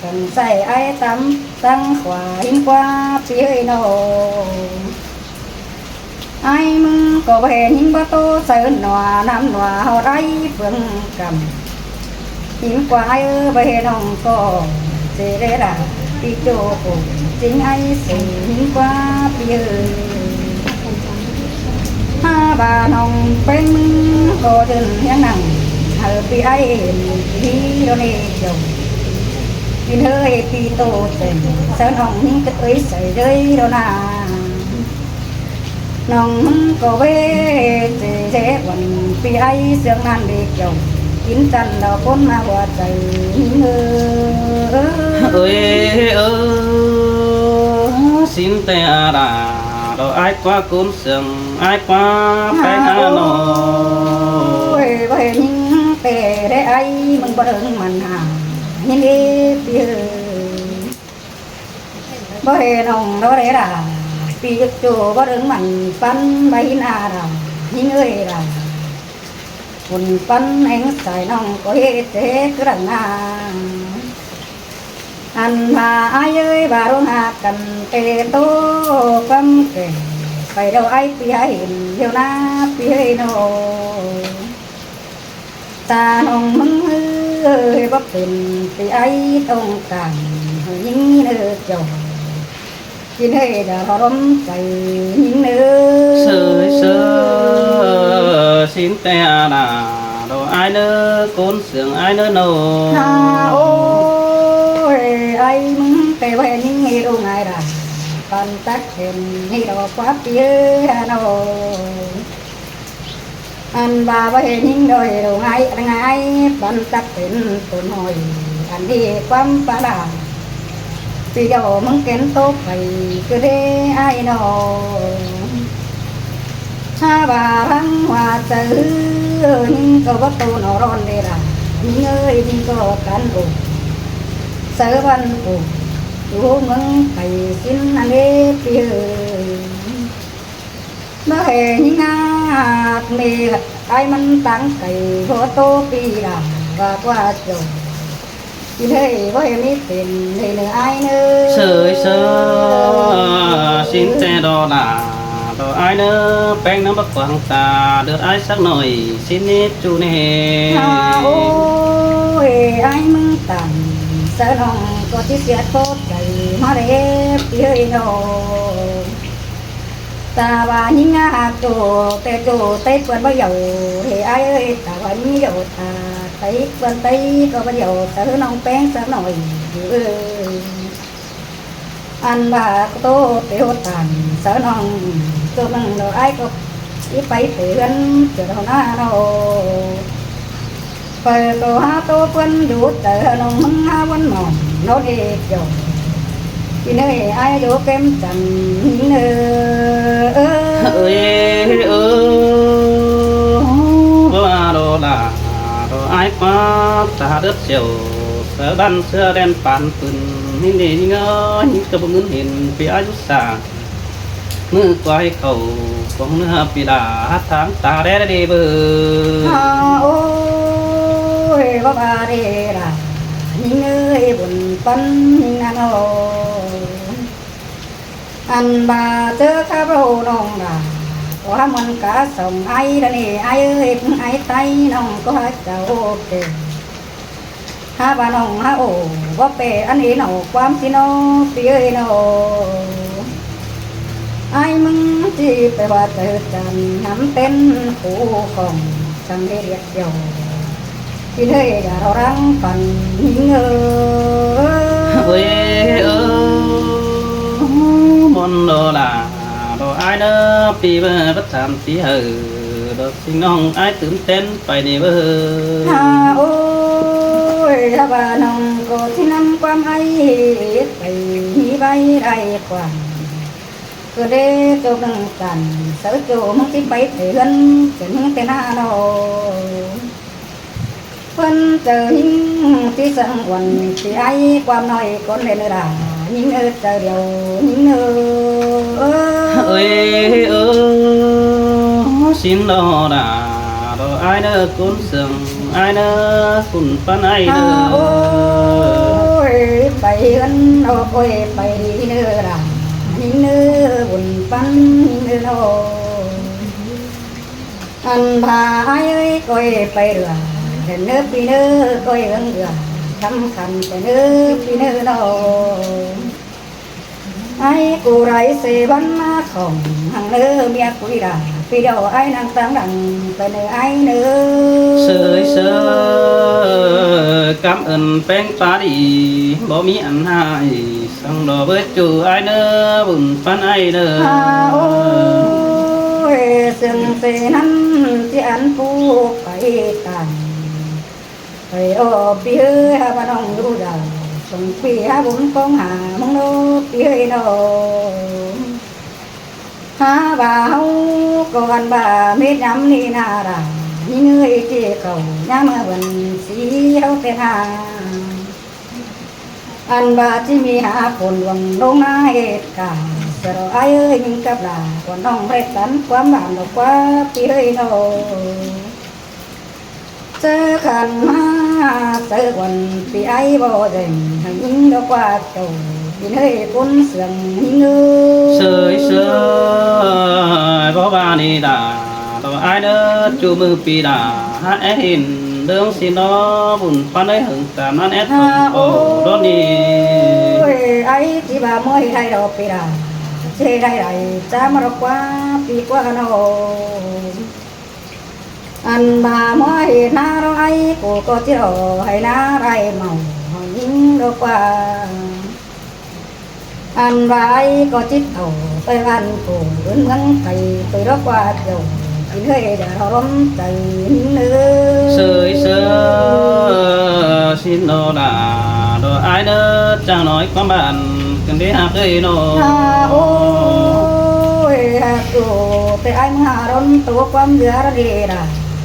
săng sai ải tắm tăng khóa ꞌhính ꞌquá ꞌpi ơi ꞌnọ. Ải ꞌmứng ꞌcọ báu hên ꞌhính báu ꞌtố sáư ꞌnọa ꞌnặm ꞌnọa ꞌháu đảy phướng căm. ꞌHính ꞌquá ải ơ, báu hên ꞌnọng ꞌcọ ꞌchí đảy đa, ꞌpi ꞌchọ khổ chính ải ꞌsứ ꞌhính ꞌquá ꞌpi ơi. Ha ꞌva ꞌnọng ꞌpéng ꞌcọ dưn ꞌhiếng nẳng, hảư ꞌpi ải hên ꞌhí đô ꞌnê dô. ꞌKín hơi ꞌpi ꞌtố chẻng, sáư ꞌnọng ꞌhính cất ới sai ꞌdới đô na. ꞌNọng ꞌmứng ꞌcọ báu ꞌchí dễ uôn ꞌpi ải siêng ꞌnặn đi kiẻo, kin chăn đao ꞌcốn ꞌmá hua chaư ꞌhính ơ. Ôi ơ, ꞌsịn ꞌtẹ đa, đo ải ꞌquá ꞌcốn siêng, ải ꞌquá ꞌpéng ha ꞌnọ. Ôi, báu hên ꞌhính ꞌtẹ đé ải ꞌmứng báu đơng mẳn ha, ꞌhính ê ꞌpi ơi. Báu hên ꞌnọng đo đé đa, ꞌpi ꞌchọ báu đơng mẳn ꞌphắn bái ꞌhính a đa, ꞌhính ơi đa. Bun ꞌphắn ꞌhéng sai ꞌnọng ꞌcọ ꞌhế ꞌchớ cứ đẳng na. Ăn ꞌva ải ơi, ꞌva ꞌluống ꞌhặc căn ꞌtẹ ꞌtố ꞌquám kẻ, pay đao ải ꞌpi ải hên ꞌliêu ꞌna ꞌpi ơi ꞌnọ. Ta ꞌnọng ꞌmứng ꞌhứ ơi báu pên ꞌpi ải tông cảng, ꞌhứ ꞌnhính ꞌnớ chảu. ꞌKín hơi đa ꞌhó lốm pay ꞌnhính ꞌnớ. Sơi sơi, ꞌsịn ꞌtẹ đa, đo ải ꞌnớ ꞌcốn siêng ải ꞌnớ ꞌnọ. Ha, ôi, ải ꞌmứng ꞌtẹ báu hên ꞌnhính ꞌhế đu ngái đa, păn tắc hên ꞌhế đo ꞌquá ꞌpi ơi ha ꞌnọ. Ăn ꞌva báu hên ꞌnhính đo ꞌhế đu ngái, ngái păn tắc pên tốn ꞌhọi, ăn đi ꞌquám pá đa. ꞌPi đao ꞌmứng kén tốc pay cứ đé ải ꞌnọ. Ha ꞌva lăng ꞌva chaư ꞌhứ ꞌnhính ꞌcọ báu ꞌtố ꞌnọ ꞌlón đé đa. ꞌNhính ơi, ꞌnhính ꞌcọ căn ổ, sáư ꞌvắn phủ, tú ꞌmướng pay sín ăn ꞌlế ꞌpi ơi. ꞌMá ꞌhế ꞌnhính ꞌhặc ꞌmí ải ꞌmắn táng cay, hua ꞌtố ꞌpi đa ꞌva ꞌquá chảu. ꞌPi ơi, báu ꞌhế ꞌmí pên ꞌhế ꞌnớ ải ꞌnớ. ꞌSới ꞌsớ, sín ꞌtẹ đo đa, đo ải ꞌnớ, ꞌpéng ꞌnắm báu quảng ta, đớt ải sắc ꞌnọi, sín ꞌnị ꞌchu ꞌnị. Ha, ôi, ải ꞌmướng tẳng, sáư ꞌnọng ꞌcọ ꞌchí sia ꞌtố cay, ꞌmá đé, ꞌpi ơi ꞌnớ. Ta ꞌva ꞌnhính ꞌhặc ꞌchu, ꞌtẹ ꞌchu ꞌtếc ꞌpươn báu dảu, ꞌhế ải ơi, ta ꞌva ꞌnhính dảu ta, ꞌtếc ꞌpươn ꞌtếc ꞌcọ báu dảu, sáư ꞌnọng ꞌpéng sắc ꞌnọi, ꞌpi ơi. Ăn ꞌva ꞌcọ ꞌtố ꞌtẹ ꞌhụ tản, sáư ꞌnọng, ꞌchu ꞌmướng đo ải ꞌcọ ꞌchí pay ꞌtẹ ꞌhướn, ꞌchớ đo ꞌná ꞌnớ. Pay ꞌcọ hák ꞌtố ꞌpươn dú chaư, ꞌnọng ꞌmướng hák ꞌvắn mỏng, ꞌnọ ꞌnị chảu. ꞌPi ơi, ải dú kém chắng ꞌnớ. Ơi, ơ, ꞌva đo đa, đo ải ꞌquá ta đớt chảu, sáư đăn ꞌsứa đen pán pưn, ꞌnị ꞌnị ꞌngớ, ꞌnhính ꞌcọ báu ꞌngớn hên ꞌpi ải dú sa. ꞌMự ꞌquái khảu, cuông ꞌnưa ꞌpi đa, hák tháng ta đé đé bơ. Ha, ôi, báu ꞌva đé đa, ꞌnhính ơi, bun ꞌpắn ꞌnhính ꞌnặn ꞌnớ. Ăn ꞌva ꞌchớ khắp ꞌhụ ꞌnọng đa, ꞌcọ hák ꞌmuôn cá song ải đa ꞌnị, ải ơi, ải ꞌtái ꞌnọng ꞌcọ hák chảu ꞌcọ kê. Hák ꞌva ꞌnọng hák ổ, báu pê ăn ꞌnị ꞌnọ ꞌquám ꞌsịn ꞌnớ, ꞌpi ơi ꞌnớ. Ải ꞌmướng ꞌchí pay ꞌva chaư chăn ngắm tén phủ khong, chắng ꞌhế điệt dẻo. ꞌPi ơi, dả đo răng păn ꞌnhính ơ. Ơi, ơ, ꞌmuôn đo đa, đo ải ꞌnớ, ꞌpi báu báu tham ꞌpi ơi, đo ꞌsịn ꞌnọng ải tứm tén pay ꞌnị bơ. Ha, ôi, hák ꞌva ꞌnọng ꞌcọ ꞌchí ꞌnắm ꞌquám ải pay ꞌnị ꞌvạy đảy quảng. ꞌCọ đé ꞌchu ꞌmướng căn, sáư ꞌchu ꞌmướng ꞌchí pay ꞌtẹ ꞌhướn, ꞌchớ ꞌnhính ꞌtẹ ꞌná ꞌnớ. ꞌPươn chaư ꞌnhính ꞌchí săng uôn, ꞌpi ải ꞌquám ꞌnọi cón ꞌlẹo đa, ꞌnhính ơ, chaư điêu ꞌnhính ơ. Ơi, ơ, ꞌsịn đo đa, đo ải ꞌnớ, cốn sương ải ꞌnớ, bun ꞌpắn ải ꞌnớ. Ha, ôi, pay ꞌhướn ꞌnớ, ôi, pay đi ꞌnớ đa, ꞌnhính ꞌnớ, bun ꞌpắn ꞌnhính ꞌnớ ꞌnớ. Ăn ꞌva ải ơi, ꞌcoi pay đưa, đen ꞌnớ ꞌpi ꞌnớ, ꞌcoi ưng đưa, thăm khăn pay ꞌnớ ꞌpi ꞌnớ ꞌnớ. Ải ꞌcọ đảy ꞌsớ ꞌvắn ꞌmá khong, hăng ꞌnớ ꞌmía cúi đa, ꞌpi điêu ải ꞌnăng táng đăng, pay ꞌnớ ải ꞌnớ. ꞌSới ꞌsớ, cám ơn ꞌpéng ꞌpá đi, báu ꞌmí ăn ꞌhại, săng đo báu ꞌchu ải ꞌnớ, bun ꞌpắn ải ꞌnớ. Ha, ôi, sương ꞌsớ ꞌnặn ꞌchí ăn pú pay tản. Pay ꞌnớ ꞌpi ơi, hák ꞌva ꞌnọng đu đaư, song ꞌpi hák bun ꞌcóng hả ꞌmướng ꞌnớ ꞌpi ơi ꞌnớ. Hák ꞌva ꞌháu ꞌcọ ăn ꞌva mết ꞌnắm ꞌnị ꞌna đa, ꞌnhính ơi, ꞌchí khảu ꞌnhá ꞌmá bươn sí ꞌháu ꞌtẹ ꞌna. Ăn ꞌva ꞌchí ꞌmí hák phôn luông ꞌlống ꞌná ết ca, ꞌsớ ꞌnớ ải ơi, ꞌnhính cắp đa, ꞌquám ꞌnọng ꞌlẹo tắn ꞌquám bản lỏ ꞌquá ꞌpi ơi ꞌnớ. ꞌChớ khăn ꞌmá sáư uôn ꞌpi ải báu dẻng, hảư ꞌnhính ꞌlọ ꞌquá chảu, ꞌpi ơi, cốn sương ꞌnhính ơ. ꞌSới ꞌsớ, báu ꞌva đi đa, đo ải ꞌnớ, ꞌchu ꞌmự ꞌpi đa, hák é hên ꞌlớng ꞌsịn ꞌnớ, bun ꞌpắn ới hưng tản ꞌnặn é thong ổ đón đi. Ôi, ải ꞌchí ꞌva ꞌmưa hên đảy đo ꞌpi đa, ꞌchí hên đảy đảy, chả ꞌmá ꞌlọ ꞌquá ꞌpi ꞌquá ꞌnớ. Ăn ꞌva ꞌmưa hên ꞌná ꞌlọ ải ꞌcọ ꞌcọ ꞌchí đo hảư ꞌná đảy mau, hảư ꞌnhính ꞌlọ ꞌquá. Ăn ꞌva ải ꞌcọ ꞌchí thảu, ꞌtoi ꞌván ꞌcọ ứn ꞌmướng cay, ꞌtoi ꞌlọ ꞌquá chảu, ꞌpi ơi, đa ꞌlọ ꞌlóm chaư ꞌnhính ơ. ꞌSới ꞌsớ, ꞌsịn ꞌnớ đa, đo ải ꞌnớ, chắng ꞌnọi ꞌquám bản, ꞌcứn đi hák ơi ꞌnớ. Ha, ôi, hák ꞌchu, ꞌtẹ ải ꞌmá hák ꞌlóm tô ꞌquám dưa đa đi đa.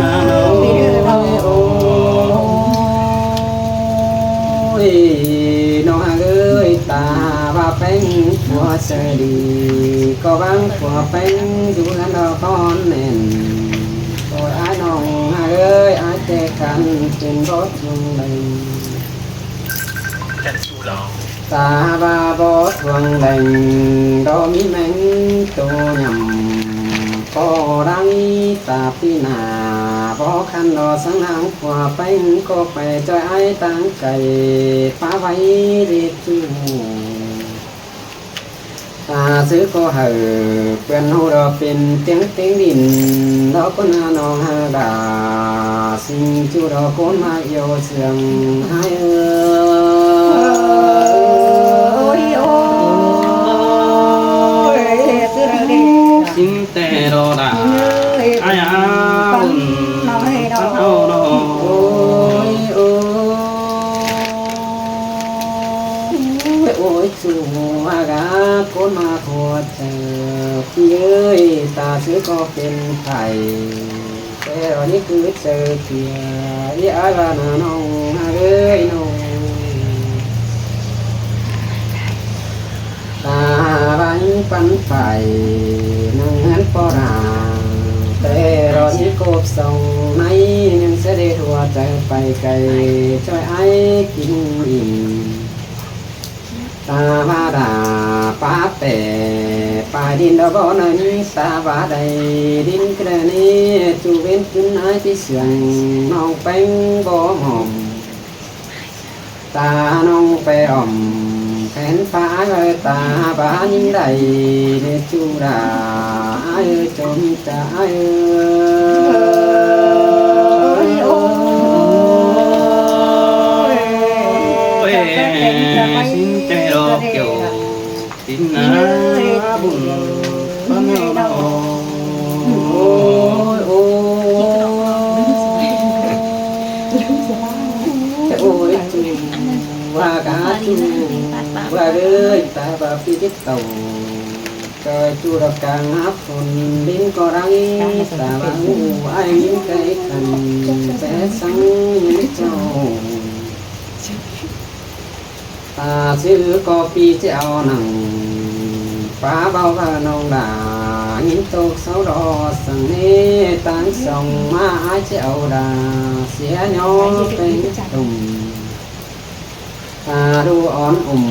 ꞌnặn ꞌnớ. Ôi, ꞌnọng ꞌhặc ơi, ta ꞌva ꞌpéng phua ꞌchoi đi, ꞌcọ ꞌváng phua ꞌpéng dú ꞌhướn lo ꞌcón ꞌnẹn. Ôi, ải ꞌnọng ꞌhặc ơi, ải ꞌtẹ căn pên bót chuông đeng. Ta ꞌva bót chuông đeng, đó ꞌmí ꞌmén tô nhẳm. ꞌCọ đang ta ꞌpi nả, bók khăn lo sáng ꞌnáng phua ꞌpéng ꞌcọ pay ꞌchoi ải táng cay, pá ꞌvạy ꞌlệt ꞌchư. Ta ꞌsứ ꞌcọ hảư ꞌpưôn ꞌhụ lo pên tiếng tiếng đin, lo ꞌcốn ha ꞌnọng ha đa, sính ꞌchu lo ꞌcốn ꞌmá iêu sương ải ơi. Ôi, ôi, sính ꞌtẹ lo đa, ải a, Ôi, ꞌchu ꞌva gá ꞌcốn ꞌmặc ꞌhọt chaư ꞌpi ơi, ta ꞌsứ ꞌcọ pên pay. Té ꞌnị ꞌcứ chaư ꞌpi ơi, ꞌva ꞌnọng ꞌnọng ơi ꞌnọng. Ta ꞌva ꞌnhính pắn pay ꞌnăng ꞌhướn ꞌpo đa. Té ꞌnị ꞌcộp song ꞌnị ꞌnhắng ꞌsớ đảy ꞌhọt chaư pay cay, ꞌchoi ải kin ỉm. Ta ꞌva đa pá pẻ pay đin đo báu ꞌnặn, ta ꞌva đảy đin ꞌcọ ꞌnị, ꞌchu ꞌvến ꞌcứn ải ꞌchí siêng ꞌnọng ꞌpéng báu ꞌmom. Ta ꞌnọng pay ỏm khen pá ải ꞌva ta ꞌva ꞌnhính đảy ꞌnị ꞌchu đa ải ơi, chôm ta ải ơi. Ôi, ôi, ôi, ꞌsịn té ꞌlọ kiẻo. Tín ná bun pá ꞌnị ꞌnọ. Ôi, ôi. Ôi, ꞌchu ꞌva gá ꞌchu ꞌva ơi, ta ꞌva ꞌpi chết tàu. Cơi ꞌchu đọc cang háp phôn đin ꞌcọ đăng, ta ꞌva ú ải ꞌnhính cay khăn té săng ꞌnhính châu. Ta ꞌchư ꞌcọ ꞌpi ꞌchí au ꞌnặn, pá báu ꞌva ꞌnọng đa ꞌnhính ꞌtộc sáu đo săng ꞌnị, ꞌtáng song ꞌmá ải ꞌchí au đa sia ꞌnhó ꞌpéng tủm. Ta đu ón ủm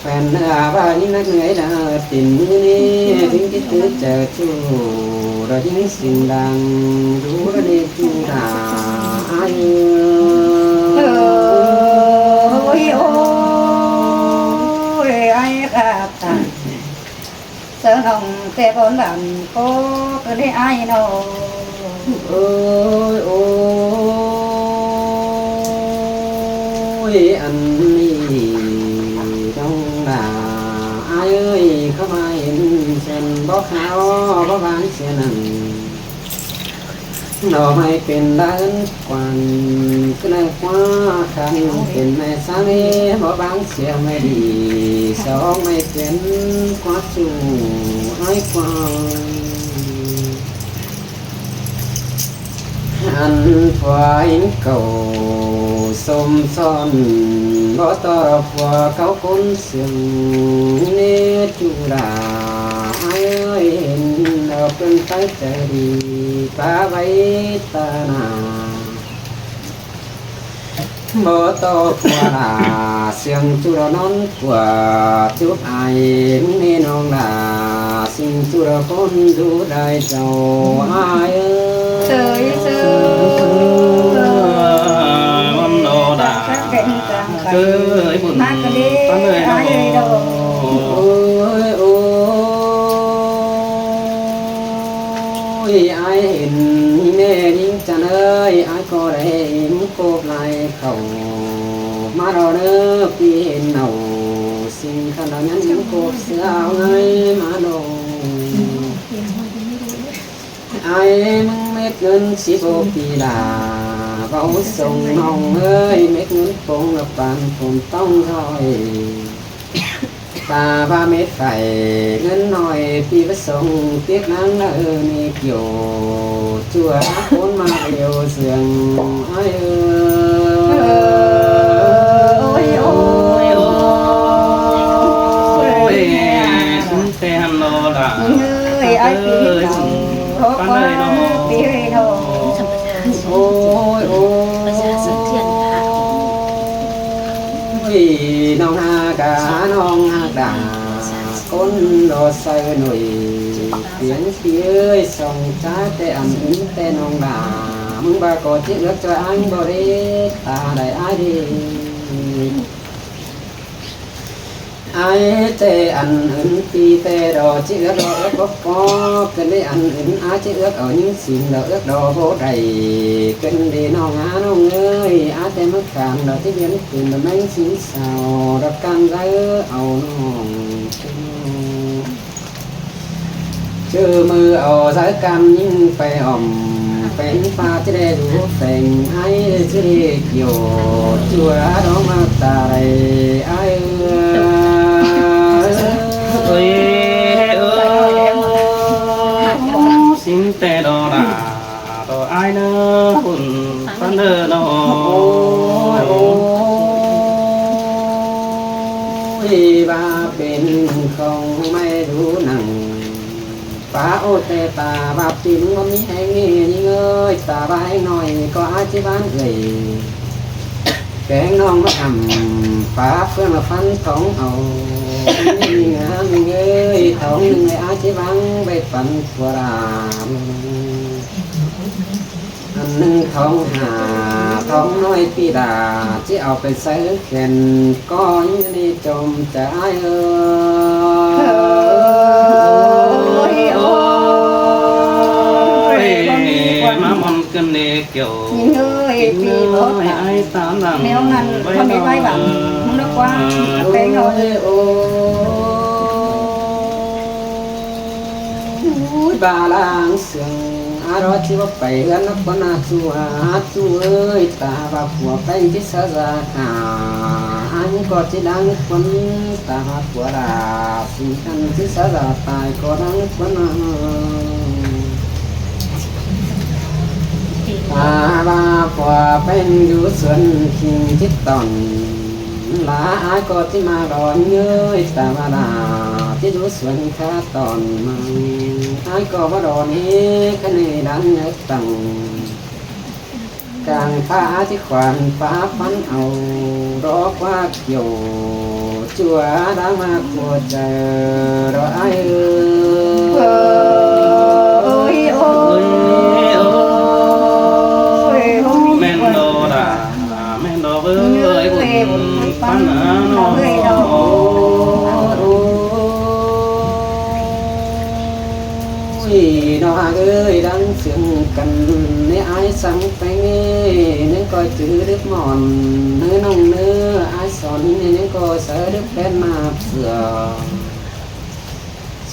khen ꞌva ꞌnhính ꞌnắc ꞌnưới đa tin ꞌnị, ꞌnhính ꞌchí tứ chaư ꞌchu đa ꞌnhính sing đang đu đa ꞌnị ꞌchu đa ải ơi. Ôi, ôi, ải khắp ta. Sơ ꞌnọng té bón bản ꞌcọ ꞌcứ ꞌnị ải ꞌnọ. Ôi, ôi, ăn ꞌnị ꞌnọng đa ải ơi, khắp ải hên sen báu kháo báu bán sen ăn. Nó ꞌmạy pên đa ứn quan, ꞌcứ ꞌnị ꞌquá khăn pên ꞌmẹ sáng ꞌnị, báu bán sia ꞌmạy đi, song ꞌmạy pên ꞌquá ꞌchu ải ꞌquá. Ăn phua ꞌhính cảu sôm son, báu ꞌto phua cáu ꞌcốn siêng ꞌnị ꞌchu đa ải ơi, hên au pên pay chaư đi pá ꞌvạy ta nả. Báu ꞌto phua đa siêng ꞌchu đa ꞌnón ꞌquá chúp ải, ꞌmứng ꞌnị ꞌnọng đa siêng ꞌchu đa ꞌcốn đu đảy chảu ải ơi. Sơi, sơi. Món ꞌnọ đa. Sơi, bun. Mắc đi, pá ꞌnị ꞌnọ. Ải ơi. Ôi, ôi, ải hên ꞌnị ꞌnhính chăn ơi, ải ꞌcọ đảy ꞌmứng ꞌcộp lai khảu. ꞌMá ꞌnọ ꞌnớ ꞌpi hên nảu, sing khăn đa ꞌnhính ꞌcộp sia ꞌngáy ꞌmá ꞌnọ. Ải ꞌmứng mết ꞌngớn sí báu ꞌpi đa, báu song ꞌnọng ơi, mết ꞌngớn pông lả păn phôn ꞌtóng ꞌhọi. Ta ꞌva mết phải ꞌngớn ꞌnọi ꞌpi báu song piếc ꞌnáng ꞌnớ ꞌnị kiẻo ꞌchua ꞌcốn ꞌmặc điêu siêng ải ơi. Ôi, ôi, ôi, ôi. Té hăn ꞌnọ đa. Ơi, ải pi ơi, ꞌnọng. Khắp ꞌpá ꞌnị ꞌnọ. Pi ơi ꞌnọng. Ôi, ôi. Ôi, ꞌnọng ꞌhặc cá, ꞌnọng ꞌhặc đa. ꞌCốn ꞌlọ saư nổi tiếng ꞌpi ơi, song ꞌchá té ăn ứn té ꞌnọng đa. ꞌMứng ꞌva ꞌcọ ꞌchí ước ꞌchoi ải báu đi, ta đảy ải đi. Ải té ăn ứn ꞌpi té đo ꞌchí ước đo ước báu ꞌcọ, ꞌcứn đi ăn ứn ải ꞌchí ước au ꞌnhính sing đo ước đo báu đảy, ꞌcứn đi ꞌnọng ꞌhặc ꞌnọng ơi, ải té ꞌmá khăn đo ꞌchí biên pên đo ꞌmếng sing sao đo căn đaư au ꞌnọng. ꞌChớ ꞌmự au đaư căn ꞌnhính pay ỏm, pên pá ꞌchí đảy đu pheng ải ꞌchí đảy kiẻo ꞌchua đo ꞌmặc ta đảy ải ơi. ꞌTị ꞌva pên khong ꞌmạy đu nẳng. Pá ꞌô ꞌtẹ ta ꞌva ꞌpi ꞌnưng ꞌmá ꞌmí ꞌhéng ꞌnị ꞌnhính ơi, ta ꞌva ꞌhéng ꞌnọi ꞌcọ ái ꞌchí ꞌván ꞌlới. Kéng ꞌnọng ꞌmá ꞌnặm pá ꞌphướng ꞌla ꞌphắn thong au. ꞌNhính ꞌnưng ơi, thong ꞌnưng ơi ái ꞌchí ꞌváng ꞌvạy păn pua đa. Ăn ꞌnưng thong hả, thong ꞌnọi ꞌpi đa, ꞌchí au pay sáư khen ꞌcọ ꞌnhính ꞌnị chom chaư ái ơi. Ôi, ôi. ꞌMá ꞌmón ꞌcứn ꞌnị kiẻo. ꞌNhính ơi, ꞌpi bók ꞌnặn. Ái ta nẳng. ꞌNéo ꞌnặn, ꞌmá mết ꞌvạy bảng, ꞌmá ꞌnọ ꞌquá, ꞌpéng ꞌnọ. Ôi, ôi. Ui, ba lăng sương, a đó ꞌchí báu pay ꞌhướn ꞌnặp ꞌquá ꞌnạ ꞌchu a, ꞌchu ơi, ta ꞌva pua ꞌpéng ꞌchí sáư dạk hả, ái ꞌcọ ꞌchí lăng ꞌquá, ta ꞌva pua đa, sính căn ꞌchí sáư dạk tai ꞌcọ lăng ꞌquá ꞌnạ. Ta ꞌva pua ꞌpéng dú suôn khinh ꞌchí tỏn, lá ái ꞌcọ ꞌchí ꞌmá đón ơi, ta ꞌva đa ꞌchí dú suôn khá tỏn ꞌmá. Ái ꞌcọ báu đón ế, khá ꞌnị đắn nhớ tẳng. Cang pá ái ꞌchí khoản pá ꞌphắn au, đó ꞌquá kiẻo, ꞌchu a đá ꞌmá ꞌcua chaư, đó ái ơi. Ôi, ôi, ôi, ôi, ꞌmen đó đa, ꞌmen đó ới, ới, ới, ới, ới, ới, ới, ới, ới, ới, ới, ới, Ui, ꞌnọng ꞌhặc ơi, đang sương căn ꞌnị ái săng ꞌpéng ꞌnị, ꞌnưng ꞌcọ chứ đứp mòn, ꞌnưng ꞌnọng ꞌnớ ái son ꞌnị, ꞌnưng ꞌcọ sáư đứp ꞌpéng ꞌnạp sửa.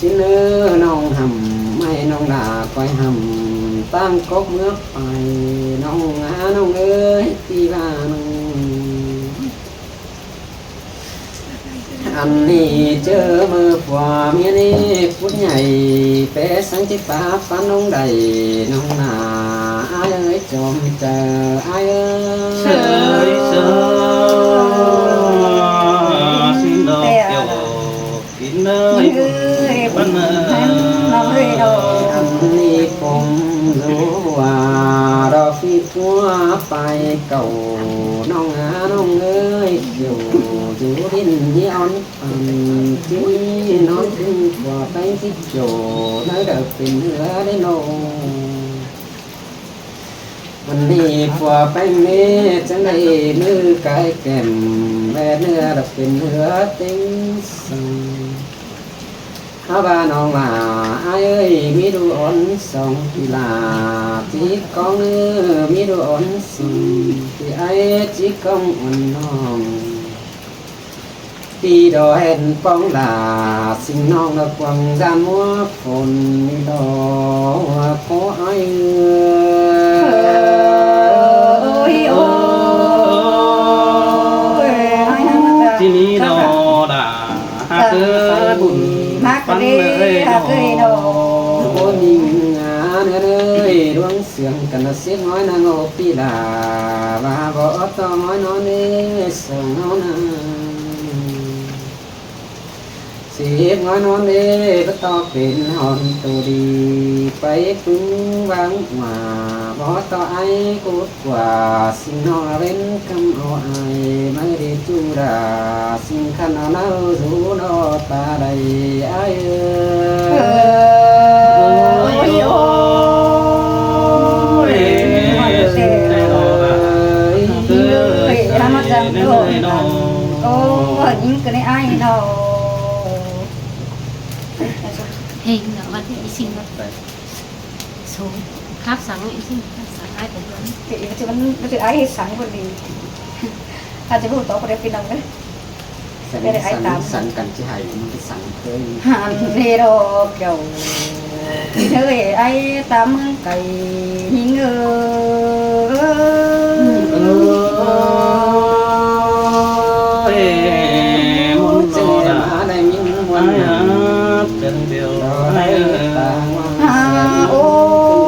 Sính ꞌnớ ꞌnọng hẳm, ꞌmạy ꞌnọng đa ꞌcoi hẳm, ꞌtáng cốc ꞌmứa pay, ꞌnọng a ꞌnọng ơi, ꞌpi ꞌva ꞌnọng. Ăn ꞌnị ꞌchớ ꞌmự pua ꞌmía ꞌnị phút nhảy, pé săng ꞌchí pá ꞌphắn ꞌnọng đảy ꞌnọng ꞌnạ, ái ơi, chom chaư ái ơi. Sơi, sơi, sính đó kiẻo, kính ơi, ơi, ꞌphắn ơi. Ăn ꞌnị phông dú hua, đó phi ꞌpúa pay cảu, ꞌnọng a ꞌnọng ơi, kiẻo dú đin ꞌnị ón. Ăn ꞌchí ꞌnị ꞌnọi ꞌtếng pua ꞌpéng ꞌchí kiẻo, ꞌnọi đaư pên ꞌhứa đảy ꞌnọ. Ăn ꞌnị pua ꞌpéng ꞌnị chắng đảy ꞌnư cai kẻm, ꞌvẹ ꞌnư đaư pên ꞌhứa ꞌtếng săng. Hák ꞌva ꞌnọng ꞌva ái ơi, ꞌmí đu ón song ꞌpi ꞌla, ꞌchí ꞌcóng ꞌnư ꞌmí đu ón song ꞌpi ái, ꞌchí ꞌcóng ón ꞌnọng. ꞌPi đó hên ꞌpóng ꞌla, sính ꞌnọng ꞌla cuông da ꞌmúa phôn ꞌnị đó, ꞌcọ ái ơi. Ôi, ôi, ôi, ái ơi. ꞌChí ꞌnị đó đa, hák ơi, bun ꞌphắn ơi, hák ơi đó. Ôi, ꞌnhính a ꞌnớ ơi, đuống sương căn ꞌla síp ꞌngói ꞌnăng ꞌnọ ꞌpi ꞌla, ꞌva bók ꞌtọ ꞌngói ꞌnón ꞌnị, song ꞌnón ꞌnăng. Síp ꞌngói ꞌnón ꞌnị, bók ꞌtọ pên hon tô đi, pay ꞌpứng ꞌváng ꞌmá, bók ꞌtọ ái cút ꞌquá, sính ꞌnọng ꞌvến ꞌcắm au ải, ꞌmá đi ꞌchu đa, sính khăn au ꞌnáo dú ꞌnọ ta đảy ái ơi. Ôi, ôi, ôi. Ôi, ôi, ôi, ôi. Ôi, ôi, ôi, ôi. Hên đó, ꞌva ꞌnị sính đó. Số khắp sáng ꞌnị sính, khắp sáng ai cũng được. Thì nó chỉ, nó chỉ ai hết sáng còn gì. Ai chỉ vô tố có đẹp phi nông đấy. Săn, săn, săn căn ꞌchí hảư ꞌmắn ꞌchí săn ꞌtới. Hẳn ꞌnị đó kiẻo. Ơi, ái ta ꞌmướng cay ꞌnhính ơi. Ôi, ôi, ôi. Ôi, ôi, ôi. Ôi, ôi, ôi. Ôi, ôi,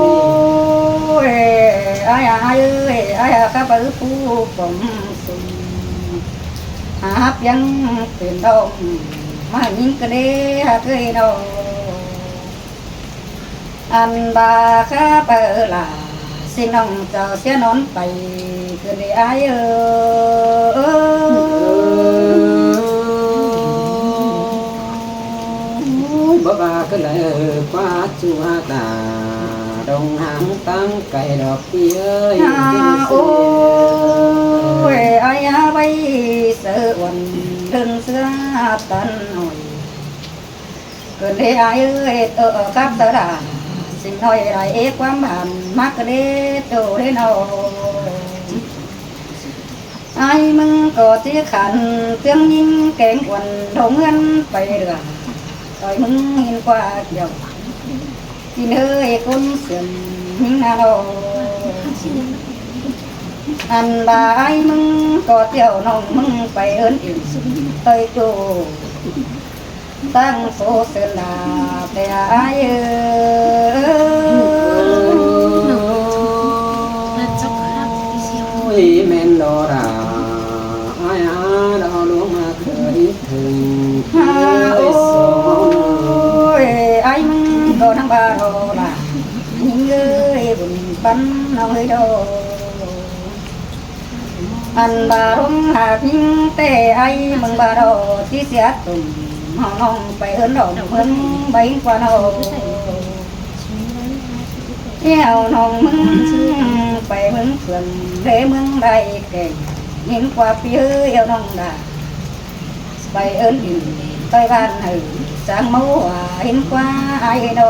ôi. Ôi, ôi, ôi. Ôi, ôi, ôi. Ôi, ôi, ôi. Ôi, ôi, ôi. Ôi, ôi, ôi. Ôi, ôi, ôi. Hák piéng pên đom, ꞌmá ꞌnhính ꞌcọ đé hák ới ꞌnọ. Ăn ꞌva khắp ꞌva ꞌlạ, ꞌsịn ꞌnọng chảu sia ꞌnón pay ꞌcứn đi ải ới. Báu ꞌva ꞌcứn đảy ꞌquá ꞌchu hák ta, đồng hàng táng cày đọt ꞌpi ới. Hák ꞌới, ải hák ꞌvạy sáư uôn, đưn ꞌsứa tăn ꞌnọi. ꞌCứn đi ải ới, ꞌtố khắp sáư đa, ꞌsịn ꞌnọi đảy é ꞌquám bản, ꞌmá ꞌcứn đi ꞌchu đi ꞌnọ. Ải ꞌmứng ꞌcọ ꞌchí khăn, ꞌchương ꞌnhính kéng uôn, đông ꞌngớn pay lưa, ꞌtoi ꞌmứng ꞌhịn ꞌquá kiẻo. ꞌPi ꞌnị ới, ꞌcốn siêm ꞌnhính ꞌnạ ꞌnọ. Ăn ꞌva ải ꞌmứng ꞌcọ ꞌtiếu ꞌnọng ꞌmứng pay ơn ỉn, ꞌtoi ꞌchu táng số sươn đa, té ải ới. Ôi, ꞌmen ꞌlạ đa, ải a, đa ꞌlung ꞌmá khửn thửn. Hák ꞌới, ải ꞌmứng ꞌcọ ꞌnăng ꞌva ꞌlạ đa, ꞌnhính ới, bun păn ꞌnọng ới ꞌnọ. Ăn ꞌva ꞌlung hák ꞌnhính té ải ꞌmứng ꞌva ꞌnọ, ꞌchí sia tủm ꞌhụ ꞌnọng pay ơn đom ꞌmướng ꞌvạy ꞌquá ꞌnọ. Hiẻo ꞌnọng ꞌmứng pay ꞌmướng Phượng, đé ꞌmướng Đại Cảnh, ꞌhịn ꞌquá ꞌpi ới, hiẻo ꞌnọng đa pay ơn ỉn, ꞌtoi bản ới, sáng máu hua ꞌhịn ꞌquá ải ꞌnọ.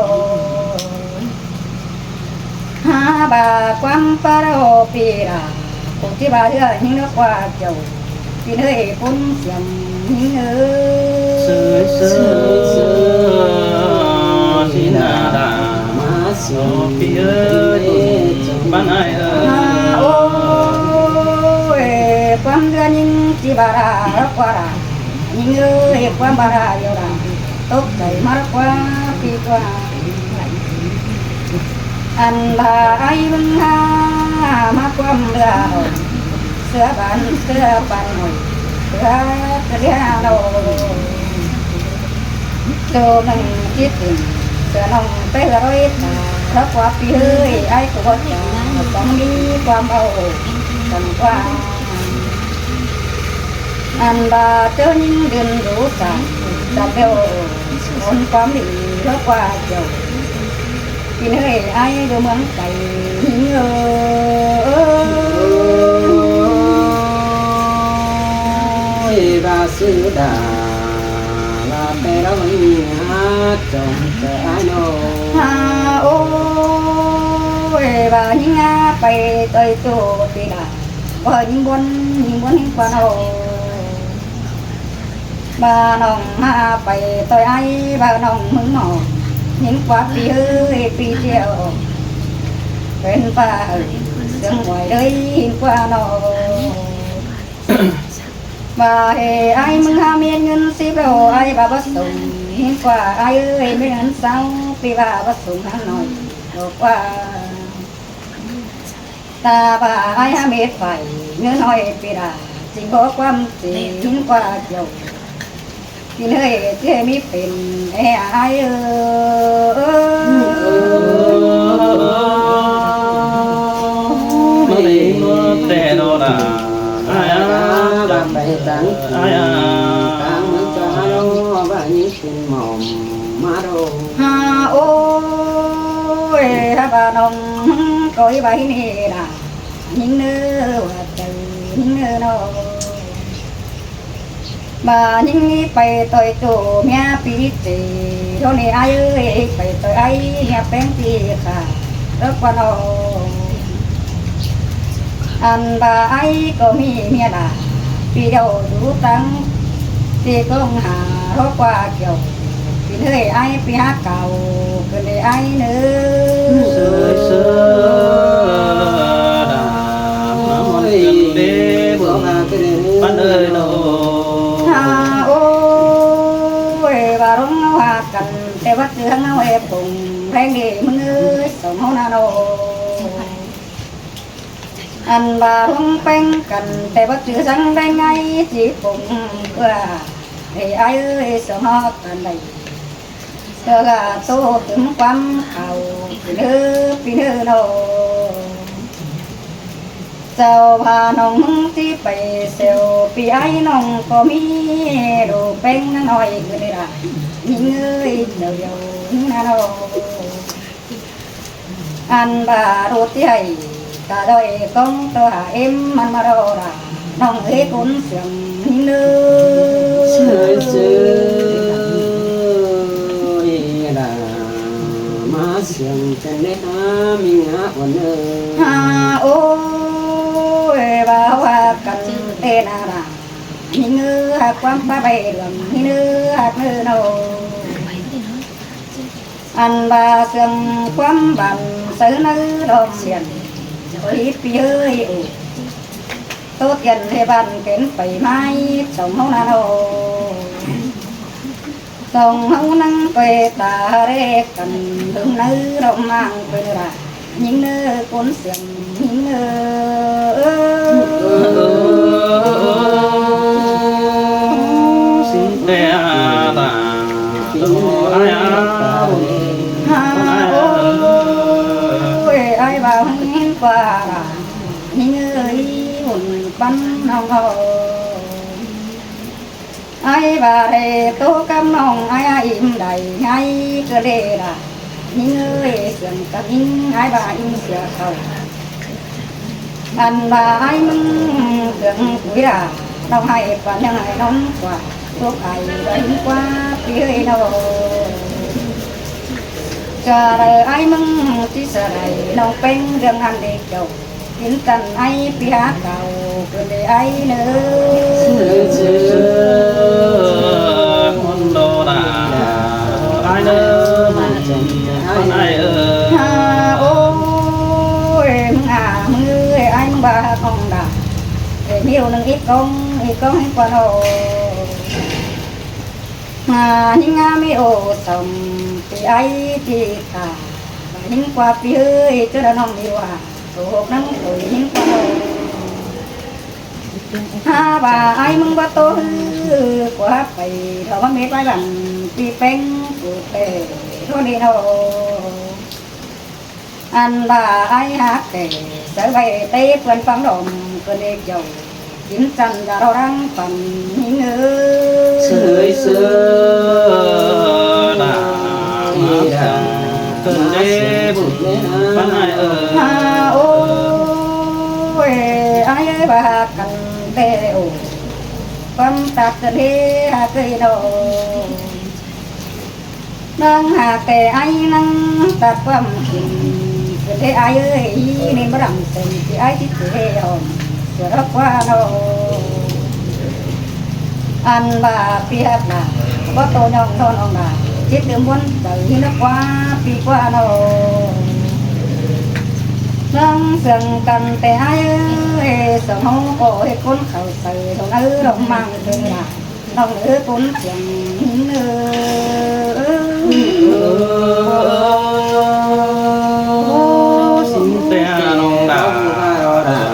Hák ꞌva ꞌquám pá ꞌlạ ꞌpi đa, ꞌcọ ꞌchí ꞌva ꞌhứa ꞌnhính ꞌlạ ꞌquá kiẻo. ꞌPi ꞌnị ới, ꞌcốn siêm ꞌnhính ới. Sươn sươn, ꞌsịn ꞌnạ đa, ꞌmá ꞌsịn ꞌpi ới, bản ải ới. Hák ới, ꞌquám ꞌhứa ꞌnhính ꞌchí ꞌva đa, ꞌlạ ꞌquá đa. ꞌNhính ới, ꞌquám ꞌva đa ꞌlẹo đa, tốc đảy ꞌmá ꞌlạ ꞌquá ꞌpi ꞌquá. Ăn ꞌva ải ꞌmứng hák ꞌmá ꞌquám ꞌlạ ꞌnọ, ꞌsứa bản ꞌsứa bản ꞌnọi, ꞌsứa ꞌcọ ꞌlẹo ꞌnọ. ꞌCọ ꞌmứng ꞌchí tứn, ꞌsứa ꞌnọng pay ꞌhứa ꞌlới ta, ꞌlạ ꞌquá ꞌpi ới, ải ꞌcọ báu ta, ꞌcọ ꞌmí ꞌquám au, ꞌcọ ꞌquá. Ăn ꞌva ꞌchớ ꞌnhính đưn rú săng, chăm ꞌlẹo, ôn ꞌquám đi, ꞌlạ ꞌquá kiẻo. ꞌPi ꞌnị ới, ải ꞌcọ ꞌmướng pay ꞌnhính ới. Ôi, ꞌva sư đa, ꞌva pay ꞌlạ ꞌmướng ꞌnhính hák chong chơ ải ꞌnọ. Hák ới, ꞌva ꞌnhính hák pay ꞌtoi ꞌchu ꞌpi đa. Báu ꞌnhính bón, ꞌnhính bón ꞌhịn ꞌquá ꞌnọ. ꞌVa ꞌnọng ꞌmá pay ꞌtoi ải, ꞌva ꞌnọng ꞌmướng ꞌnọ, ꞌhịn ꞌquá ꞌpi ới, ꞌpi ꞌchí au pên ꞌva ới, sương ꞌmoi đới ꞌhịn ꞌquá ꞌnọ. ꞌVa ꞌhế ải ꞌmướng hák mết ꞌngớn síp ꞌlẹo, ải ꞌva báu sung, ꞌhịn ꞌquá ải ới, mết ꞌngớn sáu, ꞌpi ꞌva báu sung ꞌhăng ꞌnọi, ꞌlẹo ꞌquá. Ta ꞌva ải hák mết phải, ꞌngớn ꞌnọi ꞌpi đa, ꞌchí bók ꞌquám ꞌchí ꞌhịn ꞌquá kiẻo. ꞌPi ꞌnị ới, ꞌchí ꞌmí pên é ải ới. ꞌMá đảy ꞌmá té ꞌnọ đa, ải a, ꞌva pay táng, ải a, táng ꞌmướng ꞌchọ ải ꞌnọ, ꞌva ꞌnhính pên mỏm ꞌmá ꞌnọ. Hák ới, hák ꞌva ꞌnọng ꞌcọ ꞌhí ꞌva ꞌhí ꞌnị đa, ꞌnhính ꞌnớ, ꞌva chảu ꞌnhính ꞌnớ ꞌnọ. ꞌVa ꞌnhính ꞌnị pay ꞌtoi ꞌchu ꞌmía ꞌpi ꞌchí, ꞌtố ꞌnị ải ới, pay ꞌtoi ải ꞌmía ꞌpéng ꞌpi khả, ꞌlẹo ꞌquá ꞌnọ. Ăn ꞌva ải ꞌcọ ꞌmí ꞌmía đa, ꞌpi ꞌlẹo dú táng, ꞌpi ꞌcóng hả ꞌlẹo ꞌquá kiẻo. ꞌPi ꞌnị ới, ải ꞌpi hák cảo, ꞌcứn đi ải ꞌnớ. Sư sư đa, ꞌmá ꞌmón ꞌcứn đi bươn, bản ới ꞌnọ. Hák ới, ꞌva ꞌlống ꞌngáu hák căn, té ꞌva ꞌchư ꞌngáu é pông, ꞌlẹng đi ꞌmướng ới, song ꞌháu ꞌnạ ꞌnọ. Ăn ꞌva ꞌluống ꞌpéng căn ꞌtẹ báu chứ dáng đảy ngay ꞌchí pông ꞌpưa. Ê ải ơi, sương ꞌhọt căn đảy ꞌtưa gá ꞌtố tứm ꞌquám khảu ꞌpi ꞌnớ, ꞌpi ꞌnớ ꞌnớ. Chảu ꞌva ꞌnọng ꞌmứng ꞌchí pay sẻo ꞌpi ải ꞌnọng ꞌcọ ꞌmí đu ꞌpéng ꞌnặn ꞌnọi ꞌcọ đảy đa. ꞌNhính ơi, chảu điêu ꞌnặn ꞌnớ. Ăn ꞌva đu ꞌchí hảư ta ꞌdọn ꞌcóng ꞌtố hả ꞌếm ꞌmắn ꞌmá ꞌló đa. ꞌNọng ới cốn siêng ꞌnhính ơi. Sưới sưới đa, ꞌmá siêng căn đảy hả ꞌmí ngả ꞌnớ. Hả ôi, ꞌva ꞌhọt căn ꞌtẹ ꞌnặn đa. ꞌNhính ơi, hả ꞌquám ꞌpá bay đường ꞌnhính ơi, hả ꞌnớ ꞌnớ. Ăn ꞌva siêng ꞌquám bản sáư ꞌnớ đom điện, ꞌcọ hít ꞌpi ơi ổ. ꞌTố tiên ꞌhế bản kén pay ꞌmá song ꞌháu ꞌnặn ꞌnớ. Song ꞌháu ꞌnăng quay ta ꞌlế căn ꞌhướn ꞌnớ đom ꞌmáng quên đa. ꞌNhính ơi, cốn siêng ꞌnhính ơi. Sính ꞌtẹ đa, ꞌló ải a. Hả ôi, ải ꞌva ꞌhính ꞌquá đa. ꞌNhính ơi, ꞌhún ꞌpắn ꞌnọng ꞌnớ. Ải ꞌva đảy ꞌtố cắp ꞌnọng ải a im đảy ngay ꞌcọ đảy đa. ꞌNhính ơi, siêng căn ꞌnhính ải ꞌva im sia khảu. Ăn ꞌva ải ꞌmứng siêng cúi đa, ꞌnọng hảư ꞌquá ꞌnhắng hảư ꞌnọng ꞌquá, tốc ải ꞌva ꞌhính ꞌquá ꞌpi ơi ꞌnớ. Chả đảy ải ꞌmứng ꞌchí sa đảy ꞌnọng ꞌpéng ꞌdương ăn đi chảu. Kính căn ải ꞌpi hả cảu, cơn đi ải ꞌnớ. Sưới sưới, ꞌmắn ꞌló đa, ải ꞌnớ, ꞌmắn ải ơi. Hả ôi, ꞌmứng a, ꞌmứng ơi, ải ꞌmứng ꞌva ꞌcóng đa. Ê, ꞌmí ꞌnưng ꞌí ꞌcóng, ꞌí ꞌcóng ꞌhính ꞌquá ꞌnớ. Hả ꞌhính a ꞌmí ổ song ꞌpi ải ꞌchí ta. ꞌVa ꞌhính ꞌquá ꞌpi ơi, ꞌchớ đa ꞌnọng ꞌmí ꞌva. Tô hốc ꞌnăng ꞌtoi ꞌhính ꞌquá ꞌnớ. Hả ꞌva ải ꞌmứng báu ꞌtố ꞌhứ ꞌquá pay, ꞌló ꞌmá mết ꞌvái bản ꞌpi ꞌpéng ꞌcọ ꞌtẹ ꞌtố đi ꞌnớ. Ăn ꞌva ải hả kẻ sáư ꞌvạy té ꞌpươn ꞌphắng đom ꞌcọ đi chảu. Kính căn đa ꞌló đang păn ꞌnhính ơi. Sưới sưới đa, ꞌmá siêng căn đảy bun ꞌpắn ải ơi. Hả ôi, ải ơi, ꞌva căn ꞌtẹ ổ. ꞌQuám ꞌtạp căn đảy hả ꞌcới ꞌnớ. ꞌNăng hả kẻ ải ꞌnăng ꞌtạp ꞌquám kin. Căn đảy ải ơi, ꞌnị báu đăm sên ꞌchí ải ꞌchí ꞌchí hỏm. Sửa ꞌló ꞌquá ꞌnớ. Ăn ꞌva ꞌpi hả đa, báu ꞌtố ꞌnhọng ꞌnọn ꞌnọng đa. ꞌChí tứm ꞌmuôn chaư ꞌhí ꞌnớ ꞌquá ꞌpi ꞌquá ꞌnớ. ꞌNăng siêng căn ꞌtẹ ải ơi, song ꞌháu ꞌcọ ꞌhế cốn khảu sáư, song ꞌnớ đom ꞌmáng ꞌtẹ đa. ꞌNọng ới cốn siêng ꞌnhính ơi. Sính ꞌtẹ ꞌnọng đa,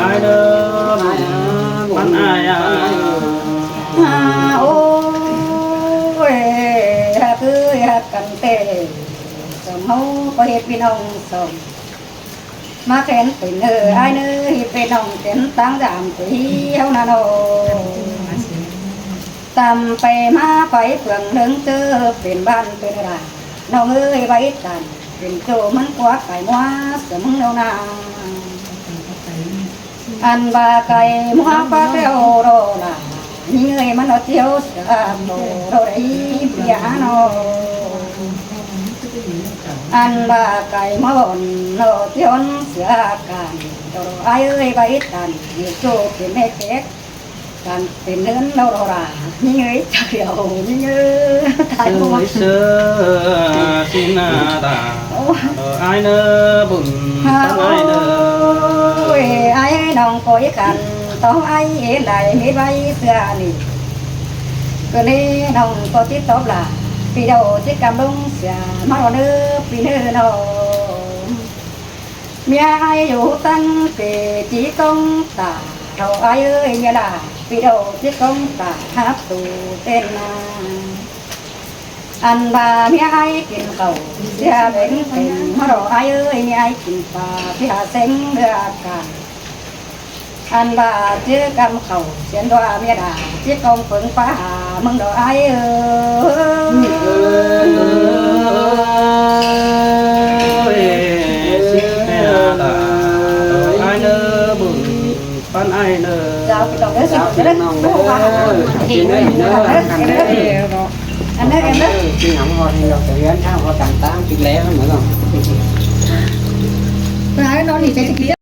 ải ꞌnớ, ꞌpắn ải a. Hả ôi, hả ꞌcới hả căn ꞌtẹ. Song ꞌháu ꞌcọ ꞌhế ꞌpi ꞌnọng song. ꞌMá khen pên ꞌnớ ải ꞌnớ, ꞌhế pên ꞌnọng kén ꞌtáng dăm ꞌtoi ꞌháu ꞌnặn ꞌnớ. Tăm pay ꞌmá pay phường ꞌlớng ꞌchớ pên bản pên đa. ꞌNọng ơi, ꞌvạy căn pên ꞌchọ ꞌmắn ꞌquá cai ꞌmá sớm ꞌnớ ꞌnạ. Ăn ꞌva cai ꞌmá ꞌquá ꞌtẹo ꞌló đa. ꞌNhính ơi, ꞌmắn ꞌló ꞌtẹo sửa ꞌló đảy ꞌpi hả ꞌnớ. Ăn ꞌva cai ꞌmá bón ꞌló ꞌtẹo sửa căn. Ải ơi, ꞌvạy căn ꞌchọ pên ꞌmá khék. Căn pên ꞌnớn ꞌló đa. ꞌNhính ơi, chảu điêu ꞌnhính ơi. Sưới sưới, sính a đa. Ôi. Ải ꞌnớ bun ꞌpắn ải ꞌnớ. Ôi, ải ꞌnọng ꞌcọ ꞌí căn ꞌtóng ải ên đảy mết ꞌvạy sửa ꞌnị. Căn ꞌnị ꞌnọng ꞌcọ ꞌchí tóp đa. ꞌPi đaư ꞌchí căm ꞌlống sửa ꞌmá ꞌló ꞌnớ, ꞌpi ꞌnớ ꞌnớ. ꞌMía ải dú tẳng pê ꞌchí ꞌcóng ta, ꞌháu ải ơi ꞌmía đa, pê đaư ꞌchí ꞌcóng ta háp tu tên ꞌna. Ăn ꞌva ꞌmía ải kin khảu, sia beng têng, ꞌháu ải ơi ꞌmía ải kin pa, sia seng ꞌlứa ca. Ăn ꞌva ꞌchư ꞌcắm khảu, sia ꞌdua ꞌmía đa, ꞌchí ꞌcóng phớng pa, ꞌmướng đaư ải ơi. Ôi, sia đa, ải ơi, bưng pan ải ơi. Chào cái đồng đấy, chào cái đồng đấy. Ăn đấy, ăn đấy. Cái ngắm họ thì nó cái gắn thao họ tặng tám chục lẻ mà không. Cái này nó thì cái